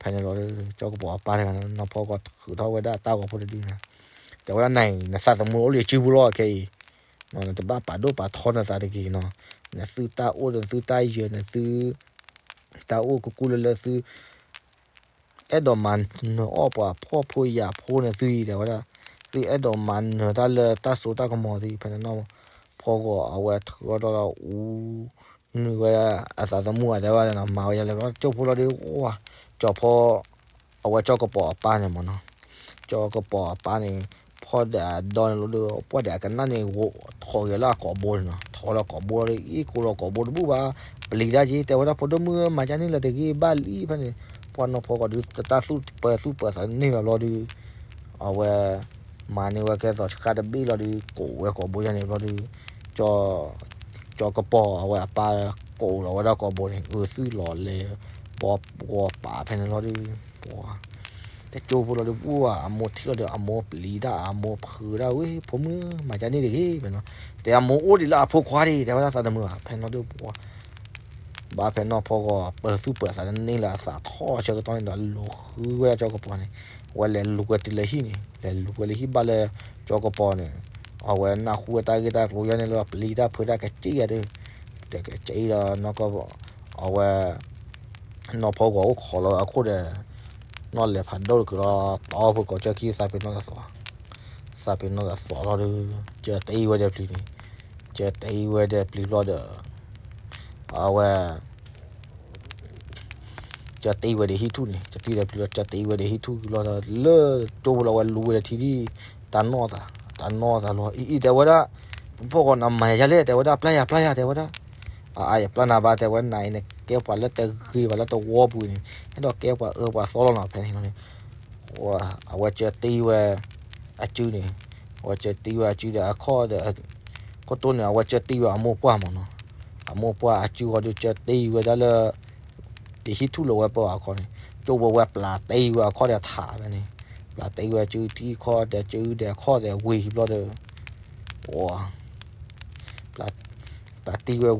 ဖဲန့ၣ်လီၤဒီး ကၠီကပီၤအပၢ်တဂၤန့ၣ် နီၢ်ဖီကီၢ်ထုးထီၣ်ဝဲဒၣ်တၢ်ဂီၤဖိတဒုန့ၣ်, တဲဝဲဒၣ်နၤအံၤ နသးသမူအိၣ်လၢယစုပူၤလီၤခဲအံၤ, နတဘၣ်ပာ်ဒိၣ်ပာ်ထီနသးတဂ့ၤနီၤ, နသုတၢ်အိၣ်ဒီးသုတၢ်ယၢၤ နသု တၢ်အိၣ်ကကူလၢလၢသု အဲၣ်ဒိးမၤနၢၤအီၣ်ပှၤဖှီၣ်ဖိယာ်ဖိန့ၣ် သုအံၤတဲဝဲဒၣ်, သုအဲၣ်ဒိးမၤနၢၤတၢ်လၢတၢ်စိတၢ်ကမီၤသ့ ဖဲန့ၣ်နီၢ်ဖီကီၢ်အဝဲထုးထီၣ်ဒီးအူ နုာ်ဝဲအသးသမူအတဲဝဲဒၣ်နီၤ, မၤဝဲဒ်လဲၣ်ဘျီ ကၠိဖိလီၤဒီး ဝါ ကၠီၤဖီ အဝဲကၠီကပီၤအပၢ်န့ၣ်မ့ၢ်နီၤ, ကၠီကပီၤအပၢ်န့ၣ် ဖီၣ်ဒီးအဒီန့ၣ်လီၤဒီး ပှၢ်ဒီးအကနၣ်န့ၣ် ထိးဂဲၤလၢအကိာ်ဘိန့ၣ်နီၤ, ထိးလၢကိာ်ဘိလီၤဒီး အ့ၣ်ကိာ်လီၤကိာ်ဘိတဘူၣ်ဘၣ်, ပျံၤတၢ်က့ၤ တဲဝဲဒၣ် ဖိဒိၣ်မုၣ်ဧၢ မၤကၢ်န့ၣ်လၢတဂ့ၤဘၣ်လံ ဖဲန့ၣ် ပှၤနီၢ်ဖီကီၢ်ဒုး တၢ်သူၣ်ပၢၤသူၣ်ပၢၤသးန့ၢ်လီၤဘျီဒီး အဝဲ မၤန့ၢ်ဝဲကဲသိးဆှါတဘ့ၣ်လီၤဒီး ကိးဝဲကိာ်ဘိယါန့ၣ်ဘျီဒီး ကၠီ ကၠီကပီၤအဝဲအပၢ်ကိးလီၤဝဲဒၣ်ကိာ်ဘိန့ၣ် အုးသွံၣ်လီၤလဲၤ ဘီပှီၤပာ်ဖဲန့ၣ်လီၤဒီး ပှၤ တကၠိဖိလီၤဒီး ပှၤအမိၢ်ထံၣ်လီၤဒီး အမိၢ်ပျံၤတၢ် အမိၢ်ဖုးတၢ်ဝဲ ဖိမုၣ်မၤကၢ်န့ၣ်တဂ့ၤဖဲန့ၣ်, တဲအမိၢ်အိၣ်ဒံးလၢအဖိခွါဒံး တဲဝဲဒၣ်သးတမုာ်ဘၣ် ဖဲန့ၣ်လီၤဒီး ပှၤ ဘၣ်ဖဲနီၢ်ဖီကီၢ်ပၢၤသူၣ်ပၢၤသးန့ၢ်လၢအသးထီၣ်ဆၢကတီၢ်န့ၣ်ဒီး လူၤဃုဝဲဒၣ်ကၠီကပီၤန့ၣ်, အဝဲလဲၤလူၤဝဲတုၤလၢဟံၣ်န့ၣ် လဲၤလူၤဝဲလၢဟံၣ်ဘၣ်လၢ ကၠီကပီၤန့ၣ် အဝဲနၢ်ဟူဝဲတၢ်ဂ့ၢ်တၢ်ကျိၤယါန့ၣ်လၢပျံၤတၢ်ဖုးတၢ်ကစံၣ်ယါဒီး တကစံၣ်ဒီး အဝဲ နီၢ်ဖီကီၢ်အိၣ်ခိးလီၤအခိၣ်ဒီး နီၢ်လဲၤဖးဒိၣ်တက့ၤလီၤ တီၢ်ဖုကိးကၠၢခံသးပ့ၤနီၣ်သးသီ သးပ့ၤနီၣ်သးသီလီၤဒီး ကၠၢတအံၤဝဲဒီးပျံၤန့ၣ် ကၠၢတအံၤဝဲဒီးပျံၤဘျီဒီး အဝဲ ကၠၢတအံၤဝဲဒီးဟံၣ်ထူၣ်န့ၣ် ကၠၢတအံၤဒီးပျံၤလီၤ ကၠၢတအံၤဝဲဒီးဟံၣ်ထူၣ်ကလီၤဒီး လၢကၠိဖိလီၤဝဲလူၤဝဲဒီးထံဒံၣ် တၢ်နီၢ်သး တၢ်နီၢ်သးလီၤ အံၤအံၤတဲဝဲဒၣ် ဖီကီၢ်နမၤယၤလဲၣ် တဲဝဲဒၣ် ပျၢ်ယၤ ပျၢ်ယၤ တဲဝဲဒၣ် အအါယပျၢ်နၤဘၣ် တဲဝဲ နၤအံၤနကဲပှၤလၢတဂ့ၤဘၣ်လၢတဝီပူၤန့ၣ် အဲၣ်ဒိးကဲပှၤအၢပှၤသီလီၤနီၤ ဖဲန့ၣ်လီၤန့ၣ် အဝဲကၠၢတံဝဲ အစုန့ၣ် အဝဲကၠၢတံဝဲအစုဒီးအခီၣ်ဒီး ခိၣ်တိၢ်န့ၣ် အဝဲကၠၢတံဝဲအမိၢ်ပှၢ်မ့ၢ်နီၤ အမိၢ်ပှၢ်အစုဃီဒီးကၠၢတံဝဲဒၣ်လၢ တဟံၣ်ထူၣ်လၢၤဝဲပၢၤအခီၣ်န့ၣ် ကၠိဝဲဝဲပျၢ်တံဝဲအခီၣ်ဒီးထးဖဲန့ၣ် ပျၢ်တံဝဲစုထံခီၣ်ဒီးစုဒီးအခီၣ်ဒီးဝံၤဘျီဒီး ပျၢ် ပျၢ်တံဝဲဝံ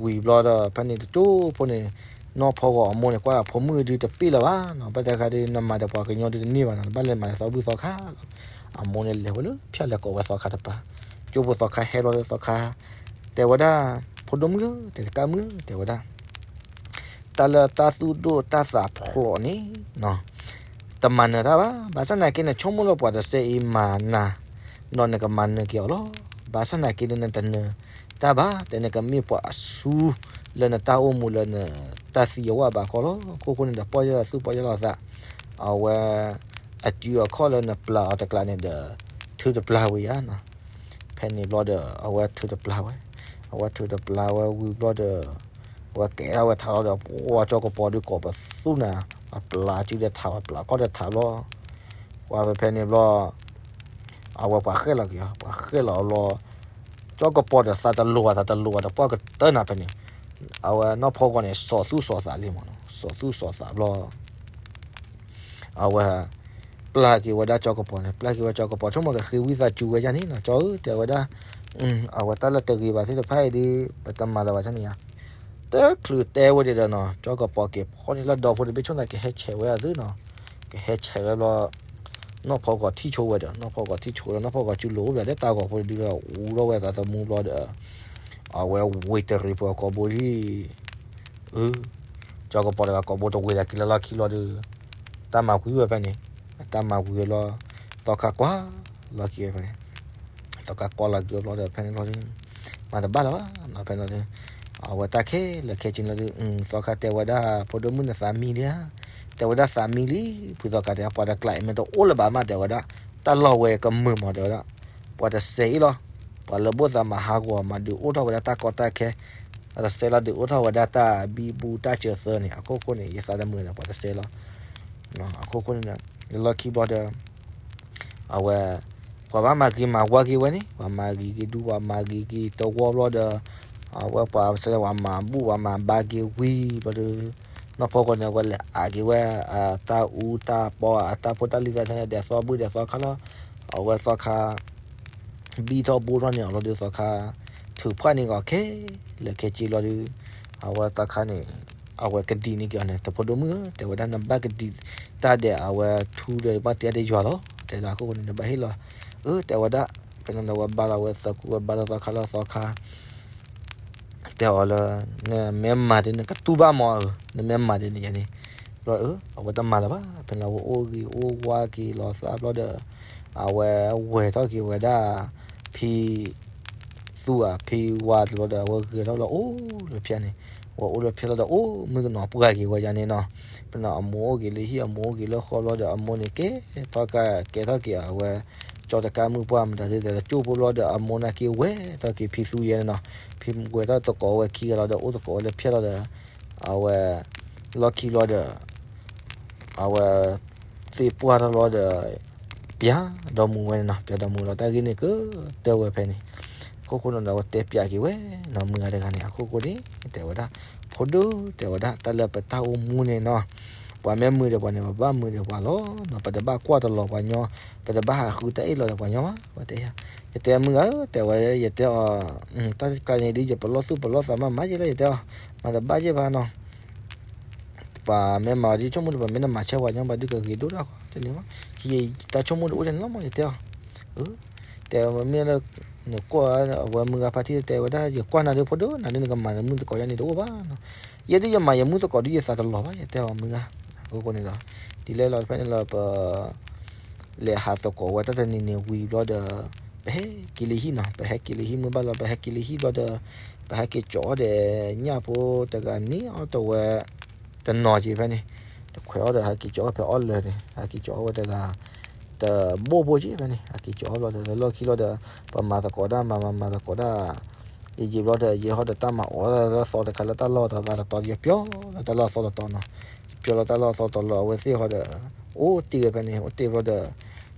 ၤဘျီဒီး ဖဲန့ၣ်တကၠိဖိန့ၣ် နီၢ်ဖီဂီၤအမိၢ်န့ၣ် ကွၢ်ဖိမုၣ်ဒုးတပ့ၢ်လၢၤဘၣ်နီၤ ဘၣ်တခါဒီး နမၤဒီးပှၤကညီဒုးတန့ၢ်ဘၣ်နီၤ နဘၣ်လဲၤမၤန့ၢ်သီဘူၣ်သီခါလီၤ အမိၢ်န့ၣ်လဲၤဝဲလၢဖၠၣ်လဲၤကိးဝဲသီခါတပၤ ကၠိဖိသီခါဟဲဘျီဒီးသီခါ တဲဝဲဒၣ် ဖိဒိၣ်မုၣ်ဧၢ တကးမုၣ်ဧၢ တဲဝဲဒၣ် တၢ်လၢတၢ်သူၣ်ဒိၣ်တၢ်သးဖျိးန့ၣ် တမၤနၢၤတၢ်ဘၣ်. ဘၣ်ဆၣ်သနာ်က့ နဆိကမိၣ်လၢပှၤတစဲးအံၤမၤနၤ ဒီးနကမၤနၢၤက့ၤအီၤလီၤ. ဘၣ်ဆၣ်သနာ်က့ဒီး နတနၢၤတၢ်ဘၣ် တဲနကမ့ၢ်ပှၤအစူလၢနတၢ်အိၣ်မူလၢနတၢ်သံအဝၣ်ဘၣ်ခီလီၤ. ခိၣ်ဃိန့ၣ်ဒီး ပီၢ်ယၢ်လီၤသူၣ်ပီၢ်ယၢ်လီၤသး အဝဲ အစုအခီၣ်လၢနပျၢ်အီၤတကျးန့ၣ်ဒီး ထုးတပျၢ်ဝဲယါနီၤ ဖဲန့ၣ်ဘျီဒီး အဝဲထုးတပျၢ်ဝဲ အဝဲထုးတပျၢ်ဝဲဝံၤဘျီဒီး အဝဲကဲထီၣ်ဝဲထးလီၤဒီး ပှၤကၠီကပီၤဒုးကိးပသူနၤ ပျၢ်စုဒီးထး ပျၢ်ခီၣ်ဒီးထးဘျီ ပှၤဖဲဖဲန့ၣ်ဘျီ အဝဲပှၤဃဲၣ်လီၤက့ၤ ပှၤဃဲၣ်လီၤဘျီ ကၠီကပီၤဒီးသးတလိၤဘၣ် သးတလိၤဘၣ်ဒီး ပှၤကတၢၢ်နၤဖဲန့ၣ် အဝဲနီၢ်ဖီဂီၤန့ၣ် စီၤသူၣ်စီၤသးလံမ့ၢ်နီၤ စီၤသူၣ်စီၤသးဘျီ အဝဲ ပျၢ်က့ၤဝဲဒၣ်ကၠီကပီၤန့ၣ် ပျၢ်က့ၤဝဲကၠီကပီၤ ဆိကမိၣ်ကဃ့ဝံသးစူၤဝဲယါန့ၣ်နီၤ ကၠီဧၢ တဲဝဲဒၣ် အဝဲတၢ်လၢတဂ့ၤဘၣ်သ့ၣ်တဖၣ်အံၤဒီး ပတမၤလၢၤဘၣ်ဆၣ်န့ၣ်ယါ တချုးတဲဝဲဒၣ်ဒီးနီၤ ကၠီကပီၤက့ၤဖီၣ်န့ၢ်လၢဒီဖိတဘ့ၣ်ဆိၣ်သး ကဟဲဆဲးဝဲအသုနီၤ ကဟဲဆဲးဝဲဘျီ နီၢ်ဖီဂီၤထံၣ်ဆိဝဲဒီး နီၢ်ဖီဂီၤထံၣ်ဆိဝဲဒီး နီၢ်ဖီဂီၤစုလိၤအိၣ်ဘၣ်ဒီးတၢ်ဂီၤဖိတဒုဒီး အူထီၣ်ဝဲသးသမူဘျီဒီး အဝဲဝ့ၤတရံးပှၤကိာ်ဘိလံ အၢ ကၠီကပီၤတဂၤကိာ်ဘိတဝ့ၤသးက့ၤလၢလီၢ်ခံဘျီဒီး တၢ်မၤဝံၤဝဲဖဲန့ၣ် တၢ်မၤဝံၤဝဲလီၤ သီခါကွၢ်လီၤက့ၤဝဲဖဲန့ၣ် သီခါကွၢ်လီၤက့ၤဝဲဘျီဒီး ဖဲန့ၣ်ဘျီဒီး မၤတဘၣ်လၢၤဘၣ်နီၤ ဖဲန့ၣ်ဘျီဒီး အဝဲတၢ်ခဲလၢာ်ခဲဆ့လီၤဒီး သီခါတဲဝဲဒၣ် ဖိဒိၣ်မုၣ်န့ၣ်သးမံလံဧါ တဲဝဲဒၣ်သးမံလံ ဖုသီခါတဲ ပှၤတကျးအံၤမ့ၢ်တအိၣ်လၢၤဘၣ်မး တဲဝဲဒၣ် တၢ်လီၢ်ဝဲကမုာ်မး တဲဝဲဒၣ် ပှၤတစဲးအံၤလီၤ ပှၤလၢဘိၣ်သးမၤဟးဂီၤ မၤဒုးအိၣ်ထီၣ်ဝဲဒၣ်တၢ်ကီတၢ်ခဲ ပှၤတစဲးလီၤ ဒုးအိၣ်ထီၣ်ဝဲဒၣ်တၢ်ဘံဘူတၢ်စၢၤသၢန့ၣ် အခိၣ်ဃိန့ၣ် ယသးတမုာ်န့ၣ် ပှၤတစဲးလီၤ အခိၣ်ဃိန့ၣ် လၢလီၢ်ခံဘျီဒီး အဝဲ ပှၤဘၣ်မၤဂ့ၤမၤဝါက့ၤဝဲန့ၣ် ပှၤမၤဂ့ၤက့ၤဒူ ပှၤမၤဂ့ၤက့ၤတဝီဘျီဒီး အဝဲပှၤစဲဝဲမၤဘူၣ်ဝဲမၤဘါက့ၤဝံၤဘျီဒီး နီၢ်ဖီခိၣ်န့ၣ် အဝဲလဲၤအးက့ၤဝဲ တၢ်အူတၢ်ပီ အတၢ်ဖိတၢ်လံၤသ့ၣ်တဖၣ်န့ၣ် ဒဲးသီဘုၣ်ဒဲးသီခါလီၤ. အဝဲသီခါ ဘံၣ်ထီၣ်ဘိထီၣ်န့ၣ်အီၤလီၤဒီး သီခါ ထုးဖှၣ်န့ၢ်ကီးခဲလၢာ်ခဲဆ့လီၤဒီး အဝဲသီခါန့ၣ် အဝဲကဒံးန့ၢ်က့ၤအီၤန့ၣ် တဖိဒိၣ်မုၣ်ဧၢ, တဲဝဲဒၣ် နဘၣ်ကဒံးတၢ်ဒဲး အဝဲထူဒီးဘၣ်တဲဒဲးယွၤလီၤ. တဲဒၣ်အခိၣ်ဃိန့ၣ် နဘၣ်ဟ့ၣ်လီၤ. အၢ တဲဝဲဒၣ် ဖဲန့ၣ်လီၤ ဝဲဘါလီၤဝဲသီကူ ဝဲဘါလီၤသီခါလီၤ သီခါ တဲအီၤလၢ နမ့ၢ်မၤဒ်န့ၣ် ကတူၢ်ဘၣ်မးဧၢ, နမ့ၢ်မၤဒ်န့ၣ်ယၤန့ၣ်. ဘျီ အဝဲတမၤလၢၤဘၣ်. ဖဲန့ၣ်လီၤ ဝဲအိၣ်ဂ့ၤအိၣ်ဝါက့ၤလီၤသးဘျီဒီး အဝဲဝဲၤထီၣ်က့ၤဝဲဒၣ် ဖံ သူဧါ ဖံဝါတဘျီဒီး အဝဲဂဲၤထီၣ်လီၤအိၣ်လၢဖၠါန့ၣ်, ဝဲအိၣ်လၢဖၠါလီၤဒီး အိၣ်မုၣ်ကနီၤပှၢ်က့ၤဝဲဒၣ်န့ၣ်နီၤ. ဖဲန့ၣ်အမိၢ်အိၣ်က့ၤလၢဟံၣ် အမိၢ်အိၣ်က့ၤလၢဃီဘျီဒီး အမိၢ်န့ၣ်ကဲထီၣ်ကဲထီၣ်က့ၤအဝဲ ကၠီတကါမုၣ်ပှၢ်မတၤဒ်သိးလၢကၠိဖိဘျီဒီး အမိၢ်နာ်က့ဝဲၤထီၣ်က့ၤဖံသူယဲန့ၣ်နီၤ. ဖံဝဲၤထီၣ်သကိးဝဲခံဂၤလီၤဒီး အိၣ်သကိးဝဲလၢဖၠါလီၤဒီး အဝဲ လီၢ်ခံဘျီဒီး အဝဲ သ့ၣ်ပှၢ်ထီၣ်ဘျီဒီး ပျၢ်ဒီမူဝဲန့ၣ်နီၤ. ပျၢ်ဒီမူလီၤ တၢ်ဂ့ၢ်န့ၣ်ကတၢၢ်ဝဲဖဲန့ၣ်. အခိၣ်ဃိန့ၣ်ဒီး အဝဲတဲပျးက့ၤဝဲနီၤ မုၢ်ဂၤတဂၤန့ၣ် အခိၣ်ဃိန့ၣ် တဲဝဲဒၣ် ဖိဒိၣ် တဲဝဲဒၣ် တၢ်လၢပတၢ်အိၣ်မူန့ၣ်နီၤ ပှၤမ့ၢ်မုာ်ဒီးပှၤန့ၣ် ပဘၣ်မုာ်ဒီးပှၤလီၤ. ပတဘၣ်ကွၢ်တလီၤပှၤညီ, ပတဘၣ်ဟးဃုတၢ်အ့ၣ်လီၤဒီးပှၤညီဘၣ် ဝဲတဲယၤ. ယတဲမုၢ်ဂၤဧၢ တဲဝဲ ယတဲအီၤ တၢ်တခါန့ၣ်ဒ်ယပလီၢ်သူၣ်ပလီၢ်သးမးမးယဲလၢယတဲအီၤ မၤတဘၣ်ယဲဘၣ်နီၤ. ပှၤမ့ၢ်မၤဒ်ဆိကမိၣ်ဒီး ပှၤမ့ၢ်နမၤဆဲးပှၤညီဘၣ်ဒုးကဂ့ၤဒိၣ်ဒၣ်ဃီတန့ၢ်ဘၣ်. ယတၢ်ဆိကမိၣ်ဒ်အိၣ်ဒ်န့ၣ်လီၤမး ယတဲအီၤ. တဲမ့ၢ်လၢ နကွၢ်အဝဲမုၢ်ဂၤဖါတံၢ်တဲဝဲဒၣ် ယကွၢ်နၤဒ်ဖိဒိၣ် နၤဒ်နကမၤနမုၣ်သကိးယါန့ၣ်တအိၣ်ဘၣ်နီၤ. ယဲဒ်ယမၤယမုၣ်သကိးဒ်ယသးတလီၤဘၣ် ယတဲအီၤမုၢ်ဂၤ. အခိၣ်ဃိန့ၣ်ဒီး ဒ်လဲၣ်လီၤ ဖဲန့ၣ်လီၤ ပ လဲၤဟးသကိးဝဲတၢ်တနံၤန့ၣ်ဝံၤဘျီဒီး ပဟဲက့ၤလၢဟံၣ်နီၤ. ပဟဲက့ၤလၢဟံၣ်မုၢ်ဘၣ်လီၤ ပဟဲက့ၤလၢဟံၣ်ဘျီဒီး ပဟဲက့ၤကၠီၤအီၣ်ဒီးညၣ်ဖိတဂၤန့ၣ် အီၣ်တဝဲ တနီၤက့ၤဖဲန့ၣ် တခွဲးအီၣ်ဒီး ဟဲက့ၤကၠီၤအီၣ်ဖဲအီၣ်လၢာ်န့ၣ် ဟဲက့ၤကၠီၤအီၣ်ဝဲတဂၤ တဘိၣ်ဖိက့ၤဖဲန့ၣ် ဟဲက့ၤကၠီၤအီၣ်ဘျီဒီး လၢလီၢ်ခံလီၤဒီး ပမၤသကိးဒၣ်မၤမၤမၤသကိးဒၣ် ယယံာ်ဘျီဒီး ယဟီဒီးတၢ်မၤအီၣ်လၢသီတခါလၢတၢ်လီၢ်တဘၣ်တတီၤ ယပျီလၢတၢ်လီၢ်တတီၤနီၤ. ယပျီလၢတၢ်လီၢ်သီတတီၤလၢအဝဲသ့ၣ်ဟီဒီး အိၣ်တ့ၢ်ဝဲဖဲန့ၣ် အိၣ်တ့ၢ်ဘျီဒီး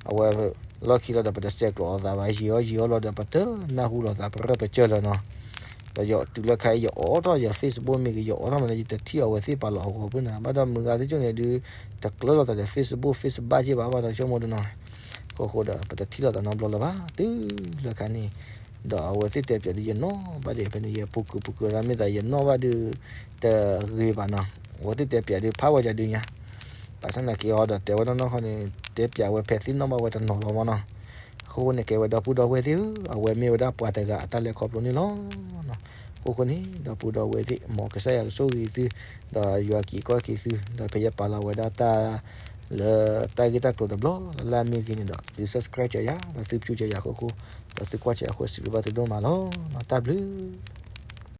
အဝဲ လီၢ်ခံလီၤဒီး ပတဆဲးကျိးအသးဘၣ် ယံာ်အီၣ်ယံာ်အီၣ်လီၤဒီး ပတနၢ်ဟူလီၤသး ပရဲၣ်ပကၢၢ်လၢၤနီၤ. ဒီးယတုၤလၢခါအံၤ ယအိးထီၣ်ယ Facebook မ့ၢ်ဂ့ၤ ယအိးထီၣ်မ့ၢ်ဒီး ယတထံၣ်အဝဲသ့ၣ်ပာ်လီၤအဂီၤပူၤန့ၣ် ဘၣ်ဒီးမုၢ်ဂၤသ့ၣ်ကၠိန့ၣ်ဒုး တကျၢလီၤသးဒီး Facebook Facebook ဘၣ်က့ၤဘၣ် ဘၣ်ဒီးဆိကမိၣ်ဒ်နီၤ. အခိၣ်ဃိဒီး ပတထံၣ်လီၤသးနီတဘျီလၢၤဘၣ် တုၤလၢခါန့ၣ် ဒီးအဝဲသ့ၣ်တဲပျးဒုးယနီၣ်ဘၣ်ဒံး ဖဲန့ၣ် ယပူၤကွံာ်ပူၤကွံာ်လၢမ့ၢ်သးယနီၣ်ဘၣ်ဒုး တဂ့ၤဘၣ်နီၤ. အဝဲသ့ၣ်တဲပျးဒုး ဖးဝဲဒၣ်ဒုးညါ ဘၣ်ဆၣ်သနာ်က့အီၤဒီး တဲဝဲနီၢ်နီၢ်ခီန့ၣ် တဲပျးဝဲဖဲသ့ၣ်နီၣ်ဘၣ်ဝဲတနီၤလီၤမးနီၤ. အဃိန့ၣ် ကဲဝဲဒီပုၢ်ဒီဝဲၢ်သ့ၣ်ဧၢ, အဝဲမ့ၢ်ဝဲဒၣ်ပှၤတဂၤအတၢ်လဲၤခီဖျိန့ၣ်လီၤ. အဃိဃိန့ၣ် ဒီပုၢ်ဒီဝဲၢ်သ့ၣ် မ်ကစၢ်ယွၤကဆိၣ်ဂ့ၤသု, ဒီးယွၤက့ၤကီက့ၤသု, ဒီးဖဲယပာ်လီၤဝဲဒၣ်တၢ် လၢတၢ်ဂ့ၢ်တၢ်ကျိၤတဘျီလၢ်လၢ်မ့ၢ်ဂ့ၤန့ၣ်ဒီး သု subscribe ကၢယၤ, ဒီးသု view ကၢယၤအဃိဃိ, ဒီးသုကွၢ်ကၢယၤအဃိ စံးဘျုးဘၣ်သုဒိၣ်မးလီၤ. တၢ်ဘျုး